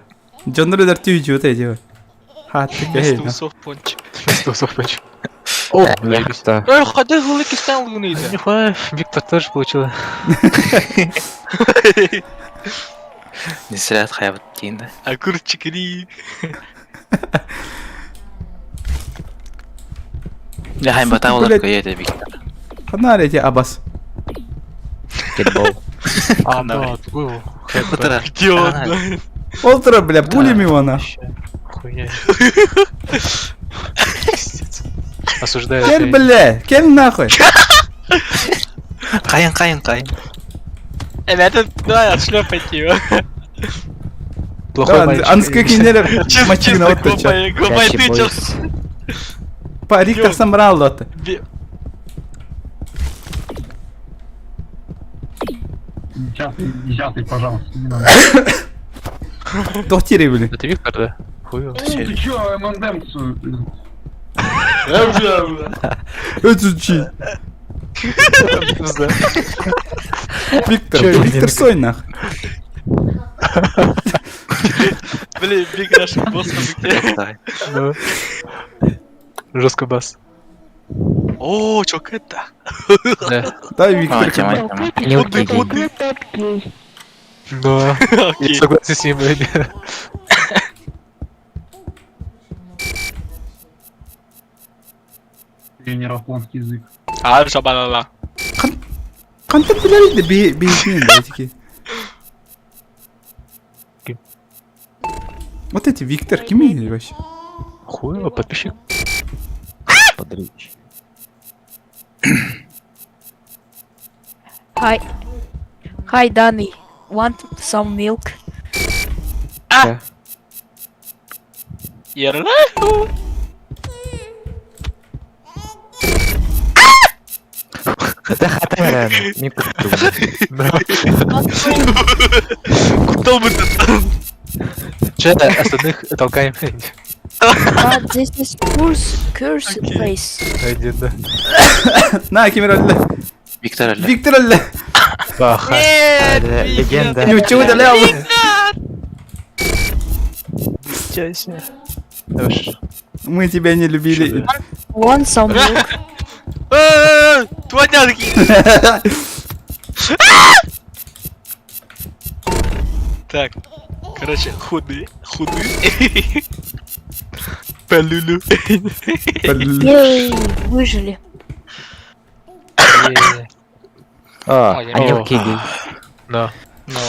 Джон Ридер түйчү өтө эти. Ха, Вместо усов пончик. Вместо усов пончик. О, Нехта. Эй, хотя великий стал гнида. Нихуя, Виктор тоже получил. Не зря хаябыт дейін да. Огурчик ри. Я хайм бата олар Блядь. көйе Виктор. Ханар эти Абас. Кетбол. А, да, такой. Утыра. Где он? Олтера, бля, пулями его нах. Хуйня. Осуждаю. Кель, бля, кель нахуй. Қайын, қайын, қайын. Ребята, давай отшлепайте его. Плохой Давай, мальчик. анскы кинелер Чисто, мочина чисто, вот чё. глупая, глупая, Чаще ты чё? бойс. Па, Риктор самрал лота. Десятый, пожалуйста. Тохтири, бля. Это Виктор, да? Хуй. Ты чё, МНДМ? Это чи? Виктор, Виктор Сой нах. Блин, Биг наш босс где? Ну. Жестко бас. О, чё это? Да. Дай Виктор. А, тема, тема. Не укиги. Да. Я Окей. согласен с ним. Тренер язык. А, шабалала. Кантып билер иди би би би Ким? Вот эти Виктор кими вообще? Хуй, подписчик. Подрыч. Hi. Hi, Danny. Want some milk? Ерла. Да хата Не купту. Куда бы ты там? Че, остальных толкаем. But this is curse, curse Окей. place. Один, да. На, кимер алла. Виктор әлі. Виктор алла. Баха. Нет, Легенда. Ничего да лял. Мы тебя не любили. Want some milk? Твоя Так, короче, худы, худы. Палюлю. Ей, выжили. А, Ой, они о. укиги. Да. Ну,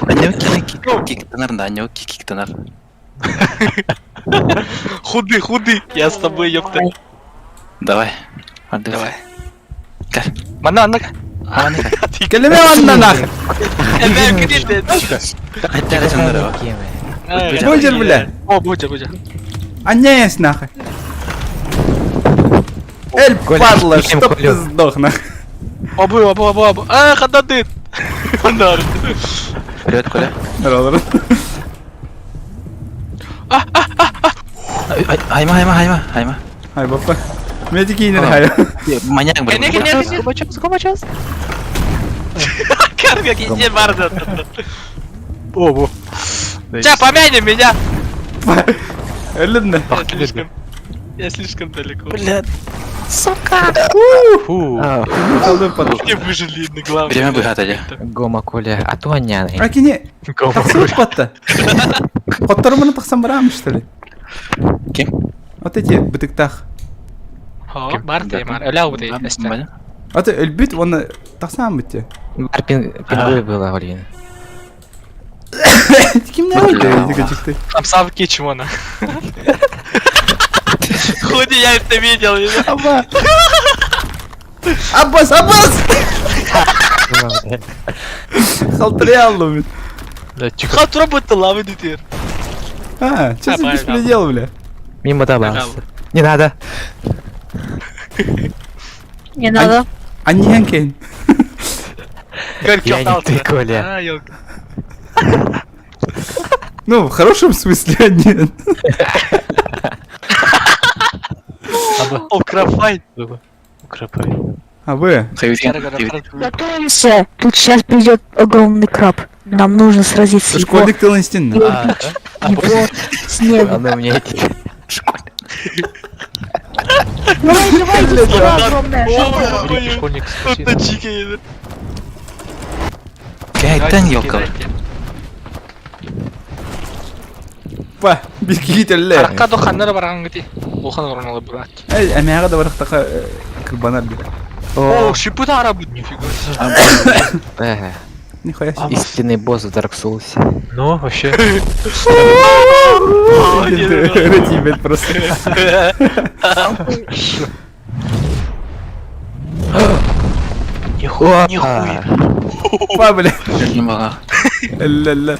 Анеуки киктанар, да, анеуки киктанар. худы, худы, я с тобой, ёпта. Давай. Давай. Мана, на. Келеме анна нах. Будер, бля. О, будер, будер. Аняясь нахуй. Эль, Коля, падла, кем, чтоб ты Колю? сдох нах. Обу, обу, обу, обу. А, хадады. Хандар. Привет, Коля. Здорово, здорово. Хайма, хайма, хайма, хайма. Ай, бапа. Медики не хай. Маньяк, блин. Карга, не барда. О, во. Ча, помяни меня. Эллен. Я слишком, я слишком далеко. Бля. Фу. Не выжили на главное. Время быгатали. Гома Коля. А то аняны. Акине, Гома. тахсыбыт батта. Коттарманы тахсан барам, что ли? Ким? Вот эти бытыктах. О, барда, мар. Эля, вот это. А ты эльбит, он тахсан бытте. Бар пингуй было, блин. Ким не ойды? Там савки чмона. Худи, я это видел. Аба. Аббас, Аббас! Халтыряллы бит. Да, тихо. Хат робота лавы дитер. А, что за беспредел, бля? Мимо добрался. Не надо. Не надо. Аньянкин. Я не ты, Коля. А, ёлка. Ну, в хорошем смысле, а нет. О, крафай. Укропай. А вы? Готовимся. Тут сейчас придет огромный краб. Нам нужно сразиться его, Школьник ты на А, да? его снегом. Она у меня эти. Давай, давай, иди сюда, огромная жопа. Великий школьник спаси. Кайтан елка. Па, биркигителле. Аракка ханнара барган гити. Улхан орналы брат. Эй, эмээҕэ да барахтаха кырбанар бит. О, шипы тара будет, нифига себе. Нихуя себе. Истинный босс в Dark Souls. Ну, вообще. Рытибет просто. Нихуя, нихуя. Па, бля. Немного. Ля-ля.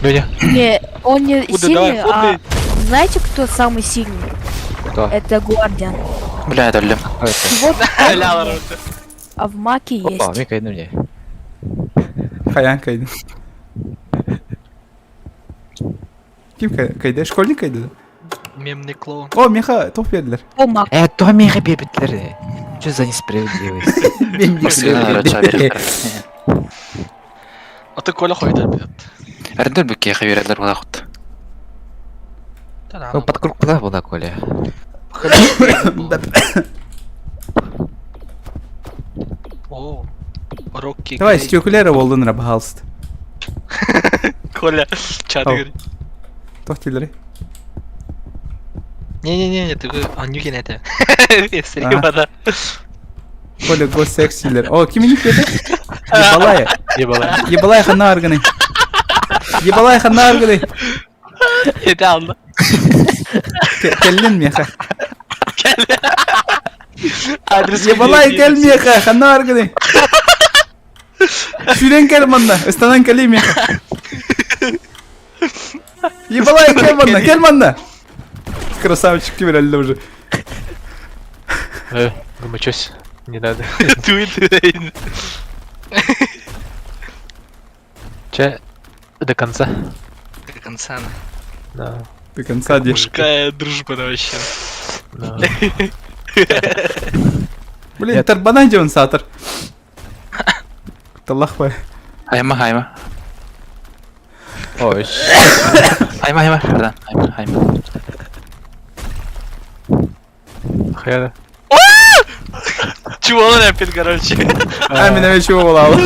Леня. Не, он не Куда, давай, сильный, а фоты. знаете, кто самый сильный? Кто? Это Гвардиан. Бля, это лем. Вот, Ля, а в Маке Опа, есть. Мика, иди мне. Хаян кайды. Ким кайды? Школьник кайды? Мемный клоун. О, меха, топ бердилер. О, Мак. То Миха бебетлер. Что за несправедливость? А ты Коля ходит, ребят. Эрдер бүкке хаберлер була хут. Ну, подкрутка куда была, Коля? О, Рокки. Давай, стекулера болдун ра, пожалуйста. Коля, чат Ау. говорит. Тох тилери. Не-не-не, ты Анюкин это. Вода. Коля, го сексилер. О, ким иник деді? Ебалая. Ебалая. Ебалая ханна арганы. Ебалая ханна арганы. Это Анна. Келлин меха. Адрес. Ебалай кел меха, ханна арганы. Сүрен кел манна, ыстанан кели меха. Ебалай кел манна, кел манна. Красавчик кибер уже. Гомочось. Не надо. Че, до конца. До конца. Да. До конца де. Мужская дружба вообще. Да. Блин, тарбанан же он сатор. Таллахпай. Хайма, хайма. Ой, Хайма, хайма. Пардон. Хайма, хайма. Хрена. Чего он опять, короче? А, меня чего волала.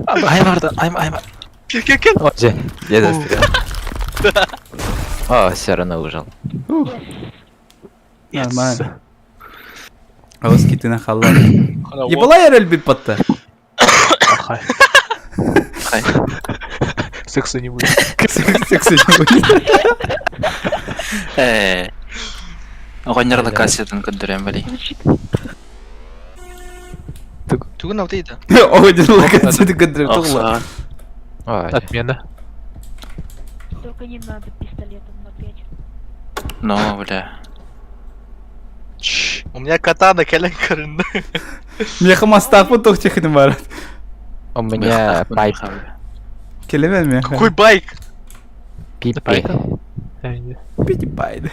Хайма, пардон. Хайма, хайма. О, где? Я застрял. О, все равно выжил. Нормально. Ауыз китіне халлар. Ебалай әрел бит батты. Ахай. Хай. Секса не будет. Секс не будет. Э. Оғаннар локациядан көндірем бәли. Тугун алты еді. Оғаннар локациядан көндірем тұғыла. Ой, Отмена. Только не надо пистолетом опять. Ну, бля. У меня катана кэлен көрінді. Меха мастақпы тоқ технім бар. У меня пайп. Келемен меха. Какой байк? Пипи. Пити байды.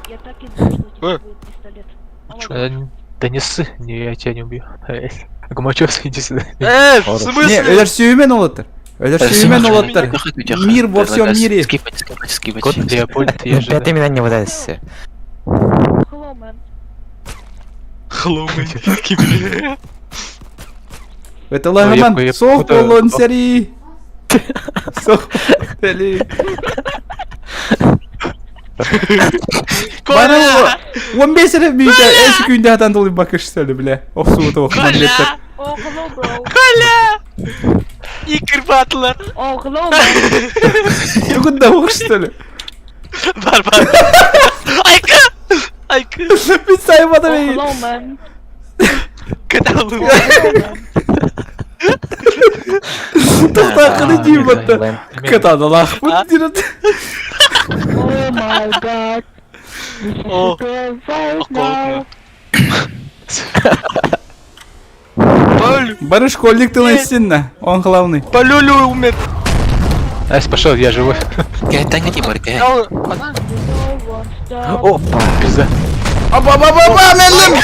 Я так и знал, что у тебя Э. будет пистолет. Да не ссы, не, я тебя не убью. Гумачевский, иди сюда. В Не, смысле? өлер сүйімен олаттыр. Өлер сүйімен олаттыр. Мир во всем мире. Скипать, скипать, скипать. Кот Леопольд, я же... Ты меня не выдайся. Hello, man. Хломы. Это лагаман. я- Соқ это- болон сәри. Соқ сәри. Бана 15 рет мүйді әші күйінде атан толы бакыш сәлі, бля. Оқсуы тоқ мамлеттер. Oh, hello, bro. Коля! Игорь Батлер. Oh, hello, man. Бүгін да оқыш сәлі. Бар, бар. Айка! Айка! Мен сайып Oh, адам hello, man. Каталу. Тоқтақыны дейін батты. Катадалақ бұт дират. Oh my god. This is О, the right now. Палю. Бары школьник ты на Он главный. Палюлю умер. Ась, пошел, я живой. Опа! Пизда. Опа, опа, опа, опа, мелім!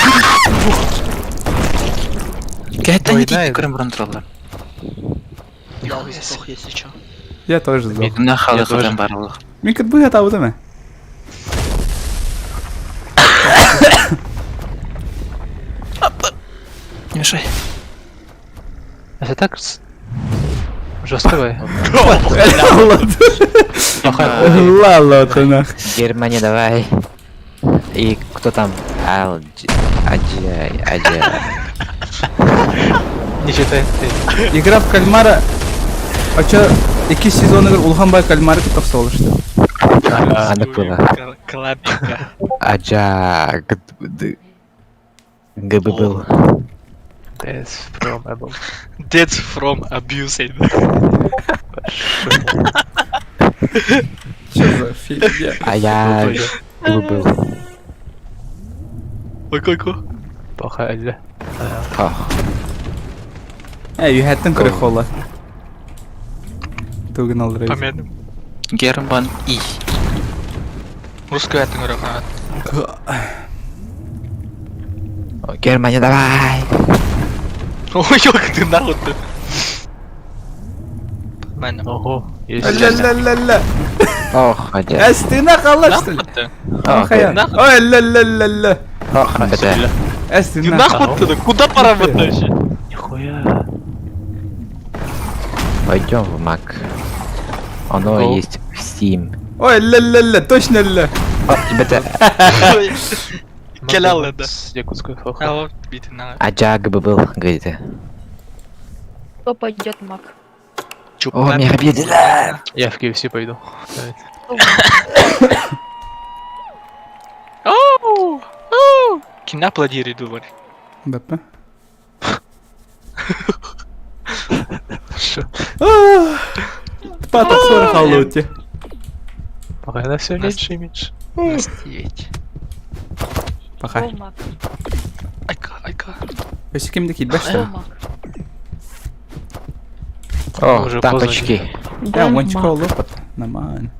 Я сдох, если чё. Я тоже сдох. Я тоже. Мен кітбі атауды ма? Не мешай. Это так жестко. Лало ты нах. Германия, давай. И кто там? Ал... Аджай, Аджай. Не читай. Игра в кальмара. А чё, икки сезоныгар улахан бай кальмары тохсолышты. Аны было. Клапика. Аджа... ГБ был. Death from above. Death from abuse. Чё за фигня? А я... ГБ был. Ой, ой, ой. Плохая Ох. Э, үһәттен көрө хола. Тугын алыр. Помедным. Герман И. Русская ты говорю. Германия, давай! Ой, ёлка, ты нахуй ты. Нормально. Ого, есть. Ля-ля-ля-ля. Ох, Аджа. Эс, ты нахуй что ли? Нахуй ты? Ох, Нахуя? нахуй. Ой, ля-ля-ля-ля. Ох, БТ. Эс, ты Ты нахуй. нахуй ты? Куда пора вообще? Нихуя. Пойдем в Мак. Оно Го. есть в Steam. Ой, ля-ля-ля, точно ля. О, БТ. Келал да. С якутскую фоху. А вот бити на. Аджа ГБ был, говорит. Кто пойдет, Мак? О, меня обидели. Я в KFC пойду. Оу! Оу! Кина аплодирует, думаю. БП. Шо? Пата сор халути. Пока она все меньше и меньше. Настеть. Пока. Го, Мак. Айка, айка. Өсі кімді кит бәшті? Го, Мак. О, Уже поздно. тапочки. Я ончика лопат. Нормально.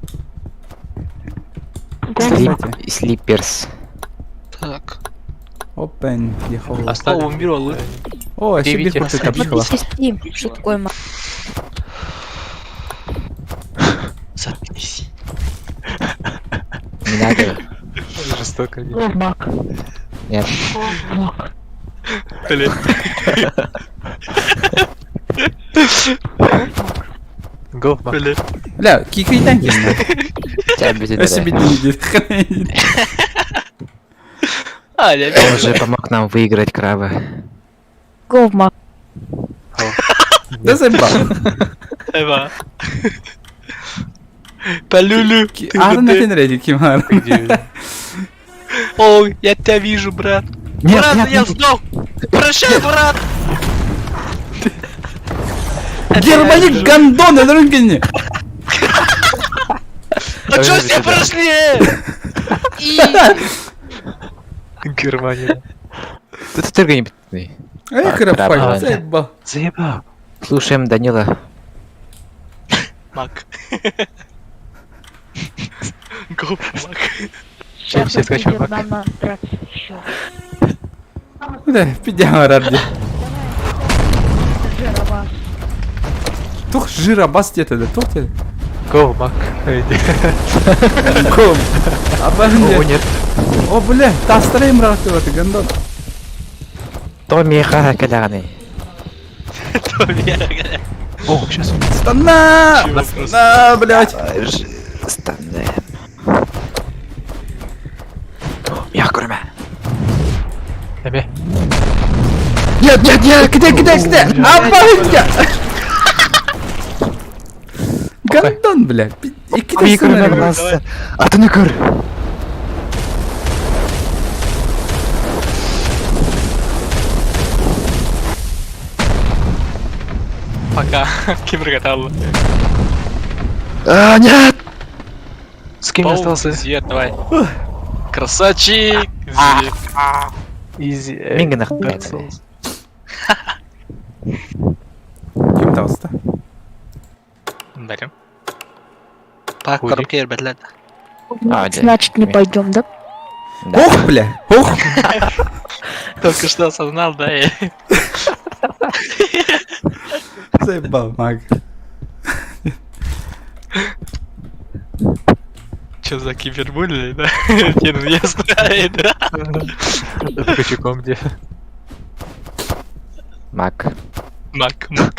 Слип- Слиперс. Так. Опен, ехал. Оставь. О, умирал. О, еще Девять. бир курты тапчикала. Steam. Что такое Мак? Заткнись. Не надо. Жестоко. Го, Мак. Нет. Го, Мак. Блин. Го, Мак. Блин. Бля, кикейтен кимді. Тебя обидели. Өсі бит не А, я Он же помог нам выиграть краба. Го, Мак. Да заебал. Эва. Палюлю. ты Арын ты. нәтен рейді ким арын. Где? Ой, я тебя вижу, брат. Нет, брат, нет, я нет. сдох. Прощай, брат. Германик гандон, это А чё все прошли? Германия. Ты только не пи***ный. Эй, А, краб, краб, заебал. Заебал. Слушаем Данила. Мак. Го, мак. Сейчас все скачиваем, придет Мак. нам на драться еще. Да, пидяма рабди. Жиробас. Тух жиробас где-то, да, тух тебе. Го, Мак. Иди. Ком. Абан О, нет. О, бля, тастырайым рахты вот, гандон. Томми Хакаляны. О, сейчас. Стана! Чего просто? На, блядь. Станная. Я курма. Эме. Нет, нет, нет, где, где, где? Абан, Гандон, бля. Икки Курма А ты не кур. Пока. Кибергаталла. А, нет! С кем я остался? Зет, давай. Красавчик. Зет. Изи. Минга нахуй. Dark Souls. Ким таусты? Дарим. По Худи. коробке, ребят, А, да. Значит, не пойдем, да? Да. Ох, бля, ох. Только что осознал, да, я. Заебал, маг. Че за кибербулли, да? Не, ну я знаю, да. Ткачуком где? Мак. Мак, мак.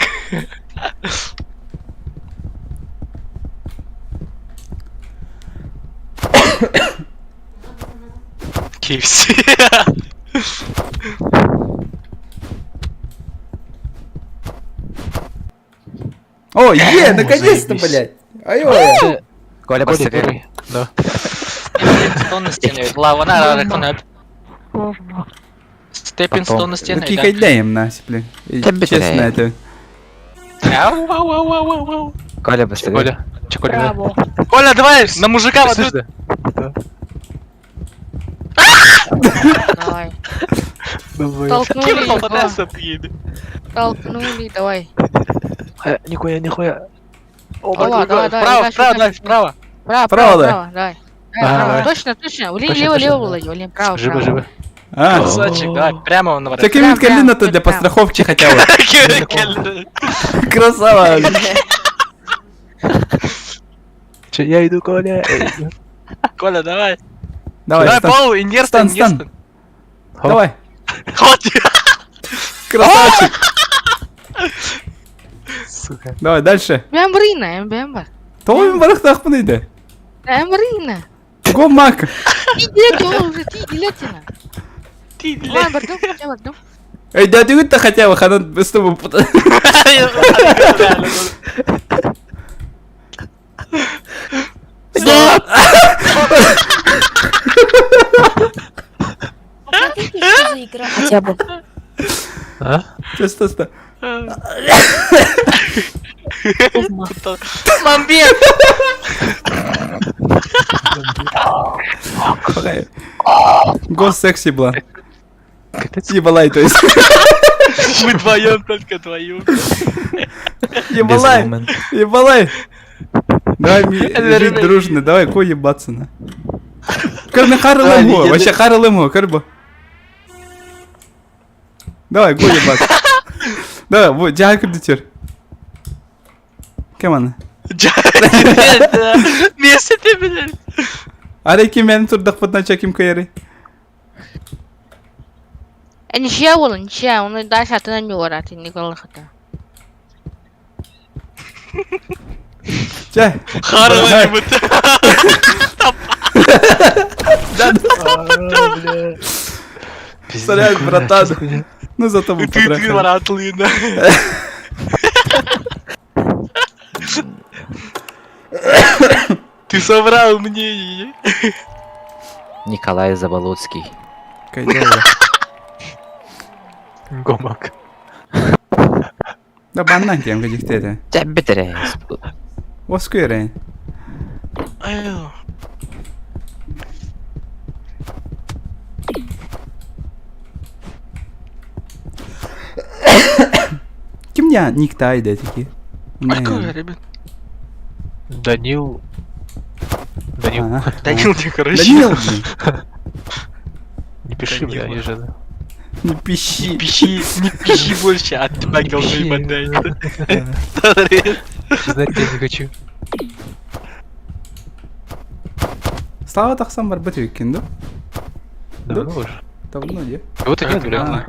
KFC. О, е, наконец-то, Заебись. блядь! Ай-ой! Коля Коля бастыгы. первый. Да. Степень Потом. 100 на стену. Ну кикайдаем на, блин. Да Честно, это... Ау, ау, ау, ау, ау, ау. Коля бастыгы. Коля. Че, Коля, да? Браво. Коля, давай, на мужика Ты вот слышишь, да? Давай. Давай. Толкнули Кем его. попадался приедет. Толкнули, давай. Э, Нихуя, нихуя. Давай, давай, давай, Вправо, дальше, вправо, дальше. давай, вправо. Право, Право, право, да. право, давай. А, Давай, право. давай. Точно, точно. Влево, Точно, лево, точно, лево, да. Володя, влево, право, Живо, право. живо. А, Красавчик, давай, прямо он наворот. так Прям, Калина прям, то для прям. подстраховки хотя бы. Красава! Че, я иду, Коля. я иду. Коля, давай. Давай, Давай, стан. Пол, Иньерстон, Стан, стан. Иньерстон. Давай. Хватит. Красавчик. Сука. Давай, дальше. Бэмбрина, бэмбар. Тоғыз барақтақпын дейді. Бэмбрина. Го мак. Ти ол уже, ти дилетина. Ты, Ладно, бардым, я бардым. Эй, да ты то хотя бы, ханан с тобой. Посмотрите, что за игра. Хотя бы. А? Стой, стой. Мамбет! Погай. Го секси была. Капец. Ебалай, то есть. Мы вдвоем только вдвоем. Ебалай. Безумен. Ебалай. Давай жить дружно, давай ко ебаться на. Кырны харылым вообще харылым кырбы. Давай, го ебаться. Давай, вот, жаа кырдытер. Кем аны? Вместе ты, блядь. Аре ким мени турдак бутна ким кайры. Ничья была, ничья, он и дальше, а ты на него рад, и Никола хата. Ча. Харылым. Сорян, братан. Ну зато мы Ты, ты, потрахали. братлы, да. Ты соврал мне. Николай Заболоцкий. Кайдела. Гомак. Да баннан кем гидиктере. Тебетере. Оскуэрен. Ким я никтай дэтики. Откуда, ребят? Данил. Данил. Данил, ты, короче. Данил, блин. Не пиши, бля, Данила. не жена. Не пищи. Не пищи, не пищи больше, от тебя Не говно пищи. ебанает. Знать я не хочу. Слава тахсан бар бит викин, да? Давно уже. Давно, не? Вот и нет, бля.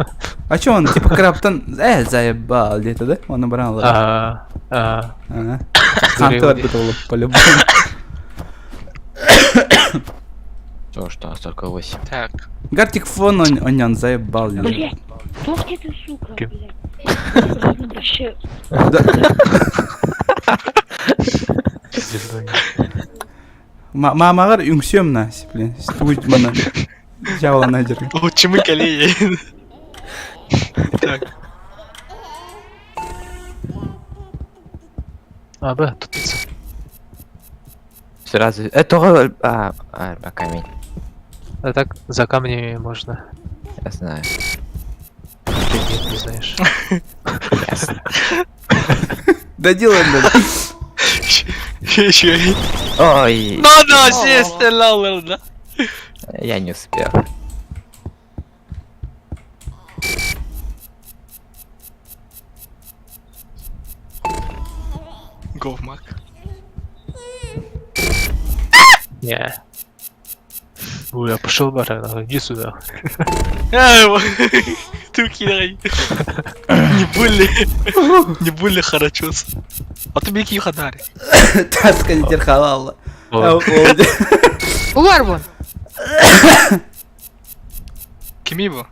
А чё он, типа, краптан... заебал где-то, да? Он набрал. А, а. Ага. Хантер бит по-любому. То, что нас только 8. Так. Гартик фон он, он, он заебал. Блять, помни ты, сука, Кем? блядь. Вообще, Да. Мамағар үңсем на, блин. Стуить мана. Дьявола найдер. Лучше мы коллеги. Так. А, да, тут пицца. Сразу. Это а, а, а, камень. А так за камнями можно. Я знаю. Ты нет, не знаешь. Ясно. Да делаем, да. Еще. Ой, Ну, ну, сесть, да. я не успел. Говмак. Не. Ой, я пошел, баран, иди сюда. А, его. Ты кирай. Не были. Не были харачус. А ты беги хадари. Таска не терхалала. Улар вон. Ким его?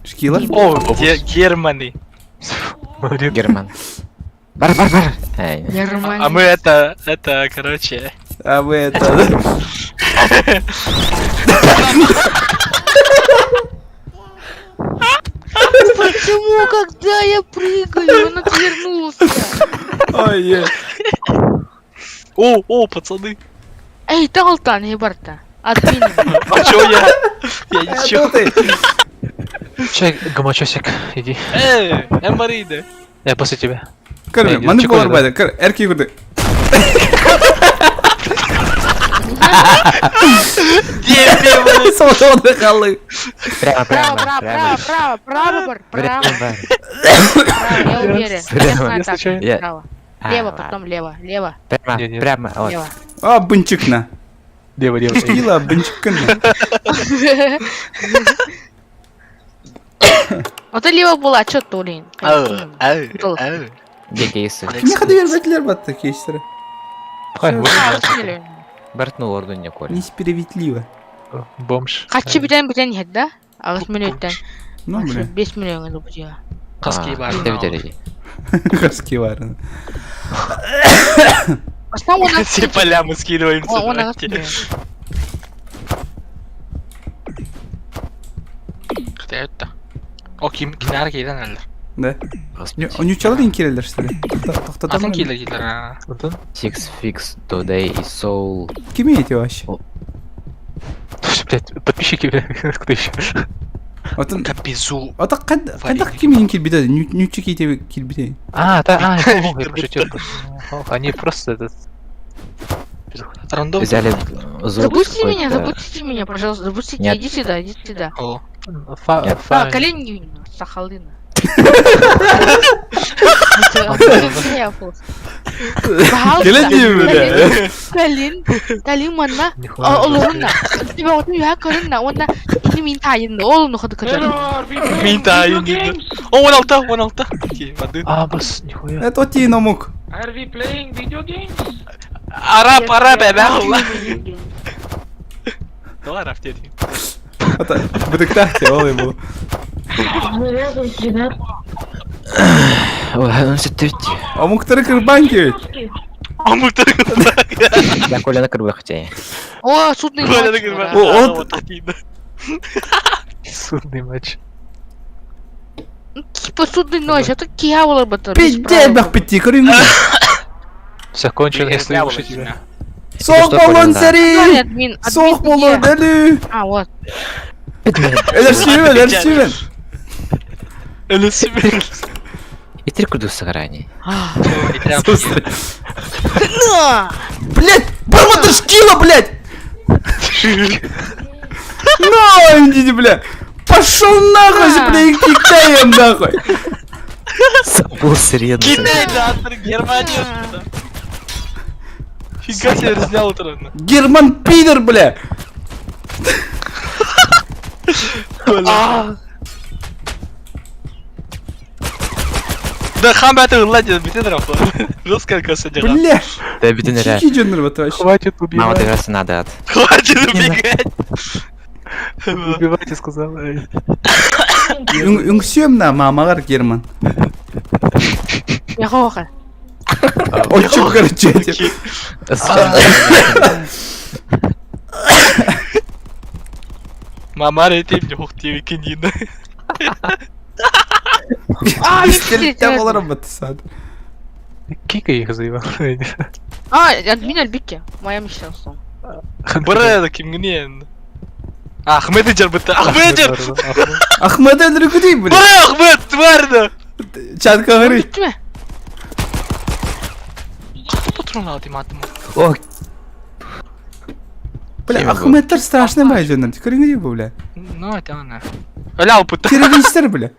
Шкила? О, Германы. Герман. Бар, бар, бар. Эй. Германия. А мы это, это, короче. А мы это... Почему, когда я прыгаю, он отвернулся? Ой, е. О, о, пацаны. Эй, Талтан, ебарта. Админ. А чё я? Я ничего. ты? Чай, гамачосик, иди. Эй, Эмарида. Я после тебя. Көр, Эй, маны чекой, болар да. байды. Көр, эрки курды. Дебил. Солоды халы. Прямо, Право, прямо, право, прямо. право, право, право, бар, право, Прямо, бар. право, я уверен. Прямо. Я знаю Я так, случайно. Я- право. А, Лево, ладно. потом лево, лево, Прямо, Не, не. прямо, вот. лево. А, бынчыкна. Лево, лево. эй. Шкила, бынчыкна. Вот это лево была, чё ты, блин? Ау, ау, ау. Где кейсы? Не ходы вербетлер батты кейстері. Хай, вот А, вот или- Бартну орду не коли. Несправедливо. Бомж. Качы бүтэн бүтэн иһэр да? Аҕыс мүнүүттэн. Ну, бля. 5 миллион ылбытыга. Хаски бар. Битери. Хаски бар. Бастан он Все поля мы скидываемся. Он аҕыс давайте. миллион. Хотя это. О, ким кинар кейден әлдер. Да. Нючалар кирелер что ли? Тоқтата Атын кейлер кейлер. Антон? Six Fix Today is Soul. Ким эти вообще? Блять, подписчики, бля, кто еще? Атын Капизу. Ата қад қадақ ким килбите? Нючи кейте килбите. А, да, а, я понял, я пошутил. Ох, Они просто этот... Рандом. Взяли звук Запустите меня, какой-то. запустите меня, пожалуйста, запустите. Нет. Иди сюда, иди сюда. О. Фа, Нет. фа, А, колени сахалына. Келе бля. Калин, калин манна, Нихуя. олорунна. Тебя вот я көрүнна, онна ини мин тайын, ол ну ходы көтөр. Мин тайын дейді. О, 16, 16. Окей, воды. А, бас, нихуя. Это ти намук. Араб, араб, әбә Давай араб деді. Ата быдыктахте ол бу. Ой, ну все ты. Амуктары кырбан кебет. Амуктар Я Коля на крылах хотя. О, судный Коля матч. О, от- Судный матч. Типа судный ночь, это кия болар бата. Пиздец бах пити көрүң. Все кончено, я стою выше тебя. Соқ что, болон Коля, да? сәри. Админ, Соқ болон әлі. А, вот. Элер сүйбен, элер сүйбен. Әлі сүйбен. И три курду сыграни. На! Блять, барматыр шкила, блять. На, идите, бля. Пошел нахуй, На. бля, китаем нахуй. Забыл сирену. Китай, да, Германия. Фига себе разнял утро. Герман пидор, бля. Да хам это ладно, битен рафа. Жестко косо дела. Бля. Да битен ре. Чики жөндөр бат вообще. Хватит Мама, ты убивать. раз надо от. Хватит убегать. Убивайте, сказал. Эй. Үңсөм на мамалар Герман. Я хоха. Очень короче. эти. Мама ретим не хох тебе кинина. А, Истерикте болар бат сад. Кика их заебал. А, админ альбике. Моя мечта сон. Бра, кимгинен. Ахмед жар бітті. Ахмед жар. Ахмед Эндрюкути, бля. Бра, Ахмед, тварь да. Чатка горы. Бүттү Қаты патрон алды матым. О, Бля, Кем был? Ахмедтер страшный бай жөндөр. Көрүңү бу, бля. Ну, это она. Ля, пыта. Террористтер, бля.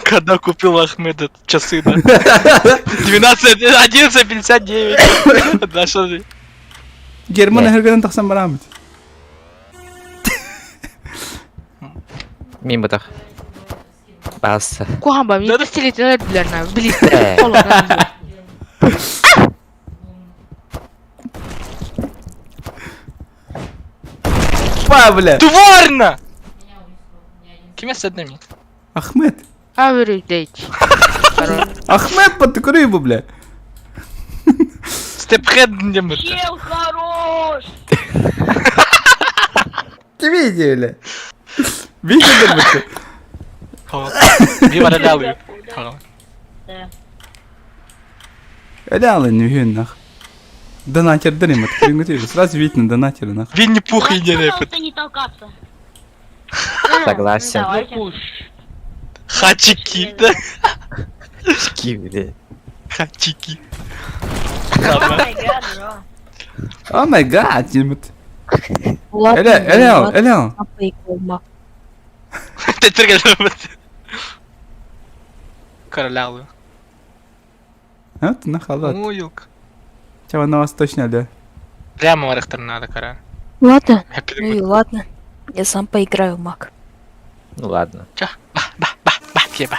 Когда купил Ахмед этот часы, да? 12, 11.59. Да, что ты? Герман Бля. эргенен тахсан барамыт. Мин бытах. Баса. Кухамба, мне пистолет өлдүлэр, блин. Па, бля! Тварь! Киме сәднеми? Ахмед! Аверидеть. Ахмед, подтыкури его, бля! Степхед не Чел хорош! Ты видели, бля? Видели, бля? Би баралалы. Реально не вин, нах. Донатер дрим, это сразу видно донатеры, нах. Винни-Пух и не Пожалуйста, не толкаться. Согласен. Хачики, да? Хачики, бля. Хачики. Oh my God, димит. Ладно, Эля, Эля, Эля. Королялы. Вот на халат. Ну, юлка. Чего на вас точно, да? Прямо варахтар надо, кора. Ладно, ну и ладно. Я сам поиграю в маг. Ну ладно. Чё? Ба, ба, ба, ба, еба.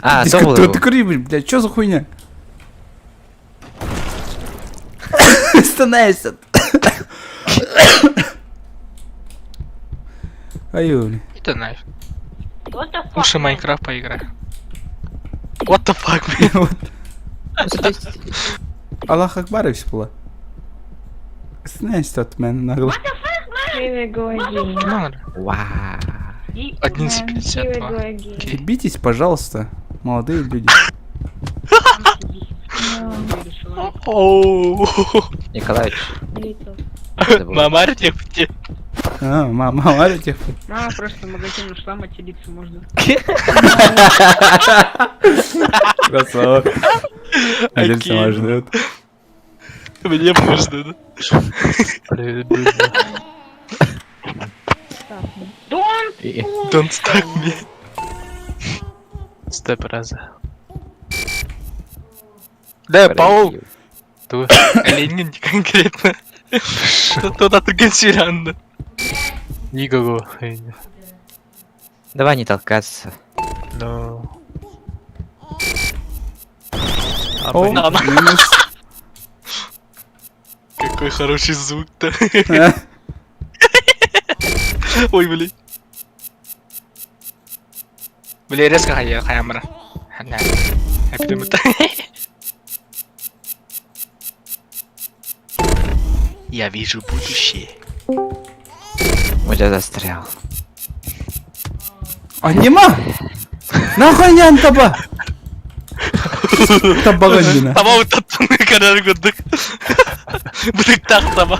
А, Ты то ты кури, блядь, чё за хуйня? Становишься. Аю, Это нафиг. Лучше Майнкрафт поиграй. What the fuck, блин. Аллах Акбар и была. Становишься от меня нагло. Вау. 11.52. Битесь, пожалуйста, молодые люди. Николаевич. Мама арте. А, мама арте. Мама просто в магазин ушла, материться можно. Красава. Один сама ждет. Мне можно, да? Don't stop me. Степ раза. Да, Паул. Ленин конкретно. Туда Тургенсирянда. Никого. Давай не толкаться. Но. О, минус. Какой хороший звук-то. Ой, блин. Блин, резко хаямра. Я вижу будущее. Я застрял. А нема! Нахуй не таба! Табаганина. Таба утаттын карар көрдүк. Бытыктак таба.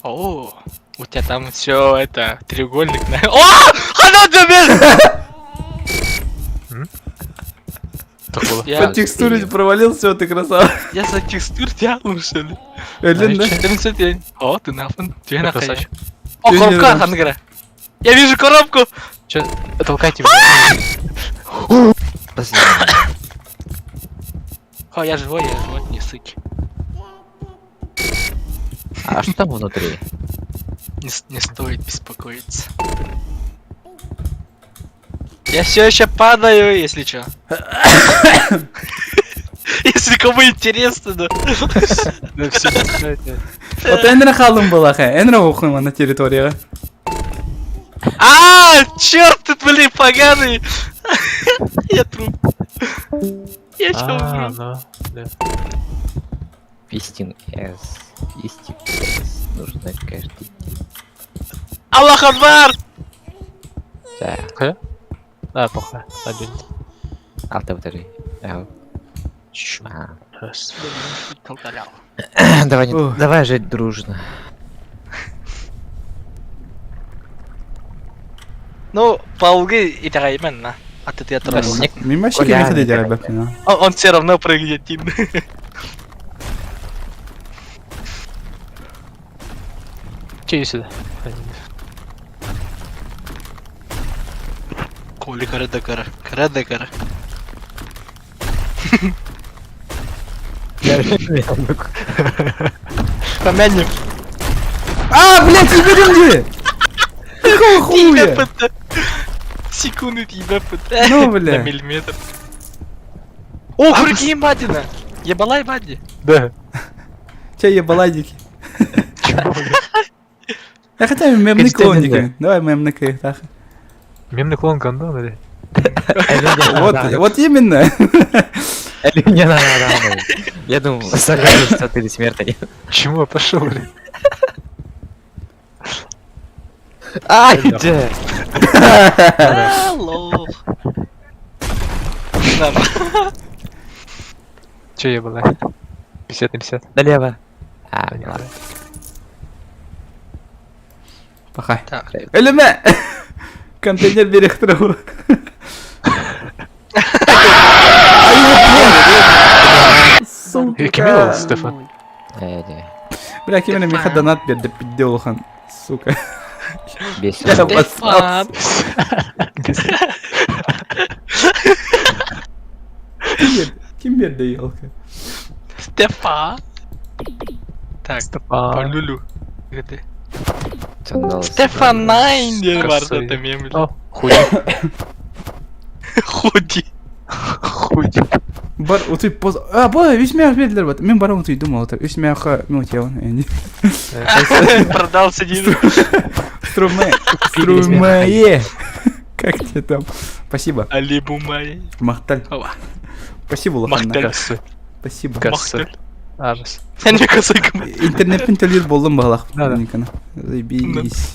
О, у тебя там все это треугольник. О! Хана тебе! По текстуре провалился, ты красава. Я за текстур тянул, что ли? Элен, да? О, ты нафан. Ты нахуй. О, коробка, хангара. Я вижу коробку! Че, толкайте меня. О, я живой, не сыки. А что там внутри? Не стоит беспокоиться. Я все еще падаю, если чё. Если кому интересно, да. Вот Энра халым была, Энра ухума на территории. А, черт, ты, блин, поганый! Я труп. Я ща умру. Фистинг С. Фистинг С. Нужно каждый день. Аллах Акбар! Да. А, плохо. Один. Алта второй. Давай, не, давай жить дружно. Ну, полги и на. А ты я трос. Мимо не ходить, ребят. Он все равно прыгнет. Че сюда? Коли кара да кара, кара да кара. Помянем. А, блядь, еберем где? Какого хуя? Секунды тебя Ну, бля. На миллиметр. О, прикинь, Бадина! Ебалай Бади. Да. Че ебаладики? Я хотя бы мемный клоника. Давай мемный так. Мемный клон гондон или? Вот, вот именно. Не надо, надо. Я думал, что ты смертный. Чему я пошел, блин? Ай, да. Алло. Че я была? 50 на 50. Налево. А, ладно. Пахай. Так. Өлеме! Контейнер берег траву. Кем Стефан? Бля, кем меха донат берді пидделхан, сука. Бесит. Я обоссался. Ким берді, елка? Стефан. Так, Стефан. Люлю. Стефан Найндер бар это мем. О, худи. Худи. Худи. Бар, утуй поз... А, бо, үс мях бердилер бат. Мен барам утуй думал, отыр. Үс мяха, ну, тело, энди. Продался один. Струме. Струмае. Как тебе там? Спасибо. Али Бумай. Махталь. Спасибо, Лоханна. Махталь. Спасибо. Косой. Арс. Я не косой. Интернетпен төлер болдым балақ. Да, да. Заебись.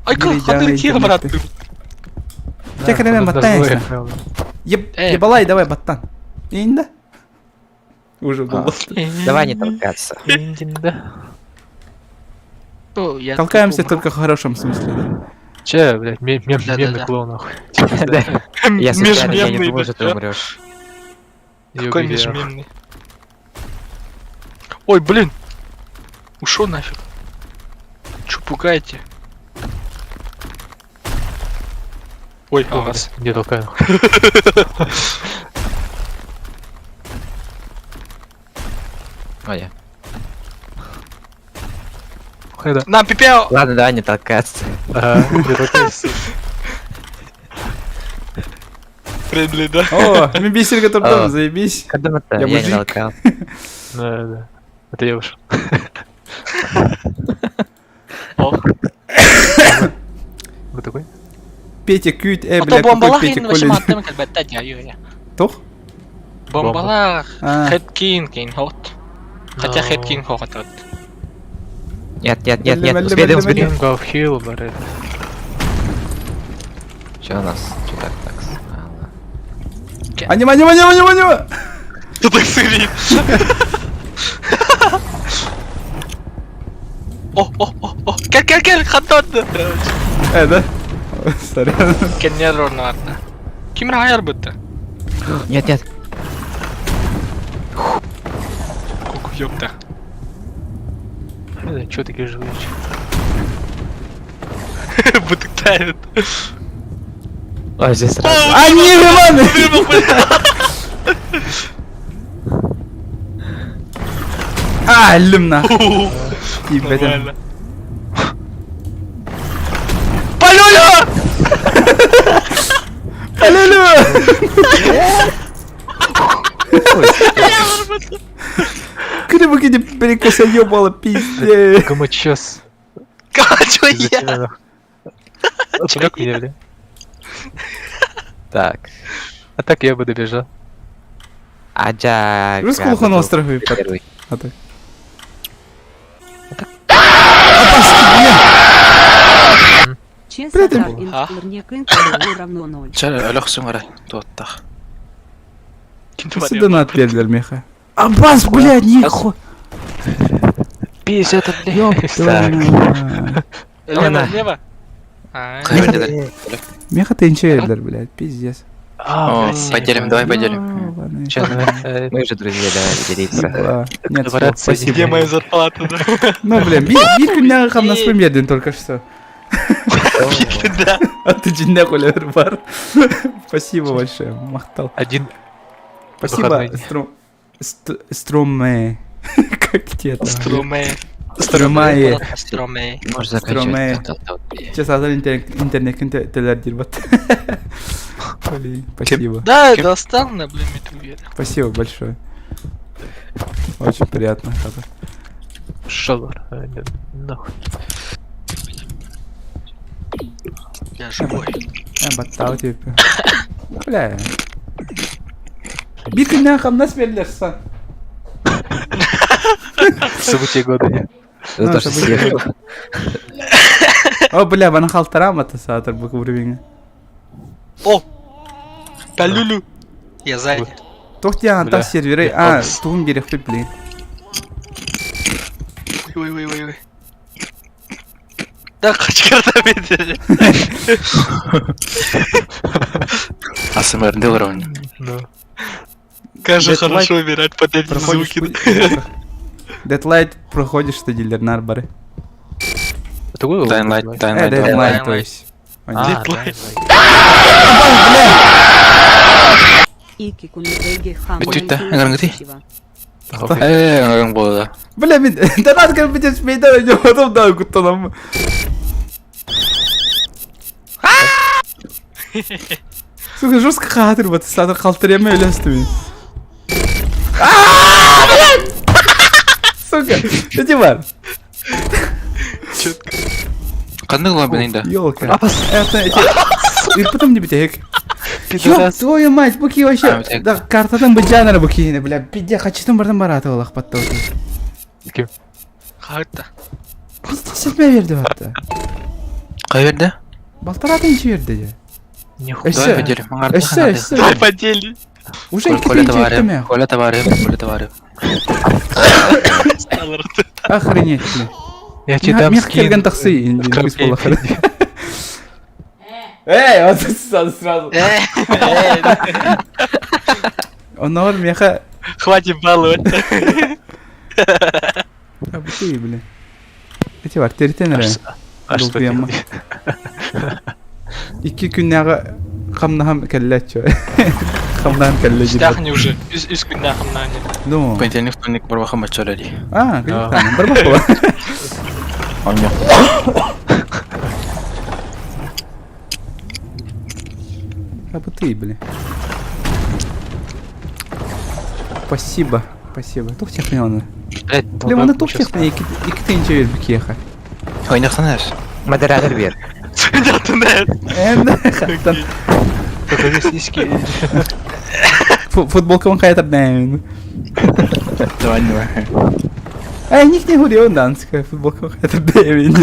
Ай, как тихо, брат. Чек, мен баттан. Ебалай, давай, баттан. Инда? Уже было. Давай не толкаться. Толкаемся только в хорошем смысле, да? Че, блядь, мемный клоун, нахуй. Я случайно, я не думал, что ты умрешь. Какой межмемный? Ой, блин! Ушел нафиг. Че пугаете? Ой, а вас. Не толкаю. А я. Хайда. На, пипео! Ладно, давай не толкаться. Ага, не толкайся. Френдли, да? О, мен бисерге тұрдым, заебись. Когда я не толкал. Да, да. Это я ушел. Ох. Вы такой? Петя Кют, бля, какой Петя Колин? Тох? Бомбалах, Хэткин, Кейн, хот. Хотя Хэткин хот. Нет, нет, нет, нет, успеем, успеем. Go heal, блядь. Че у нас? Че так, так? Анима, анима, анима, анима, анима! Что так сырит? О, о, о, о, кел, кел, кел, хаттон! Да? Сорян. Кеннер орнатта. Ким райар бытты? Нет, нет. Куку, ёпта. Че такие живые? Бытыктают. Ой, здесь сразу. А, не, Иван! А, лимна. Нормально. Полюлю! Полюлю! Куда перекоса ёбала, пиздец. Гамачес. Чё я? Отвлек меня, бля. Так. А так я бы добежал. Аджа. Русского на острове. А так. Донат бердилер меха. Аббас, блядь, нихуя. 50, блядь. Лево, лево. Меха тенче бердилер, блядь, пиздец. Поделим, давай поделим. Мы же друзья, давай делиться. Нет, спасибо. Где моя зарплата? Ну, блин, бир күннәге хамнаспын бердин только что. Да. А ты джинне кулер бар. Спасибо большое, махтал. Один. Спасибо, Струме. Как тебе там? Струме. Стромае. Стромае. Можешь заканчивать. Стромае. Стромае. Че, сазар интернетин телер дир бат. Блин, спасибо. Да, достал на, блин, эту Спасибо большое. Очень приятно. Хата. Шалар. Нет, нахуй. Я живой. Баттау типа. Бля. Бир күннән хамнас берилерсэн. События года, не? За то, что съехал. О, бля, бана халтарам ата саатар бу уровень. О! Талюлю! Я сзади. Тохтян та серверы. А, туун берехпи, блин. Ой, ой, ой, ой. Да, качкарда бедер. АСМР уровень. Ну. Как же хорошо умирать под эти звуки. Deadlight проходишь, что дилер нарбары. Dying Light, Dying Э, Light. Dead Light, то есть. А, Deadlight. Бүтүттэ, ыңырыңгыти. Э, ыңырың болду. Бля, мен донат кіріп мейдан ойнап отырмын да куттанамын. Сука, жестко хатыр вот, сатыр қалтырема өлесті мен. Сука, иди бар. Кандай кылам мен инде? Ёлка. Это эти... И потом не битек. Ёб твою мать, буки вообще. Да, картадан быджанара буки, бля, пизде, хачытын бардан бараты олақ батты. Ким? Хайта. Пизде сетме берди батты. Кай берди? Балтаратын инчи берди же. Нихуя. Өссө. Давай поделим. Өссө, өссө. Давай поделим. Уже Коля икки товарым, Коля товарым, Коля товарым. Охренеть, бля. Я тебе дам Мех скин. келген таксы. Эй, вот сразу сразу. Онор меха. Хватит баловать. А ты, бля. Эти бар, теритен эрэ. А что Долгуйама. Икки күннээҕи хамнаһам кэллээччи. Хамнаһам кэллэ дии. Стяхни уже. Үс үс күннә хамнани. Ну. Понедельник, вторник, барбаха мачолери. А, конечно, барбах Оньо. А бы ты, бля. Спасибо, спасибо. Тух технёны. Блядь, Бля, маны тух технёны, икки тынча бербик еха. Ой, нахтанаш. Модератор бер. Энде хаттан. Покажи сиськи. Футболкамын кайтар дәймин. Давай, давай. Эй, них не гурион данская, футболкамын кайтар дәймин.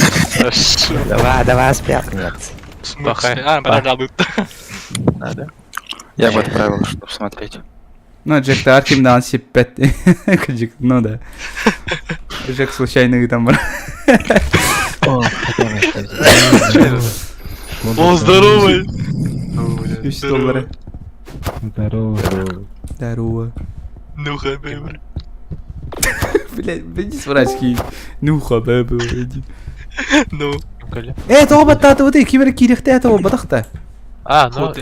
Давай, давай, спят. Нет. Плохая. А, подожди. Надо. Я бы отправил, чтобы смотреть. Ну, Джек Тарким дан сиппет. Джек, ну да. Джек случайно там бар. О, хотя бы что О, здоровый. 3 доллара. Здорово. Здорово. Ну, хабиб. Блядь, иди сворачки. Ну, хабиб, иди. Ну. Э, тоҕо баттааты быты, ким эрэ киириэхтэй тоҕо батахта. А, ну,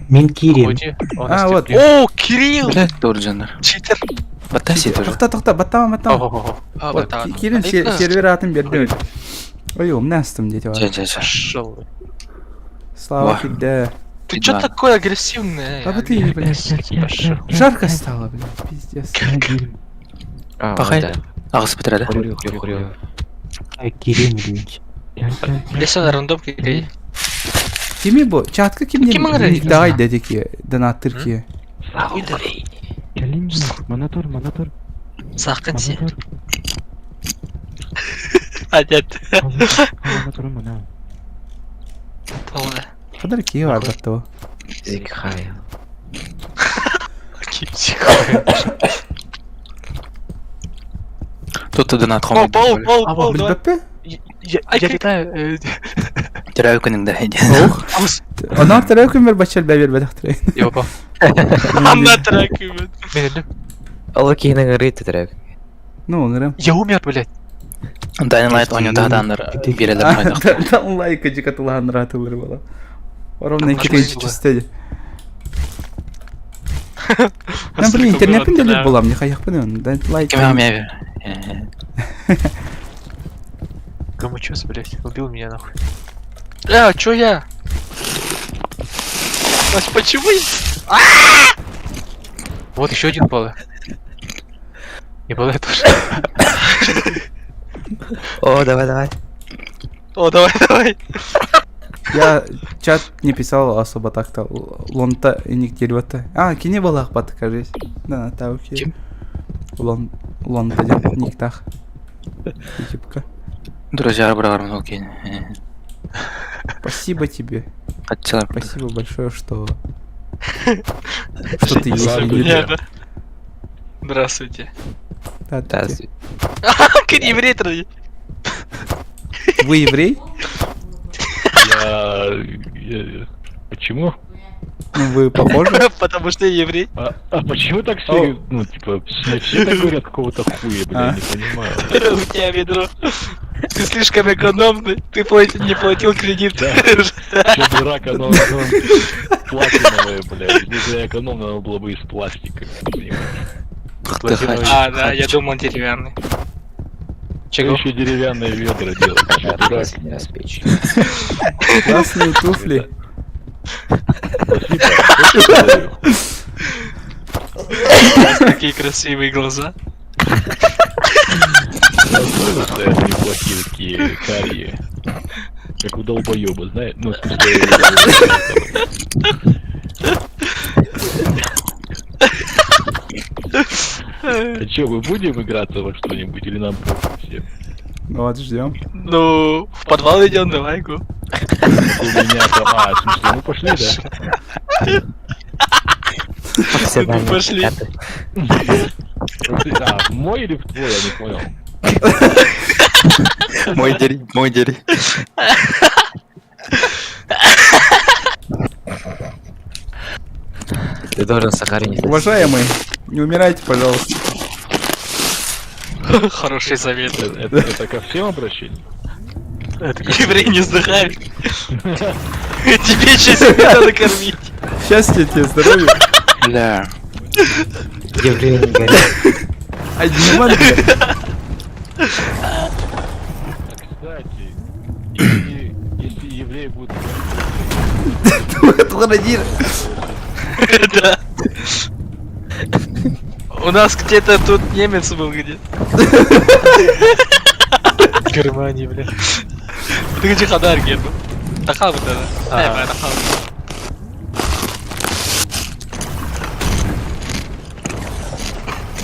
Мин киирим. ходи. Он А, вот. О, Кирилл! Блядь, Дорджанер. Читер. Баттаси тоже. Тоқта, тоқта, баттама, баттама. Ого-го. А, Вот, вот киирин сервер атын берди. Ой, умнастым дети бар. Ча, ча, ча. Пошел. Слава Ва. тебе. Ты чё Да. такой агрессивный? А вот и, блядь. Пошел. Жарко стало, блядь, пиздец. А, Пахай. да. Агыс бітіреді. Курю, курю, курю. Ай, киирим дейінші. Леса на рандом кирей. Кими бу? Чатка ким Ким ыңыры? Давай дедики, донаттыр ки. Монотор, монотор, Сақын се. Адет. монотор, монотор. Тола. Қадар ки бар батты Зикхай. Тут ты донат О, пол, пол, пол, давай. Билбеппе? Я я летаю. Терәү күніңді. Ох. Онан терәү күн бер бачал бәбер бәдәхтер. Ёба. Анна тракы. Мен Ол кейінің ыры тетірек. Ну, ыңырым. Я умер, блядь. Dying Light ойнуда даныр берелер ойнақ. Там лайка жикатылан ратылыр бала. Ровно Там екі нажми тысячи чистеди. Ну, блин, интернетпен делеп болам, не хаяқпын он. Лайк. Кем әмәбі? Гамачос, блядь, убил меня нахуй. Э, чё я? Вась, почему я? Вот еще один пала. И пала тоже. О, давай, давай. О, давай, давай. Я чат не писал особо так-то. Лонта и нигде А, кини была кажись. Да, та окей. Ким? Лон, лонта ден никтах. Типка. Друзья, бра, окей. Спасибо тебе. Хотела. Спасибо большое, что... Что ты есть. Здравствуйте. Я, да. Здравствуйте. Да, Да, ты. Как еврей трои. Вы еврей? Я... я- Почему? Ну, вы похожи? Потому что я еврей. А, а почему так все, ну, типа, все, все так говорят какого-то хуя, бля, А. не понимаю. У тебя ведро. Ты слишком экономный. Ты не платил кредит. Да. Че, дурак, оно, оно платиновое, бля. Если бы я экономно, оно было бы из пластика. понимаешь? Платиновый. А, да, я думал деревянный. Чего? Еще деревянные ведра делать. Че, дурак? Не распечь. Классные туфли. Спасибо. Что ты говорил? Какие красивые глаза. Да, тоже стоят неплохие такие карие. Как у долбоеба, знаешь? Ну, в смысле, А чё, мы будем играться во что-нибудь или нам похуй всем? Ну вот, ждем. Ну, в подвал идем, давай, го. У меня там... А, в смысле, ну пошли, да? Все Ну, пошли. Пошли. А, в мой или в твой, я не понял. Мой дери, мой дери. Ты должен сохранить. Уважаемый, не умирайте, пожалуйста. Хороший совет. Это, это- это ко всем обращение? Еврей не вздыхай. Тебе сейчас надо кормить. Счастья тебе, здоровья. Бля. Евреи не горят. А Диман, бля. А, кстати, если, если евреи будут... Владимир. Да. У нас где-то тут немец был где. В Германии, бля. Ты где хадар где был? Тахабы тогда. А.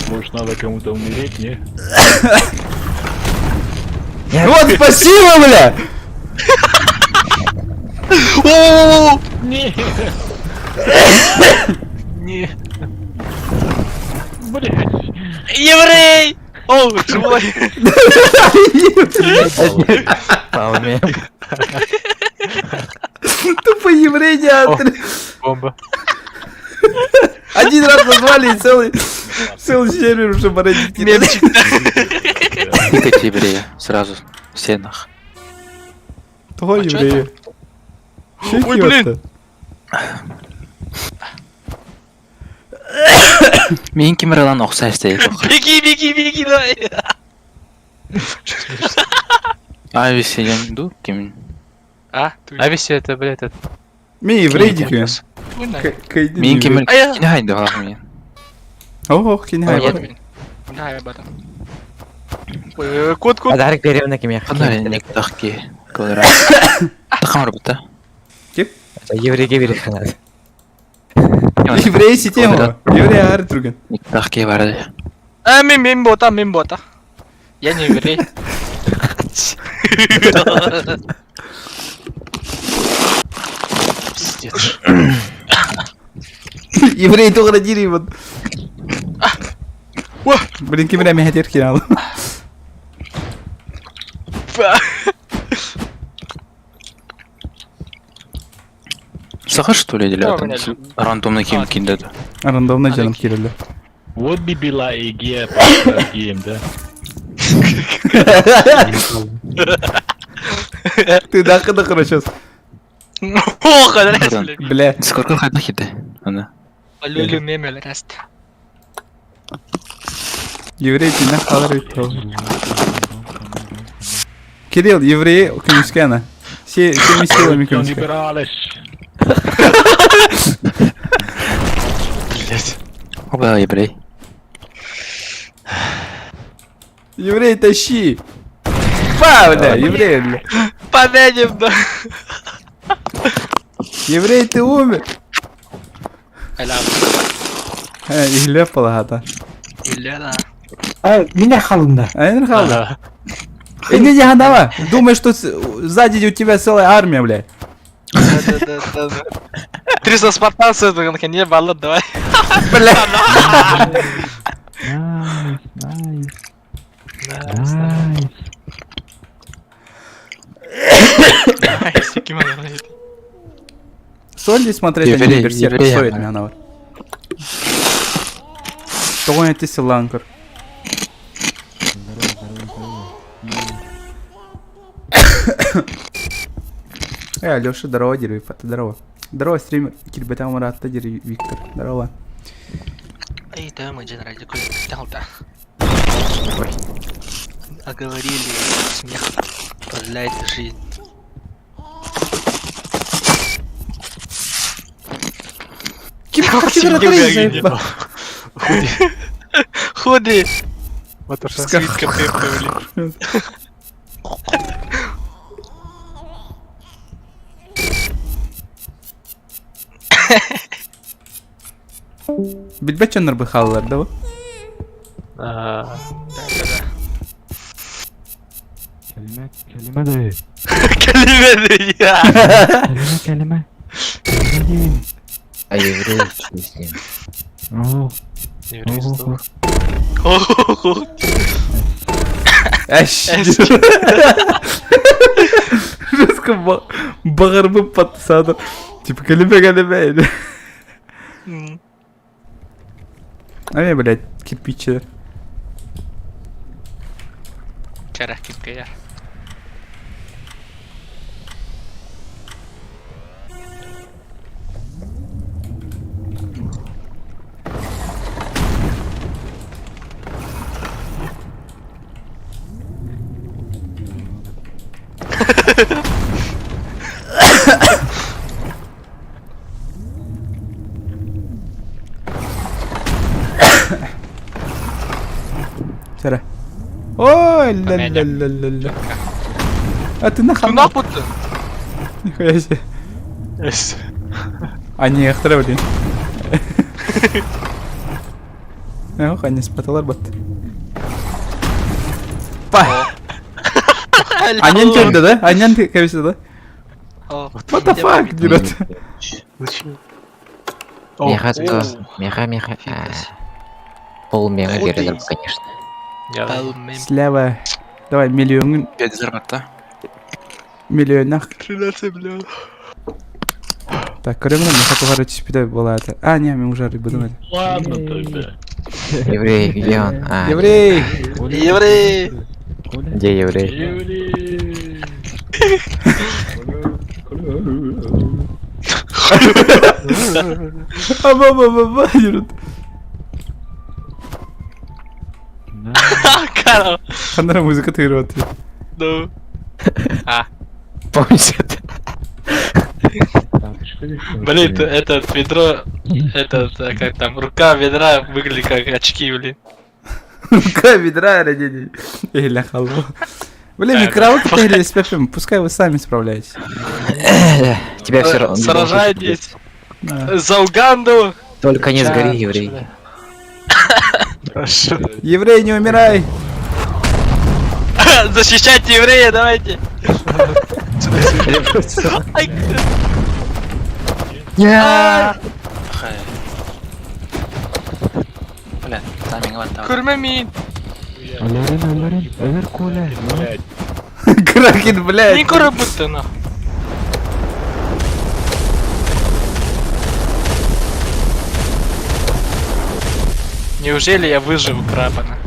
Может, надо кому-то умереть, не? Вот, спасибо, бля! Не! Не. Блять! Еврей! О, живой! Палме. Тупо еврей не отр- Бомба. Один раз назвали и целый, целый сервер уже бородить. Мемчик. Тыкать еврея сразу. Все нах. Того А чё еврея. Чё Ой, блин. хер-то? Мин кимралан охсайсты. Беги, беги, беги, давай! Ависи я не иду, ким. А, ты Ависи это, блядь, этот. Ми еврей дикий. Мин кимр. А я- Кине хайда мин. Ох, кине Ой, Да, об этом. Ой, ой, кот, кот. Подарок берем на кемех. Ханар никтахки. Квадрат. Тахамар бута. Еврейге берех надо. Еврей система. Еврей Артруген. Никтахки барды. А, мим, мим, бота, мим, бота. Я не еврей. Пиздец. Еврей тоже родили вот. Блин, кимря меня теркинал. Саха что ли или Да, у там меня рандомно ким А, киндеді. Рандомно А, жаным такие. кирилли. Вот бибила и ге гейм, да? Ты да, да, хорошо. Ох, адрес, блин. Бля. Сколько хайда хиты? Ана. Люлю мемел рест. Еврей ты нахаларит. Кирилл, еврей көмүскэна. Все, всеми силами көмүскэ. Блять. Оба, еврей. Еврей, тащи! Па, бля, еврей, бля. Помянем, да. Еврей, ты умер! Иһилиэп балаһата. Елена. Меня халында. Айныр халды. Иди не давай. Думаешь, что сзади у тебя целая армия, блядь. Да-да-да. 300 спартанцев, не, баллад, давай. Бля. Nice, nice. Nice. Соль смотреть, а не Берсерк. Стоит меня навар. Того не ты силанкер. Алеша, здорово, дерви, здорово. Здорово, стример. Кирбета Маратта, дерви, Виктор. Здорово. Эй, да, мы день ради А говорили, смех продляет жизнь. Худи! Свитка блин. Билбэт дьоннор быхаллар да бу? Да, да. Кэлимэ, кэлимэ да. Кэлимэ я. Кэлимэ, кэлимэ. Кэлимэ диэн. А еврей, что с ним? Оо. Еврей сдох. Эш. Жестко бағырбып подсадыр. Типа кэлимэ кэлимэ. А я, блядь, кирпичи. Чарах кирпичи. Сара. Ой, ля-ля-ля-ля-ля. А ты нахуй? Нахуй ты? Нихуя себе. А не, ахтара, блин. Ох, они спаталар бат. Па! Аньян көрдө да? Аньян кебисе да? What the fuck, дерет. Меха то, меха, меха. Пол мега бердим, конечно. Слева. Давай, миллион. 5 зарплата. Миллионах. 13 миллионов. Так, көрөмүн, меха тугара түспүтэ буолаата. А, не, мен уже рыбы думали. Ладно тогда. Еврей, где он? А, Еврей! Еврей! Где еврей? Еврей! Аба-ба-ба-ба, дерет. Карл! Ханара музыка тыгырып Ну. А. Помните это? Блин, этот ведро, этот, как там, рука ведра выглядит как очки, блин. Рука ведра, родители. Или халва. Блин, микроволновка или с пускай вы сами справляетесь. Тебя все равно. Сражайтесь за Уганду! Только не сгори, еврей. Хорошо. Еврей, не умирай! Защищайте еврея, давайте! Көрмө мин! Өлөрүн, өлөрүн, өлөр Коля. Кракен, блядь! Не көрө будто нахуй. Неужели я выживу крабана?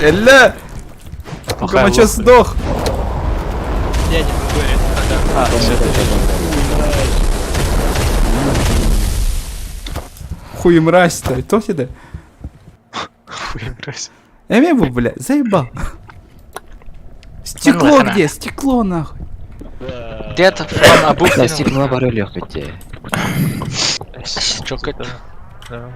Элля! Гомачо сдох! Я не могу это. А, всё. Хуй мразь-то, то сюда? Хуй мразь. Эме бу, бля, заебал. Стекло где? Стекло нахуй. Дед фон Да, стекло бары легкоте. Чё это? Да.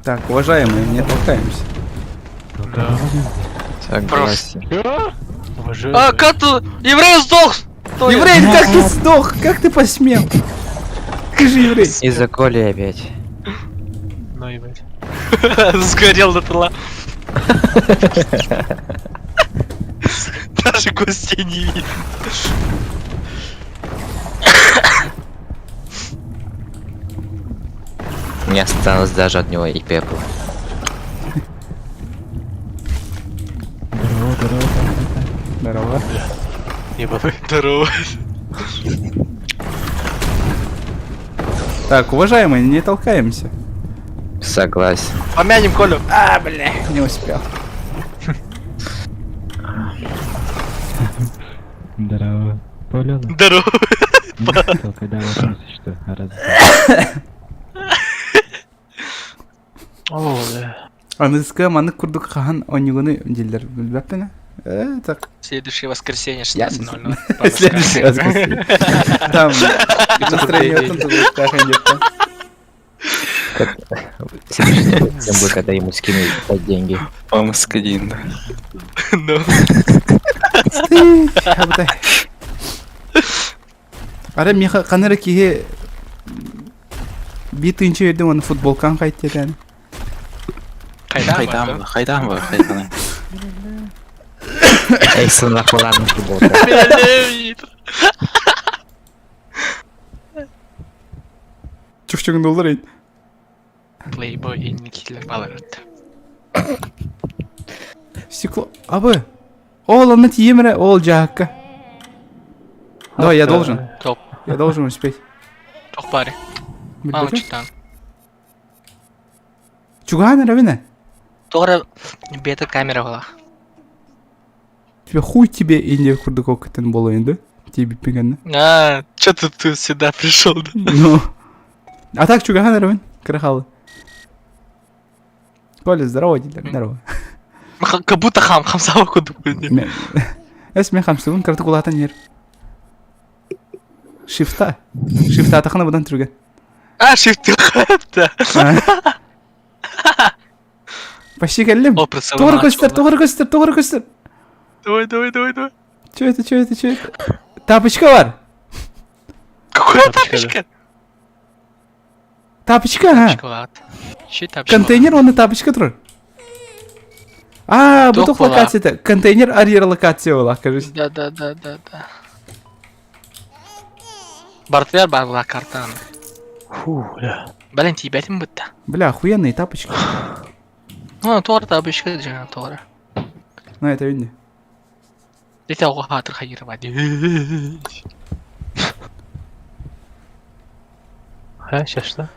Так, уважаемые, не толкаемся. Да. Согласен. Уважаю. А, как ты? Еврей сдох! Что я? Еврей, как ты сдох? Как ты посмел? Ты же еврей. Из-за Коли опять. Ну ебать. Сгорел до тла. Даже костей не видно. Не осталось даже от него и пепла. Здорово, здорово. Здорово. Ебаный. Здорово. Так, уважаемые, не толкаемся. Согласен. Помянем Колю. А, бля, не успел. Здорово. Понял? Здорово. Только да, вопрос, что раз. О, бля. Аныска маны курдук хахан онюгуну диллер билбэппин. Э, так. Следующее воскресенье Я не 16.00. Следующее воскресенье. Там настроение там тут хахан деппа. Следующий будет, когда ему скинут деньги. Омск один, да. Ну. Абытай. Ара миха канара киһи би тыынча бердим оны футболкан кайтты Хайдан, хайдан ба, хайдан. Эй, сына хула на футболка. Чухчугун доллар ейт. Плейбой и Никита Баларат. Стекло. Абы. Ол, аны тиемре, ол жаакка. Давай, я должен. Топ. Я должен успеть. Топ пари. Мама читан. Чуган равина. Тора бета камера была. Тебе хуй тебе и не курдукок тен болайын да? Тебе пиган. А, чё ты тут сюда пришел? Да? Ну. А так чуган равин. Крахалы. Коля, здорово, дилер, здорово. Как будто хам, хам сама куду. Эс мен хамсыбын кырты кулатан ер. Шифта. Шифта тахана будан түрген. А, shift да. Почти келдим. О, Тоғыр көстер, тоғыр көстер, тоғыр көстер. Давай, давай, давай, давай. Че это, че это, че это? Тапочка бар. Какая тапочка? Тапочка, а. Контейнер, он и тапочка тур. А, бу тух локация Контейнер арьер локация була, кажется. Да, да, да, да, да. Бартвер бар була картаны. Фу, бля. Блин, тибетим бутта. Бля, охуенные тапочки. Ну, тор тапочка, жана тора. Ну, это видно. Дете оға хатыр хайыр бади. А, сейчас что?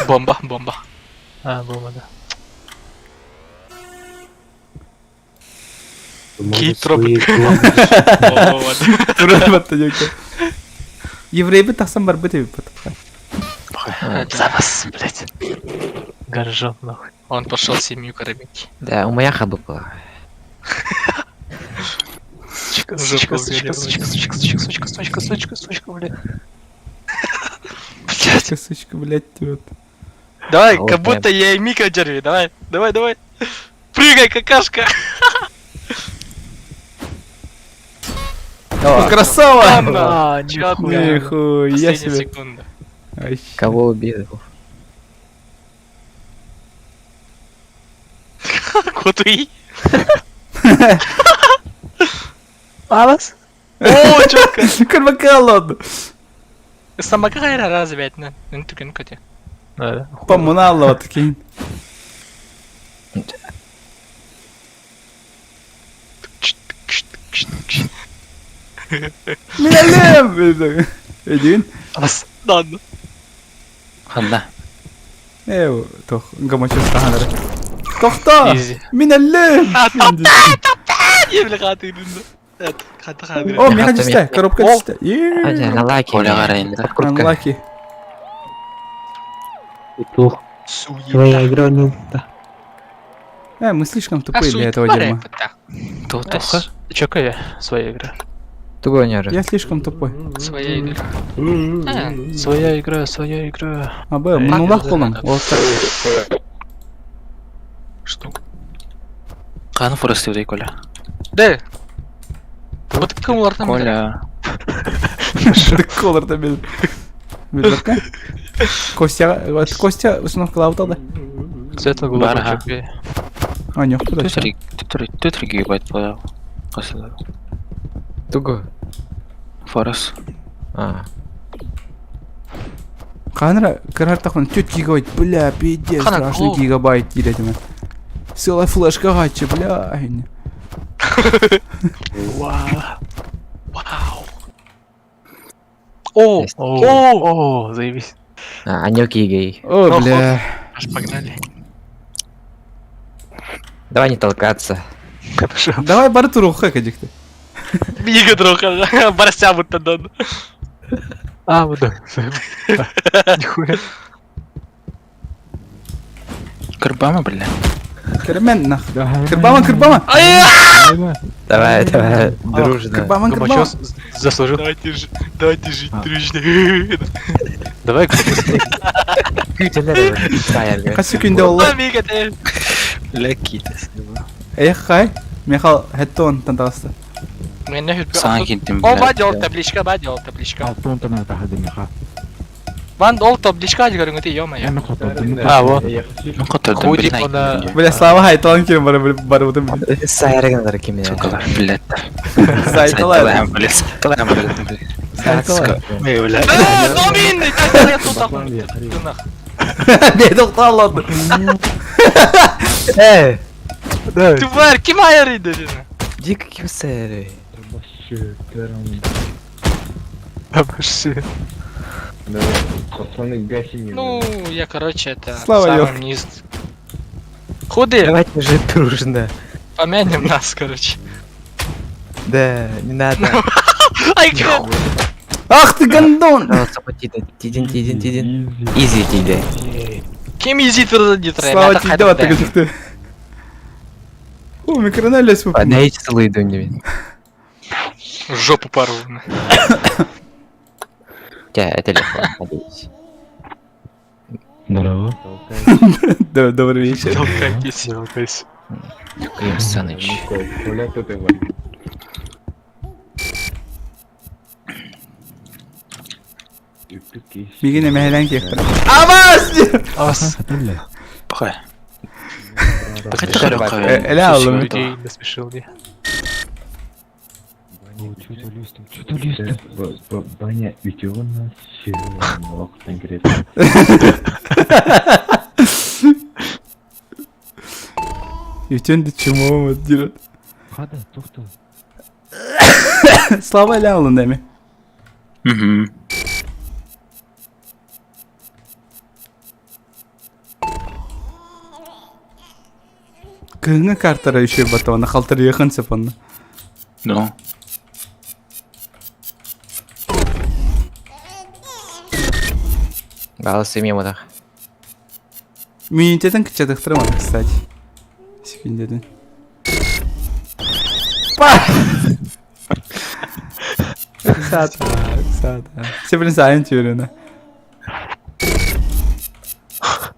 Бомба, бомба. А, бомба, да. Кит робот. Еврей бы тахсан бар быт бит. Запас, блядь. Горжон, нахуй. Он пошел семью кормить. Да, у моя хаба была. Сучка, сучка, сучка, сучка, сучка, сучка, сучка, сучка, сучка, сучка, блядь. Сучка, сучка, блядь, вот. Давай, как будто я и Мика Джерви, давай, давай, давай. Прыгай, какашка! Красава! А, нихуя. Нихуя себе. секунда. Кого убил? Кутуи. Алас? О, четко. Кармакалон. Самогайра разве это? Ну, ты ну-ка Помунало такие. Миналем! Един. Алас. Ладно. Ханда. Э, тох, гамачу стаханары. Тохта! Изи. Миналем! О, меха түсті, коробка түсті. Анлаки. Коля қарайын да. Анлаки. Тух. Твоя игра не упта. Мы слишком тупые для этого дерьма. Тоха. Чекай, своя игра. Тугой нервы. Я слишком тупой. Своя игра. Своя игра, своя игра. А, Б, ну лах полным. Вот так. Что? Кан Форест Коля. Да. Вот кымлардан Коля. Колор да бил. Билбекке. Костя, вот Костя установка лауталды. Светло Барга. голубой чекай. А, не, куда? Түтри гигабайт подал. Туго. Форест. А. Канра, кырар тахын, 4 гигабайт, бля, пиздец, Хана, страшный клоун. гигабайт дедим. Целая флешка гача, бля. Вау. О, О, о, заебись. А, Анёки гей. О, бля. Аж погнали. Давай не толкаться. Хорошо. Давай Бартуру хэкадик ты. Бига дроха, барся будто дан. А, вот да. Нихуя. Карбама, бля. Кермен нах. Кырбама, кырбама. Давай, давай, дружно. Кырбама, кырбама. Гумачос заслужил. Давайте жить, давайте жить дружно. Давай, Касы күндө олла. Мига те. Лекитес. Эх, хай. Михал хеттон тантасты. Саған кеттім, О, бадел табличка, бадел табличка. Алтын тана тахадымиха. Ван ол табличка көрүңүтү, ё-моё. А, вот. Ну, котордым, Худик она... Бля, Слава хайталан кем бар бар бутым. Сайрыгындар кеме. Сукалар, блядь. Сайталар. блядь. Сайталар, блядь. Сайталар. Бля. Номин, так тут Бе токталады. Э, Тварь, ким айырды дедин? дико ким сайры. Вообще. Ну, я, короче, это... Слава самым низ. Худы, Давайте жить дружно. помянем нас, короче. Да, не надо. Ай, Ах ты гондон. Тидин, тидин, тидин. Изи тиде. ким изи турды Слава тебе да ты ты. О, микроналез выпал. Подайте целую не. Жопу порву. Да, это легко, надеюсь. Здорово. Да, добрый вечер. Толкайтесь. Толкайся. Клим Саныч. Мигине мехелен кехтер. Авас! Ас. Пахай. Эле алдым. Людей насмешил не. Баня үтеуна Ютен чумом дирет. Хада, тохто. Слава эле алдым деми. Угу. Кыңы картара еще батона халтыр якын сепонна. Ну. Баласы мимо так. Иммунитетин кычатыктырмады, кстати. Секундеден. Па! Сата, сата. Все, блин, сайын тюрина.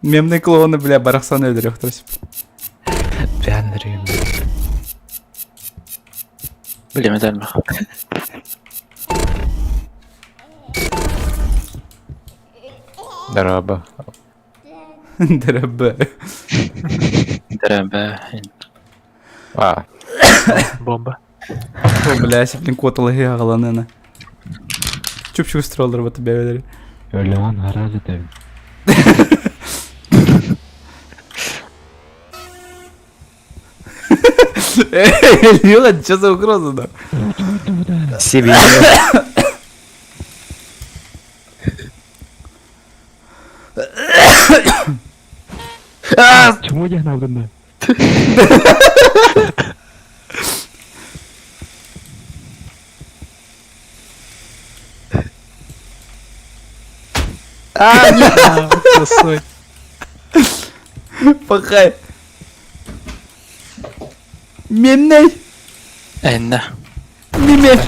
Мемный клоуны, бля, барахсан өлдүрөк турсуп. Прям Бля, медаль Здорово. Дрэбэ. Здорово. А, Бомба. О, бля, блин, коталыгы агаланына. Чуп-чуп строллер вот тебе ведери. Өлеон харазы тәбин. Эй, Лила, что за угроза, да? себе. Чему я надо? А, нет. Косой. Пахай. Мемней. Эннэ. Меме.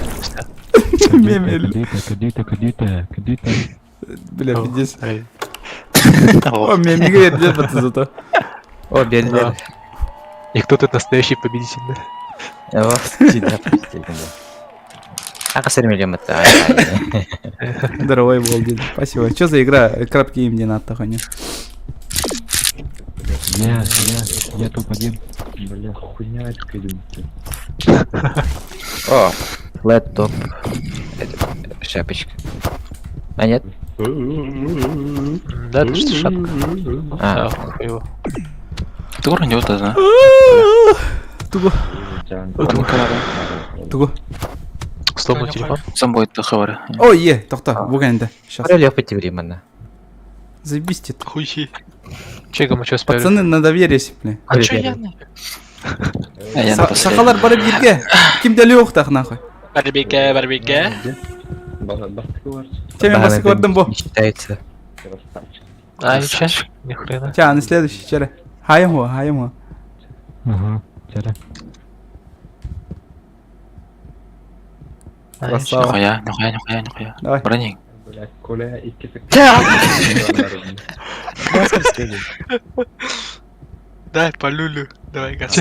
Мемель. Кадита, кадита, кадита. Бля, пиздец. О, мемига вердет вот зато. О, бедный. И кто тут настоящий победитель, да? О, да, А касыр миллион это. Здоровый был, Спасибо. Что за игра? Крабки им не надо, хуйня. Я, я, я топ-1. Бля, хуйня это О, флэт топ. Шапочка. А нет? Да, это что шапка. А, хуево. Тур не вот да. Туго. Туго. Сломан телефон. Сам будет хабар. О, е, тохта, бугенде. Сейчас. Леха временно. Заебись ты. Хуй. Че, гомочо спели? Пацаны, на доверие, бля. А чё я Сахалар барып бирге. Кимде лёхтах нахуй. Барбике, барбике. Че мен басты көрдім бу. Не считается. А, че? Ни хрена. Ча, на следующий чere. Хайым го, хайым го. Ага, чere. Красава. Нихуя, нихуя, нихуя, нихуя. Давай. Броник. Бля, Коля, икки Дай по люлю. Давай, газ.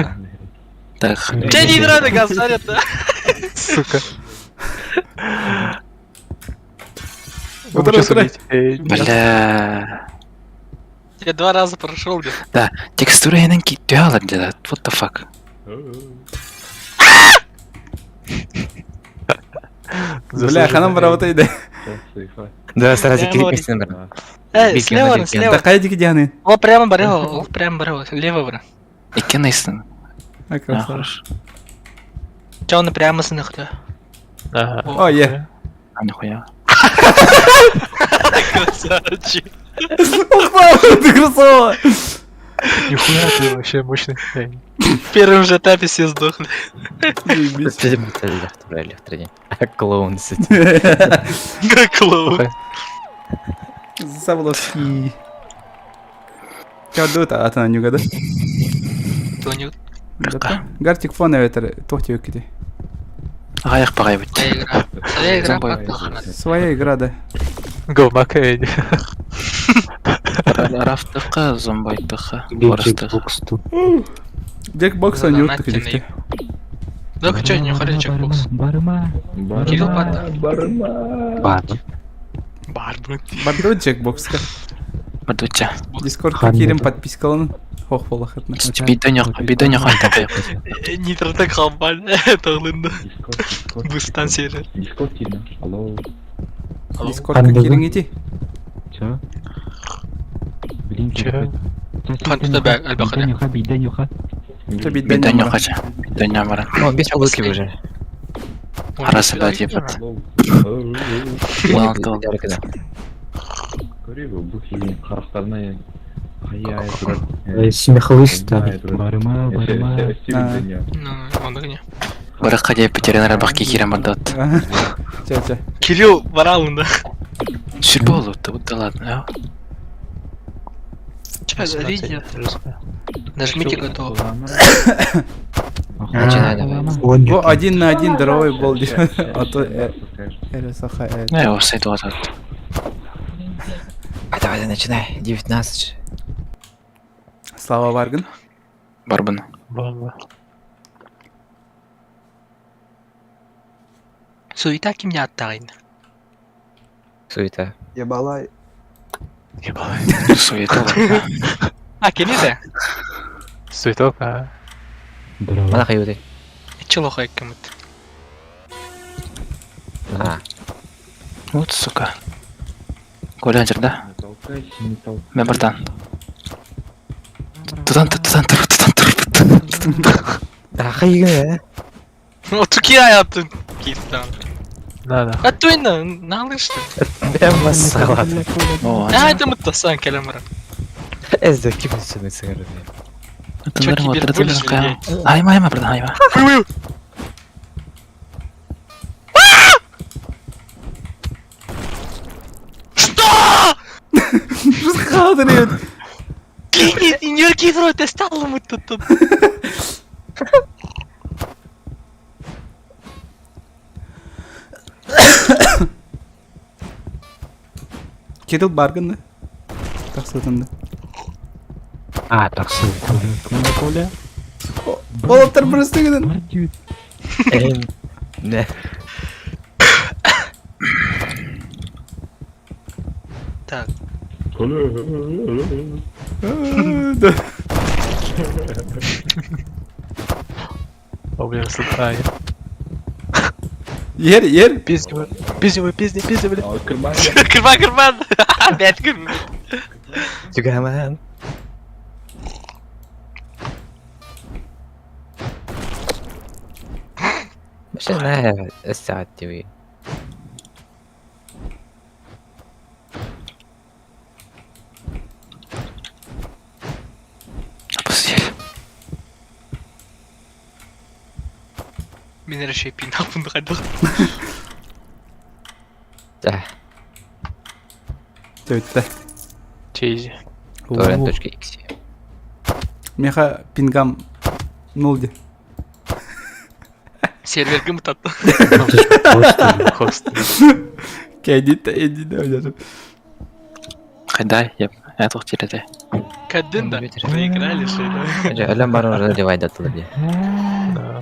Так. Че не надо газарят-то? Сука. Утро, утро. Бля. Я два раза прошел, где. Да, текстура ененки тялар где-то. What the fuck? Бля, ханам барабата иде. Да, сразу кликни номер. Эй, слева, слева. Такая дики дианы. О, прямо барел, прямо барел, лево бра. Икки найсын. А, красава. Че он прямо сынах-то? Ага. О, е. А, нихуя. Красавчик. Ух, ты красава! Нихуя ты вообще мощный. В первом же этапе все сдохли. Клоун сидит. Как клоун. Савловский. Ча дута атана нюгада. Тони. Гартик фон эветер тохти өкити. Аяқ бағай бит. Своя игра. Своя игра. Своя игра, да. Говмак эйди. Рафтықа, зомбайтықа, орыстықа. Джекбокс они уттык дикти. Ну чё, не ходи джекбокс. Барыма. Кирилл Патта. Барыма. Барма. Барбы. Барду джекбокска. Бардуча. Дискорд кирим подпискалан. Хох болахытна. Бидонёк, бидонёк антапай. Нитротек хамбан, это Быстан сервер. Дискорд кирин. Алло. Дискорд кирин ити. Чё? Блин, Чё? Бидонёха, бидонёха. Чё бидонёха? Бидонёха. О, без улыбки уже. Арасы ба деп. Барыма, барыма. Бараққа деп ветеринар бақки кирен бардат. Ча, ча. Кирилл баралында. Сүр болу, да ладно. Ча, видео. Нажмите готово. Начинай давай. Го один на один здоровый был. А то РСХ. Не, его сайт вот А давай, начинай. 19. Слава Варган. Барбан. Бомба. Суета ким не аттайын. Суета. Ебалай. Ебалай. Суета. А, кенеде? Суеток, а. Мана хаюды. Челоха кемет. А. Вот сука. Коля да? Мен братан. Тутан тутан тутан тутан. Да хайгы. Ну туки аяттын. Киттан. Надо. А туйна, налышты. Прям масалат. А это мы тасан келемра. Эзде ким сүнү сыңырды. Айма, айма, братан, айма. Что? Что? Блин, в рот, стал мы тут. Кирилл баргын да? Тахсытын да. А, тахсыы. Коля. Олоптар бырыстыгынан. Не. Так. О, блин, слетаю. Ер, ер. Пизди его, пизди его, пизди, пизди, блин. Кырма, кырма. Опять кырма. Түгәмән. مش انا الساعة تي Опустили. Мин решей пинапын хайдах. Да. Төттө. Чейзи. Torrent.exe. Меха пингам нулди. Сервер кім татты. Хост. Кәдит эдит. Хайдай, я я тут теряю. Кәддін да. Проиграли же. да. Әлем бар уже девайда тылы. Да.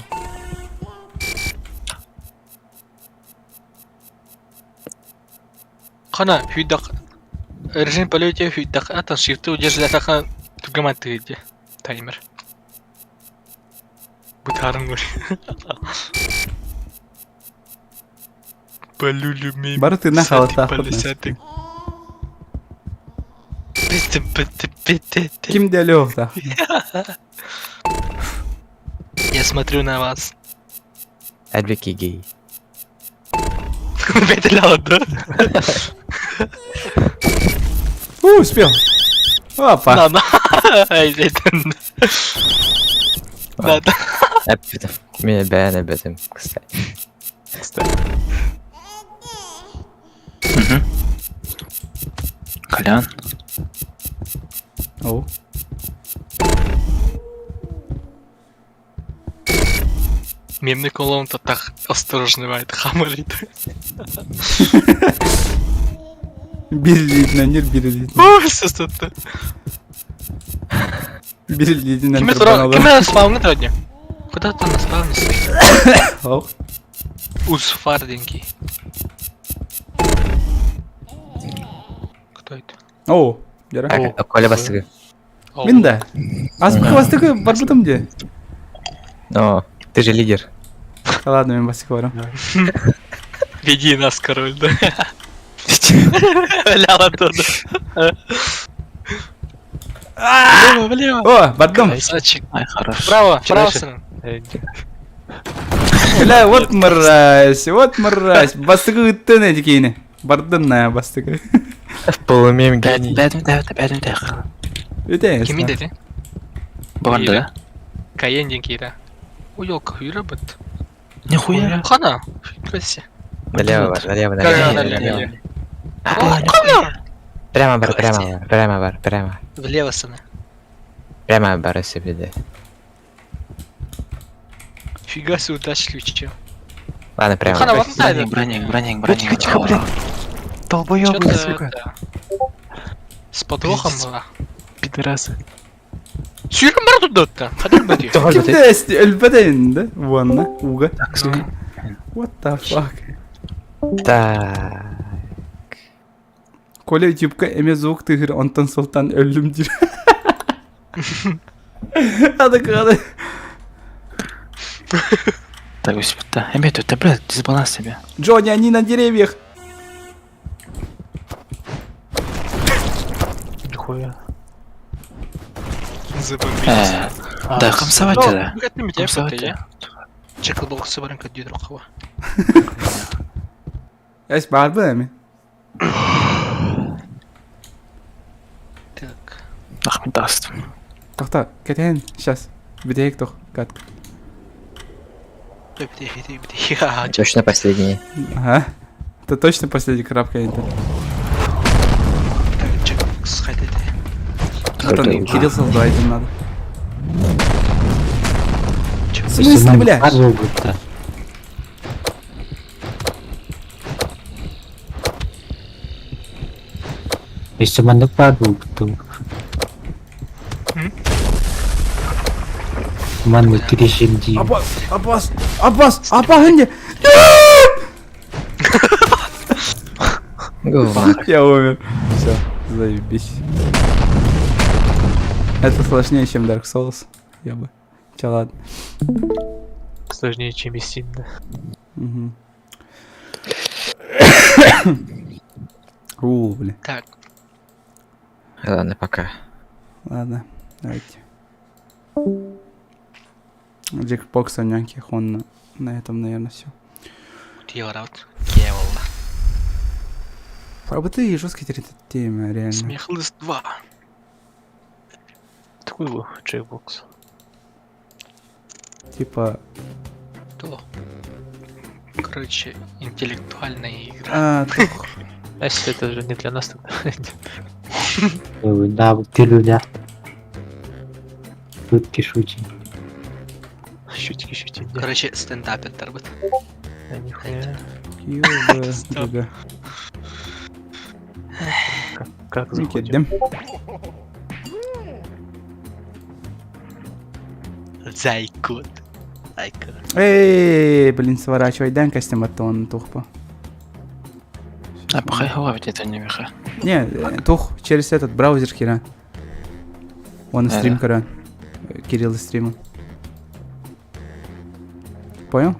Қана, хүйдақ. Режим полете хүйдақ. Атан шифты удерживать ақан түгемат тыгыде. Таймер. Бутарын гөр. Полюлю Бары тына халата. Ким делёвта? Я смотрю на вас. Әлбеки гей. Опять да? У, успел. Опа. На, на. Ай, это- Да, да. Әп, Мен бәрін әбетім, кстати. Кстати. Колян. Оу. Мемный колон-то так осторожно бывает, хамарит. Бирилитинен нер бирилитинен. Ой, сестра. Бирилитинен Киме тура, киме спавны тродня? Куда ты на спавне стоит? Оу. Узфарденький. Кто это? Оу. Яра. Так, Коля бастығы. Ау. Мин да. Азбука бастыкы барбытым де. Но, ты же лидер. Да ладно, мен бастыкы барам. Веди нас, король, да? Ляла оттуда. Влево, влево. О, бардым. Красавчик. Ай, хорош. Право, Чё право, дальше? сына. Бля, вот мразь, вот мразь. Бастыкы ыттын эдикейни. Бардым на бастыкы. Полумем гений. Өте. Кими деди? Бағанда, да? Каен кейра. Ой, елка, хуйра бит. Нихуя. Хана. Фига Налево бар, налево, Налево, налево. налево. А, Прямо бар, прямо бар, прямо бар, прямо. Влево, сына. Прямо бар себе, Фига себе удачливый чел. Ладно, прямо. Хана, вот туда. Броник, броник, броник. Тихо, тихо, блин. Долбоёбы, Чё-то, сука. да. С подвохом была. Пидорасы. Сүйрім бар тут да. Қадар бөте. Кимде өлбөден да? Ванна, уга. What the fuck? Так. Коля ютубка эме звук тыгыр онтон султан өлүм дир. Ады кады. Так, господи. Эме, тут, блядь, дисбаланс себе. Джонни, они на деревьях. Нихуя. Забомбились. Да, хамсавать да. Хамсавать. Чекал был сыбарынка дюдрухова. Эс барбы эми. Так. Ахмед даст. Тохта, кетен, сейчас. Битек тох, катка. Точно последний. Ага. Это точно последний краб это. Так, чек, схайдайте. Братан, Кирилл создавать надо. В смысле, бля? Өссө маннык баар буолбут Маннык режим дии. Аббас, Аббас, Аббас, Аббас, инде! Я умер. Все, заебись. Это сложнее, чем Dark Souls. Я бы. Че, ладно. Сложнее, чем истинно. Угу. У, блин. Так. Ладно, пока. Ладно, давайте. Джекбокс няки, он на этом, наверное, все. Утьёрат. Кеволла. А вот ты жесткий тема, реально. Смехлыст 2. Такой был джекбокс. Типа... То. Короче, интеллектуальная игра. А, тух. Значит, это же не для нас тогда. Да, пилюля. Шутки шутим. Шутки, шутки. Короче, стендапер торбот. Да нихуя. Q, В, Г, Г. Как Ну, заходим? кидем. Зайкот. Зайкот. Эй, блин, сворачивай, дай костюм тухпа. А похай это не меха. Не, тух через этот браузер Кира. Он Да, стрим да. Кира. Кирилл стрима. Понял?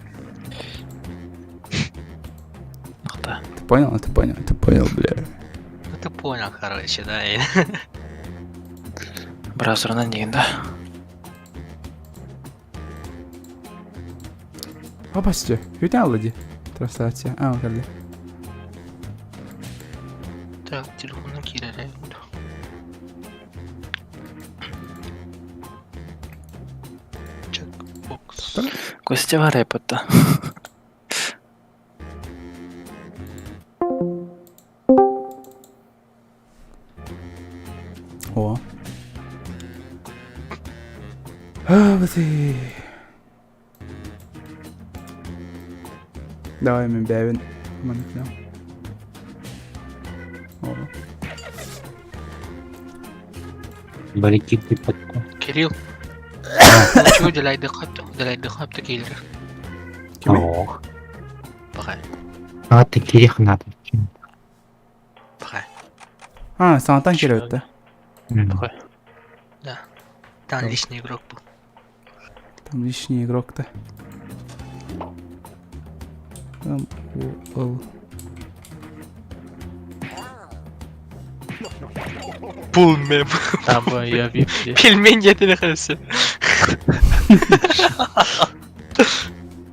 Да. Ты понял? Ты понял? Ты понял, бля. Ну ты понял, короче, да. Браузер на да? Опасте, Хүтэн Трансляция. А, окей. Так, телефону кирere. Чекбокс. Костя рэпа-то. О. А, вот и... Давай, мен бэвин. Маныкнем. О. Баррикиды под... Кирилл. Чего делай дыхапты, делай дыхапты киллер. Ох. Пока. А, ты кирих надо. Пока. А, саҥаттан киирэр да. Пока. Да. Там лишний игрок был. Там лишний игрок-то. Там У, Л. Пул мем. Там я вип здесь. Пельмень я тебе хорошо.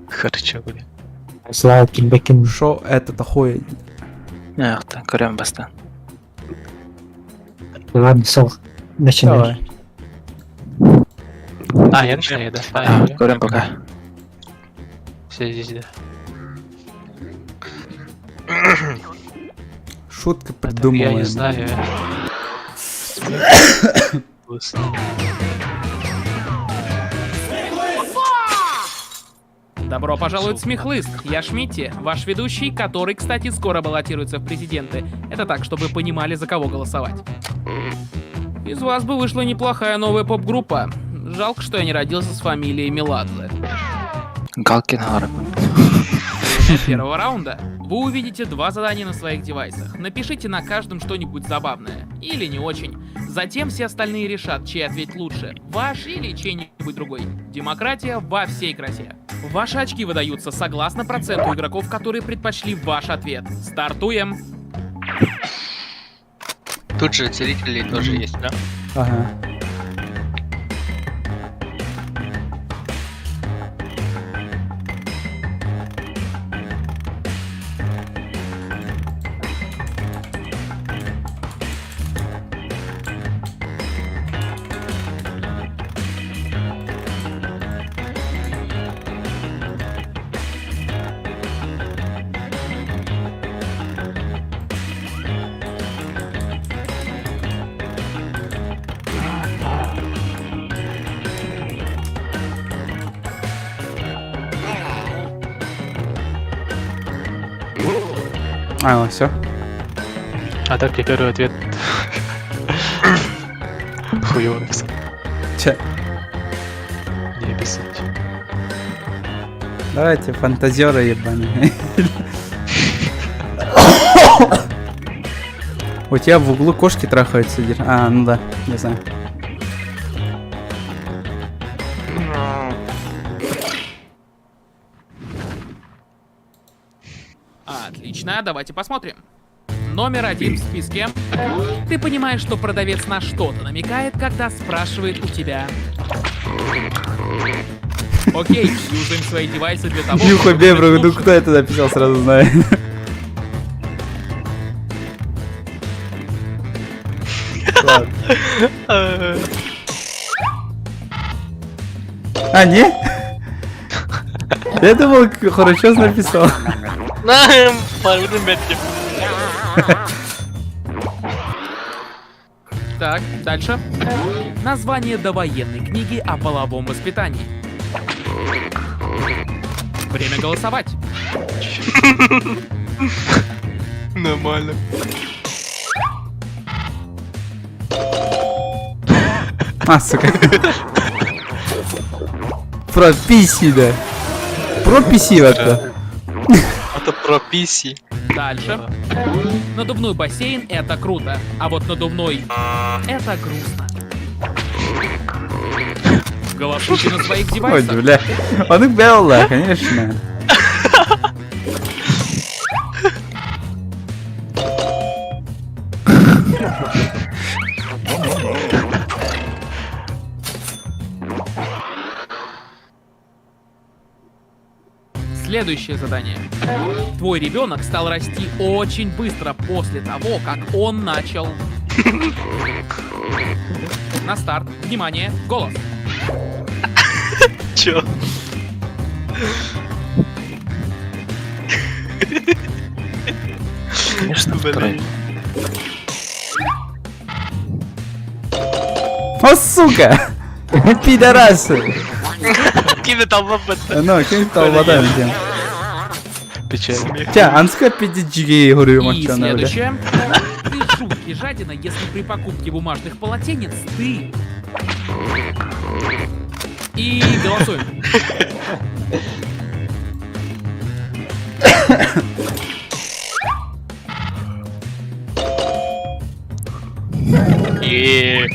Хорошо, блин. Слава Кимбекин. Шо это такое? Ах, так, көрөм бастан. Ладно, сол. Начинай. Давай. А, я начинаю, да. А, я. Көрөм пока. Все здесь, да. Шутка А так придумала. Я не знаю. Добро пожаловать в Смехлыст. Я Шмитти, ваш ведущий, который, кстати, скоро баллотируется в президенты. Это так, чтобы понимали, за кого голосовать. Из вас бы вышла неплохая новая поп-группа. Жалко, что я не родился с фамилией Меладзе. Галкин харап. Первого раунда вы увидите два задания на своих девайсах. Напишите на каждом что-нибудь забавное. Или не очень. Затем все остальные решат, чей ответ лучше. Ваш или чей-нибудь другой. Демократия во всей красе. Ваши очки выдаются согласно проценту игроков, которые предпочли ваш ответ. Стартуем! Тут же целители тоже есть, да? Ага. А, все. А так тебе первый ответ. Хуёво написал. Че? Не обессудь. Давайте, фантазеры ебаные. У тебя в углу кошки трахаются, Дир. А, ну да, не знаю. Отлично, давайте посмотрим. Номер один в списке. Ты понимаешь, что продавец на что-то намекает, когда спрашивает у тебя. Окей, юзаем свои девайсы для того, Нюхай чтобы бебру, выбрать ну лучшего. кто это написал, сразу знаю. Ладно. А, не? Я думал, хорошо написал. Барбын беттим. Так, дальше. Название довоенной книги о половом воспитании. Время голосовать. Нормально. А, сука. Про PC, да. Про PC вообще. Это про PC. Дальше. Надувной бассейн — это круто, а вот надувной — это грустно. Голосуйте на своих Ой, девайсах. бля. Он их Белла, конечно. Следующее задание. Твой ребенок стал расти очень быстро после того, как он начал... На старт. Внимание, голос. Чё? Конечно, второй. О, сука! Пидорасы! Кими там Ну, ким талбадан тем. Печально. Тя, анска пиди говорю, И мачана, бля. следующее. Ты жуткий жадина, если при покупке бумажных полотенец ты... И голосуем. Еее.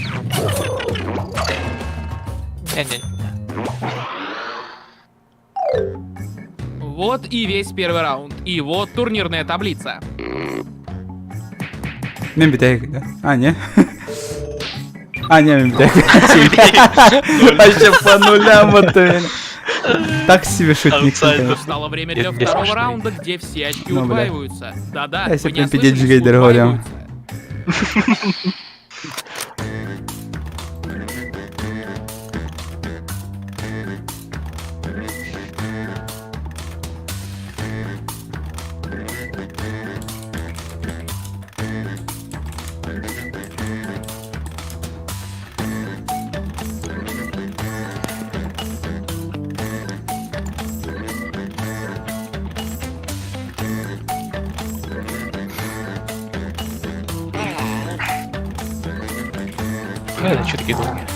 Не-не. Вот и весь первый раунд. И вот турнирная таблица. Мен битәк, да? А, не? А, не, мен битәк. Вообще по нулям вот именно. Так себе шутник, Аутсайдер. конечно. Настало время Нет, для не второго смешно. раунда, где все очки Ну, бля. удваиваются. Да-да, Я себе вы не прям ослышались, пиздец Гейдер говорю. удваиваются. Бля, да чё такие долгие?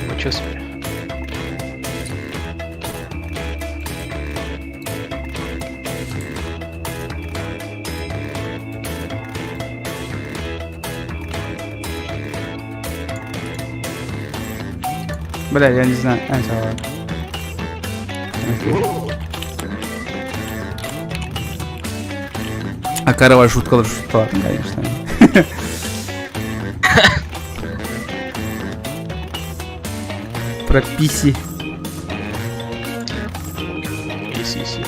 Ну чё себе? Бля, я не знаю. А, всё, ладно. Окей. А корова шутка, шутка, конечно. Про писи. Иси, иси.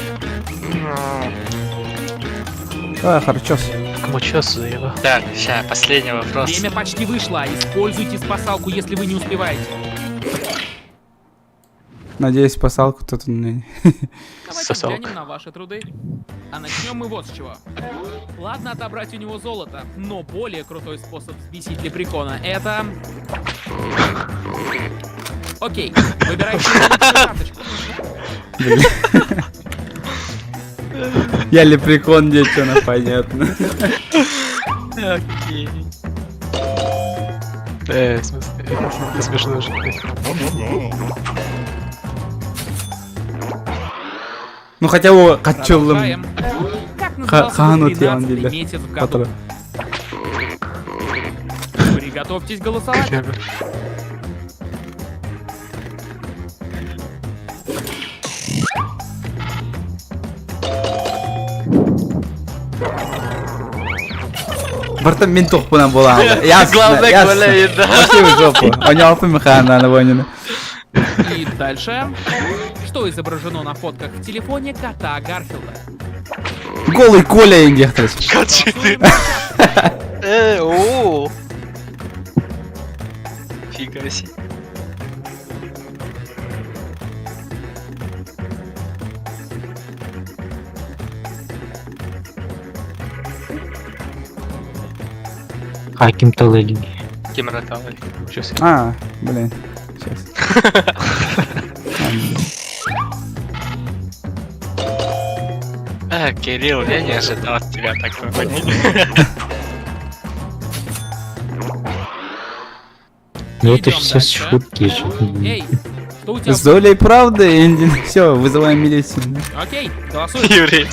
А, хорошо. Кому час заеба? Так, ща, последний вопрос. Время почти вышло. Используйте спасалку, если вы не успеваете. Надеюсь, спасалку тут не... Давайте Сосалка. взглянем на ваши труды. А начнем мы вот с чего. Ладно отобрать у него золото, но более крутой способ взбесить лепрекона это... Окей, выбирайте лучшую карточку. Блин. Я лепрекон, девчонок, понятно. Окей. В смысле, это смешно же. Ну хотя бы качелым. Продолжаем. Как назывался Хану Тиан 13-й Дилер. месяц в году? Приготовьтесь голосовать. Бартан мен тохпунан буолан. Ясно, Главное, ясно. Коля, да. Пошли в жопу. Онялпы механа на войне. И дальше. Что изображено на фотках в телефоне кота Гарфилда? Голый Коля индехтер. Качеты. О. Фига себе. Хаким Талелин. Кемера Талелин. А, блин. Сейчас. А, Кирилл, я не ожидал от тебя такого. Ну это Идем все дальше. шутки же. Эй, что у тебя? С долей правды, Инди. Все, вызываем милицию. Окей, голосуем. Юрий.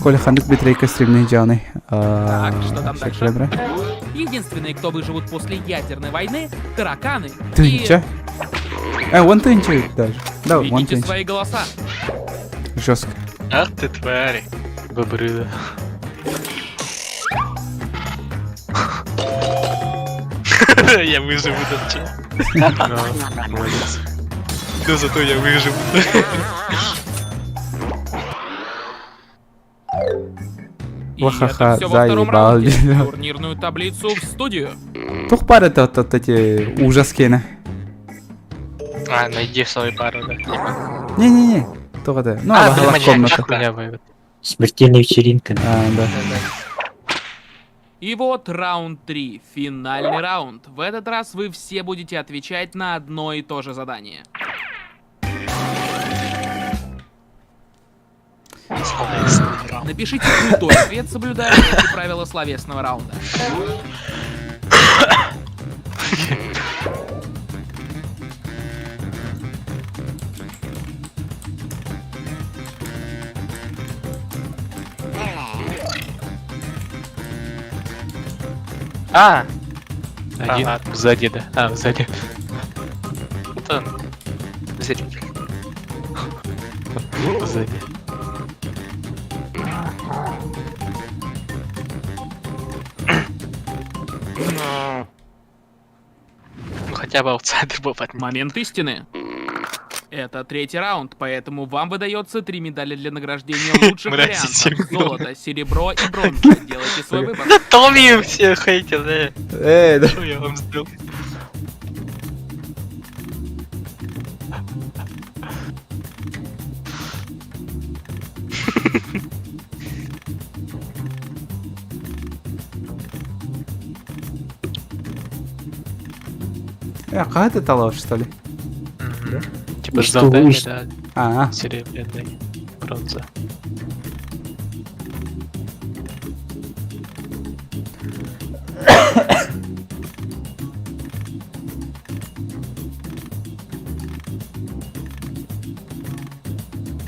Коля ханнык битрейка стримный джаны. Так, что там дальше? Единственные, кто выживут после ядерной войны, тараканы. И Тынча. Вон тынча даже. Да, вон Ведите тынча. свои голоса. Жестко. Ах ты тварь. Бобры, Я выживу, да чё. да. Молодец. Да зато я выживу. И Ва-ха-ха, это все во втором заебал. раунде. Турнирную таблицу в студию. Тух пар это вот эти ужаскины. А, найди свою пару, да. типа. Не-не-не. Тух это. Ну, А, а, блин, в комнату. Хуйня воевает. Смертельная вечеринка. А, да. И вот раунд 3, финальный раунд. В этот раз вы все будете отвечать на одно и то же задание. Словесный раунд. Напишите крутой ответ, соблюдая эти правила словесного раунда. А, Один Ага. сзади, да. А, сзади. это зритель. Сзади. Ну хотя бы аутсайдер был под Момент истины. Это третий раунд, поэтому вам выдается три медали для награждения лучших Мрази вариантов. серебро. Золото, серебро и бронза. Делайте свой выбор. Да Томми все хейтят, да. Эй, да. Что я вам сделал? Как ты талов, что ли? Типа с Что золотыми, вы- да. А, Серебряный, бронза.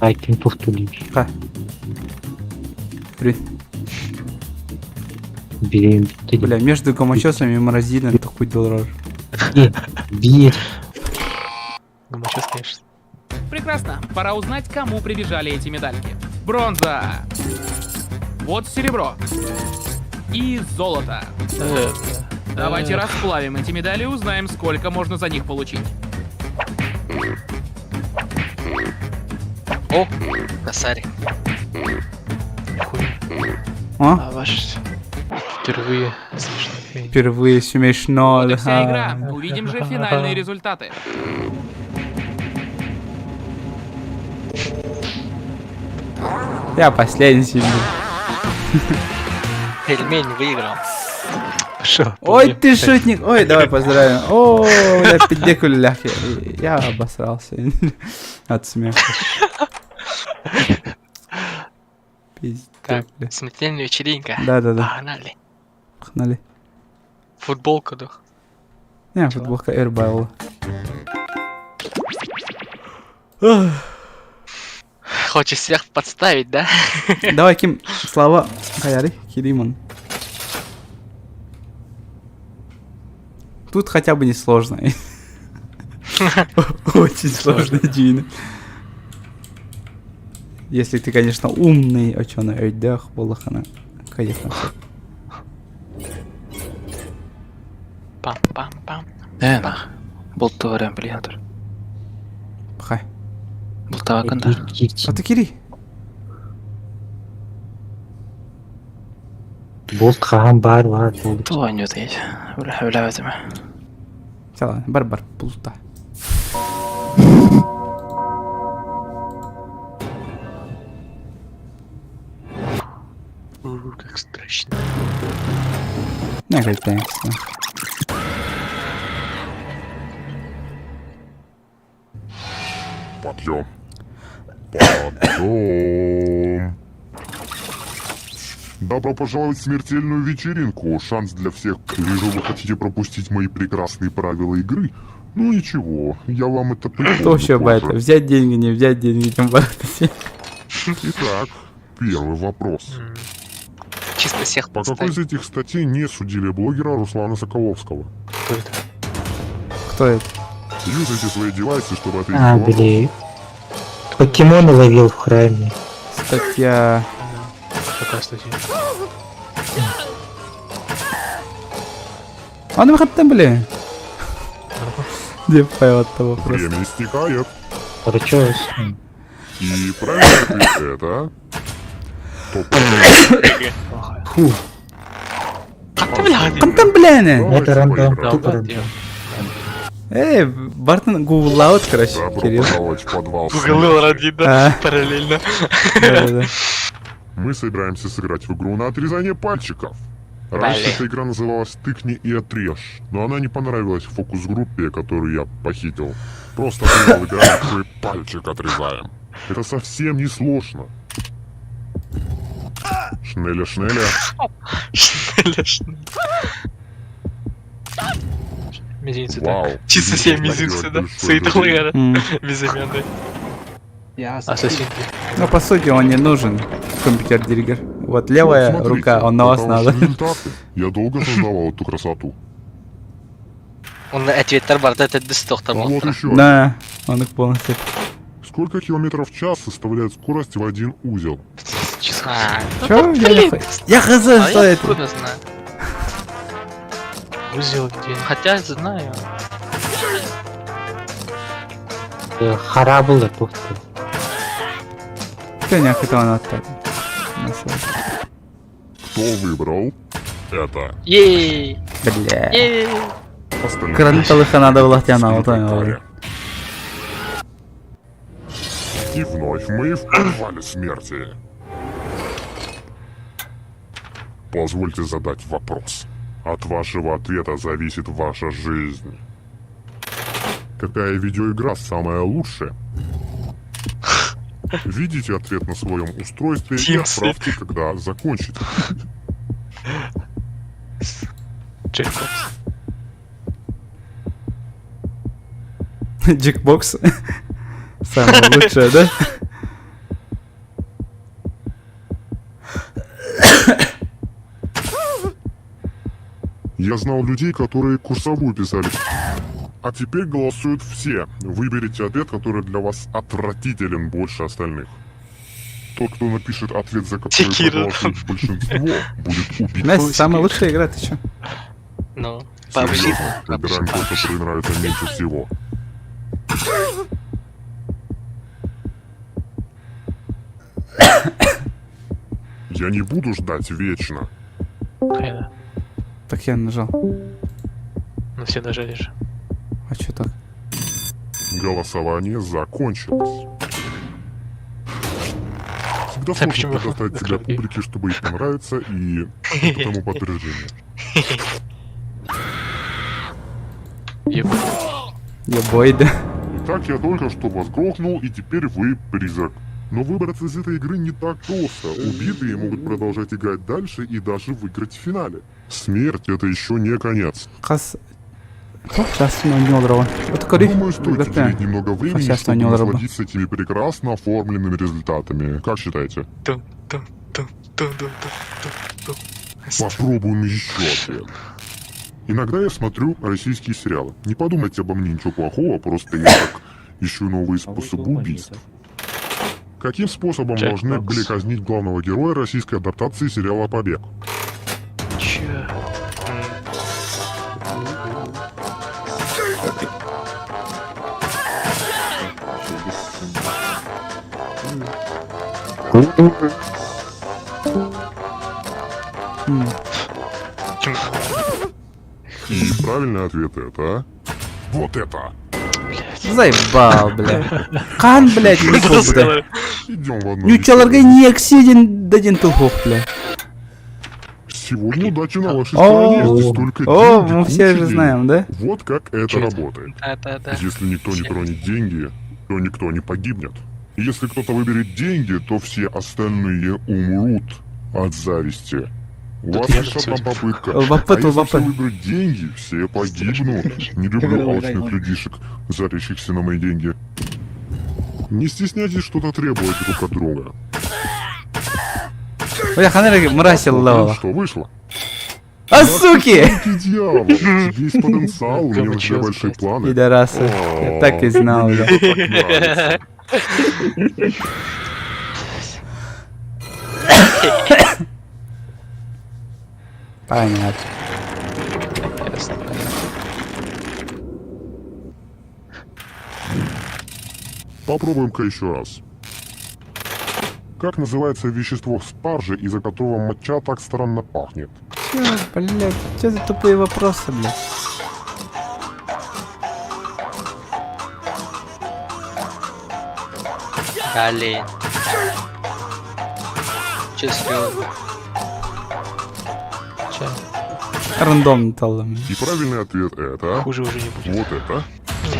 Хаким Тухтулин. Ха. Блин, Блин, ты бля, между гомочесами и морозилем такой доллар. бир. Гомочес, конечно. Прекрасно. Пора узнать, кому прибежали эти медальки. Бронза. Вот серебро. И золото. Давайте расплавим эти медали и узнаем, сколько можно за них получить. О, косарь. Хуй. О, А ваш впервые смешно. впервые смешно. Вот и вся да. игра. Увидим же финальные результаты. Я последний сижу. Пельмень выиграл. Шо, Ой, ты шутник! Ой, давай поздравим. О, бля, пиздеку лях. Я обосрался от смеха. Пиздец. Так, смертельная вечеринка. Да-да-да. Погнали. Погнали. Футболка, дух. Не, футболка Airball. Хочешь всех подставить, да? Давай, Ким, Слава, Хаяри, Кириман. Тут хотя бы не сложно. Очень сложно, Дина. Если ты, конечно, умный ученый, өйдөөх буоллаххына, конечно. Пам-пам-пам. Э, нах. Бултуарам, блин. Пхай. Бултавакында. А ты кири. Болт хаһан баар баар буолбут. Тула дейт. Бля, бля, бля. Сала, бар-бар, булта. Как страшно. Не, thanks. Подъем. Подъем. Добро пожаловать в смертельную вечеринку. Шанс для всех. Вижу, вы хотите пропустить мои прекрасные правила игры. Ну ничего, я вам это припомню Кто еще позже. байт? Взять деньги, не взять деньги, тем более. Итак, первый вопрос. Чисто всех По какой из этих статей не судили блогера Руслана Соколовского? Кто это? Кто это? Юзайте свои девайсы, чтобы ответить А, на вопрос. били. Покемона ловил в храме. Статья... Какая статья? А ну выход там, блин. Где файл от того просто? Время истекает. Короче, И правильный ответ это... Топ. Фу. Там, блин! Это рандом, тупо рандом. Эй, Бартон гуглаут, короче, Добро Кирилл. пожаловать в подвал. Гуглил ради, да, А. параллельно. Да-да-да. Мы собираемся сыграть в игру на отрезание пальчиков. Раньше Блин. эта игра называлась «Тыкни и отрежь», но она не понравилась фокус-группе, которую я похитил. Просто прямо играем, твой пальчик отрезаем. Это совсем не сложно. Шнеля, шнеля. Шнеля, шнеля. Мизинцы, Вау. так. Чисто Здесь все можно мизинцы, делать да? большой Суетолы, М. безымянные. Ассасин. Ну, по сути, он не нужен, компьютер-диригер. Вот левая Вот смотрите, рука, он на вас это надо. ваш результаты. Я долго создавал эту красоту. Он ответтер бар, да, это дистохтар А вот еще один. Да, он их полностью. Сколько километров в час составляет скорость в один узел? Чё? Я не хо- Я хз, А что я это? откуда знаю? Узел где? Хотя знаю. Харабыл тухты. Чё не хотел на так? Кто выбрал это? Ей! Бля. Ей! Остальные Кранталыха надо было тяна, вот скрытой она. таре. И вновь мы в подвале смерти. Позвольте задать вопрос. От вашего ответа зависит ваша жизнь. Какая видеоигра самая лучшая? Видите ответ на своем устройстве и Тимсы. отправьте, когда закончите. Джекбокс. Джекбокс. Самое лучшее, да? Я знал людей, которые курсовую писали. А теперь голосуют все. Выберите ответ, который для вас отвратителен больше остальных. Тот, кто напишет ответ, за который Секира. проголосует большинство, будет убит. Настя, самая лучшая игра, ты чё? Ну, Серьезно, выбираем тот, который нравится меньше всего. Я не буду ждать вечно. Хрена. Так я нажал. Ну все нажали же. А чё так? Голосование закончилось. Всегда А сложно почему предоставить себя закрытый? публике, чтобы ей понравиться, и это тому подтверждение. Ебой, да. Итак, я только что вас грохнул, и теперь вы призрак. Но выбраться из этой игры не так просто. Убитые могут продолжать играть дальше и даже выиграть в финале. Смерть это еще не конец. Хас... Туох часын оонньуу олороҕун. Вот көрүй. Думаю, стоит Билбэппин. уделить немного времени, Сейчас чтобы они лоробы. насладиться этими прекрасно оформленными результатами. Как считаете? Тум, тум, тум, тум, тум, тум, тум, тум. Попробуем еще ответ. Иногда я смотрю российские сериалы. Не подумайте обо мне ничего плохого, просто я так ищу новые способы убийств. Каким способом Джек должны Бокс. были казнить главного героя российской адаптации сериала «Побег»? Че? М. И правильный ответ это... Вот это! Заебал, бля. Хаан, блядь, Никол, бля. Идем в одно Ньючаларга веселое. не один дадин тылхох, бля. Сегодня удача на вашей О, стороне. Здесь только О, деньги, мы все куча же денег. знаем, да? Вот как это Чё это? работает. Да, да, да. Если никто не тронет деньги, то никто не погибнет. Если кто-то выберет деньги, то все остальные умрут от зависти. У Тут вас я лишь одна всё- попытка. ЛВП, А если ЛВП. все выберут деньги, все погибнут. Не люблю алчных людишек, зарящихся на мои деньги. Не стесняйтесь что-то требовать друг от друга. Бля, ханна мразь Посмотрим, лава. что вышло. А суки! Ты дьявол, у тебя есть потенциал, у меня на тебя Гомочёс, большие блядь. планы. Пидорасы. Я так и знал, Мне бля. это так нравится. Понятно. Ясно, понятно. Попробуем-ка еще раз. Как называется вещество в спарже, из-за которого моча так странно пахнет? Чё, блядь, чё за тупые вопросы, блядь? Олень. Че серьезно? Че? Рандомно талым. И правильный ответ это... Хуже уже не будет. Вот это.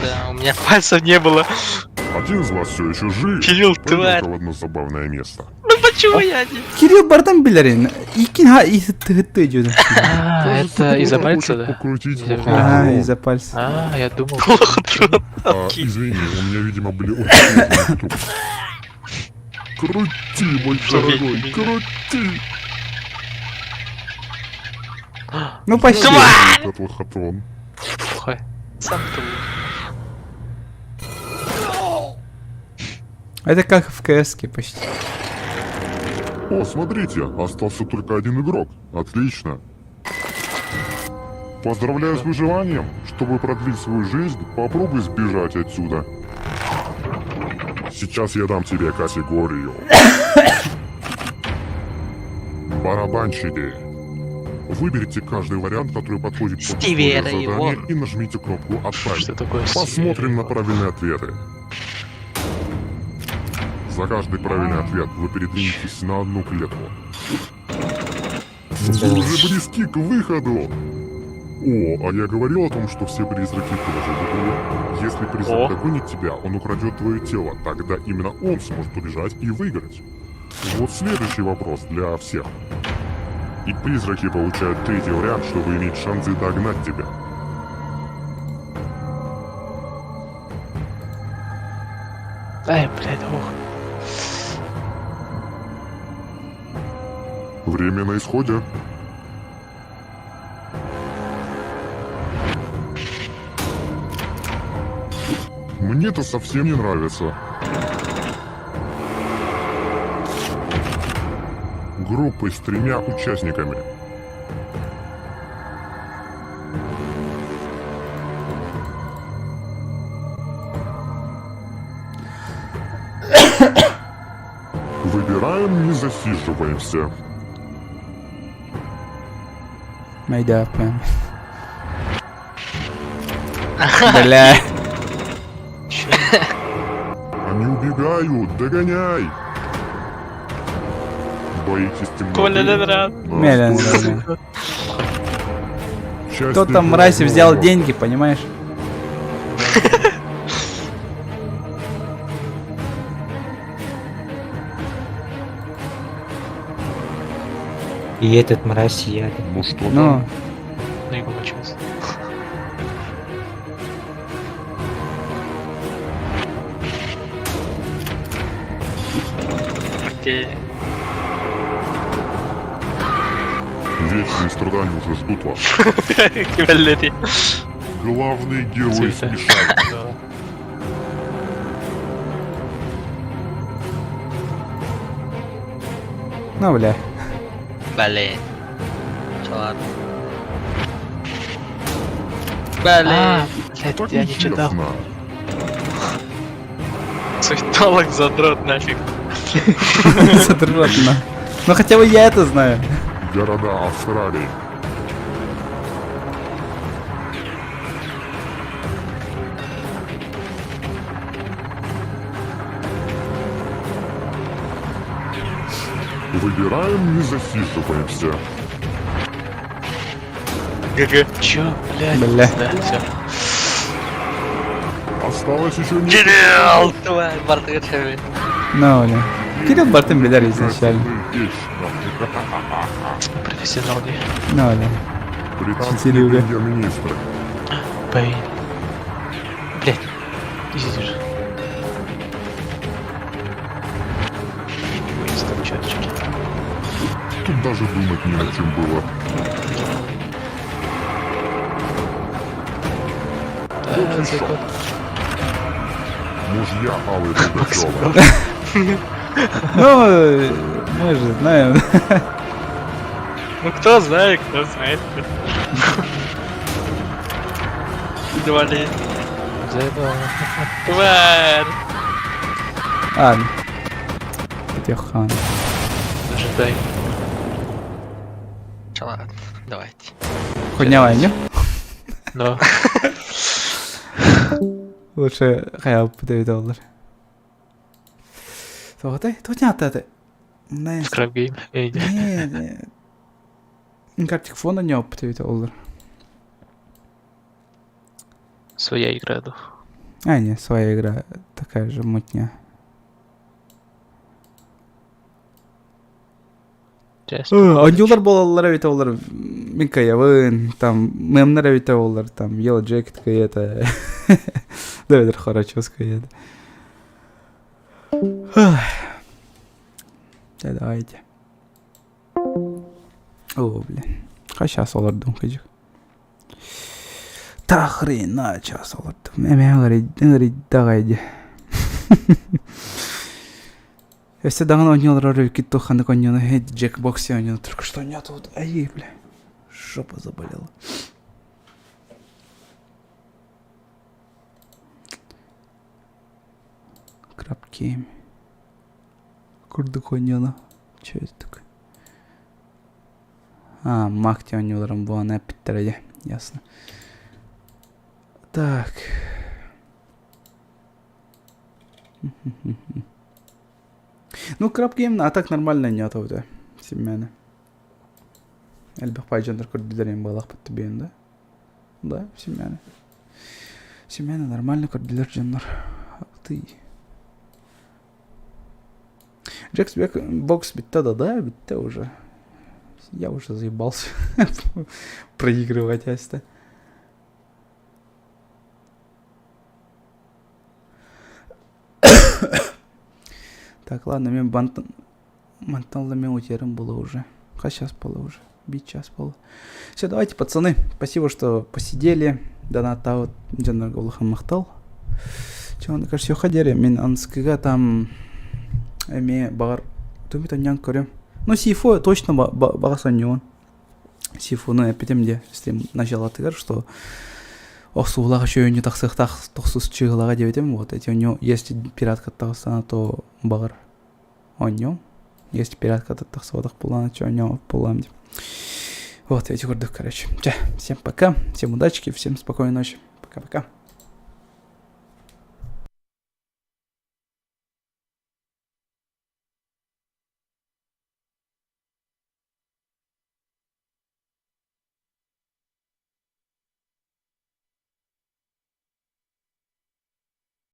Да, у меня пальцев не было. Один из вас все еще жив. Кирилл, Пойдем-ка тварь. в одно забавное место. Ну почему я не? Кирилл бардан билерин. Икин ха и ты ты дюда. А, Кажется, это из-за кто-то пальца, хочет да? покрутить Из-за- А, лохотрон. из-за пальца. А, я думал. Лохотрон. А, извини, у меня, видимо, были очень сложные инструкции. Крути, мой дорогой, крути! Ну почти. Этот лохотрон. Плохой. Сам ты лох. Это как в КС-ке почти. О, смотрите, остался только один игрок. Отлично. Поздравляю с выживанием. Чтобы продлить свою жизнь, попробуй сбежать отсюда. Сейчас я дам тебе категорию. Барабанщики. Выберите каждый вариант, который подходит под Стиви, условия это задания его. и нажмите кнопку «Отправить». Что такое Посмотрим на правильные ответы. За каждый правильный ответ вы передвинетесь на одну клетку. Вы уже близки к выходу! О, а я говорил о том, что все призраки тоже готовы. Если призрак О. догонит тебя, он украдет твое тело, тогда именно он сможет убежать и выиграть. Вот следующий вопрос для всех. И призраки получают третий вариант, чтобы иметь шансы догнать тебя. Ай, блядь, ох. Время на исходе. Мне это совсем не нравится. Группы с тремя участниками. Выбираем, не засиживаемся. Майда, прям. Бля. Че? Они убегают, догоняй! Боитесь темноты? Коля Ленран. Мелен, Кто там, мразь, взял деньги, понимаешь? И этот мразь, и я. Ну что Ну, там? Ну и получилось. Окей. Вечные страдания уже ждут вас. Валерий. Главный герой Цвета. смешарик. Да. ну, бля. Блин. Чё, ладно. Блин. А, блядь, Так я не читал. нечестно. Суетолог задрот нафиг. Задротно. Ну хотя бы я это знаю. Города Австралии. Выбираем, не засиживаемся. GG. Чё, блядь? Бля. Да, всё. Осталось еще не... Кирилл! Давай, Бартышевич. Ну, бля. Кирилл Бартын Беляр изначально. Вечно. Профессионал не. Ну, бля. Британские Четыре, премьер-министры. Блин. Блядь. Иди же. Уинстон Черчилль. Тут даже думать не о чем было. Да, Вот еще. закон. Мужья Аллы Пугачева. Ну, мы же знаем. Ну кто знает, кто знает. Двали. Заебал. Тварь. Ладно. Хан. Ожидай. Чё, ладно, давайте. Хуйня не? Но. Лучше хайа доллар. Тоҕотой? Тоҕо аттаты? Scrap game. Эй, Не, не. Картик фона не доллар. Своя игра, да. А, не, своя игра такая же мутня. Оонньуулар буолаллара эбитэ буоллар мин кыайабын, там мемнэр эбитэ буоллар, там Yellow Jacket кыайата, да эбэтэр Хорочос кыайата. Да давайте. О, блин. Хас час олордум кыдьык. Та хрена час олордум. Эмиэ ыҥырыйдаҕай дии. Өссө даҕаны оонньуулар өрүккүт туох ханнык оонньууну Джекбоксе оонньууну только что нету вот ай бля жопа заболела. Краб Гейм. Курдук оонньууну. Че это такое? А, Махти оонньууларым буолан эппиттэрэ дии. Ясно. Так. Ну, Краб Гейм, а так нормально не вот Семена. Элбэх пайжандар көрдүлэр балах баттыбиэн да? Да, Семена. Семена нормально көрдүлэр дьоннор. Ты. Джекс Бек бокс битте да, да, битте уже. Я уже заебался проигрывать аста. Так, ладно, мен бантан мантан мен утерем было уже. А сейчас было уже. Бить час было. Все, давайте, пацаны. Спасибо, что посидели. Донат аут дьоннорго улахан махтал. Чего, кажется, ходили. Мин анскыга там эме баҕар түмүт оонньоон көрүм. Ну, Сифу точно баҕас оонньуон. Сифуну эппитим дии стрим началатыгар, что охсуулаах үчүгэй тахсыахтаах тохсус чыһылаҕа диэбитим. Вот эти у него, если пиратка тахсана, то баҕар оонньуом. Если пиратка тахсыбатах буоллаҕына, чё оонньообот буоллаҕым дии. Вот, эти курдук, короче. Чэ, всем пока, всем удачки, всем спокойной ночи. Пока-пока.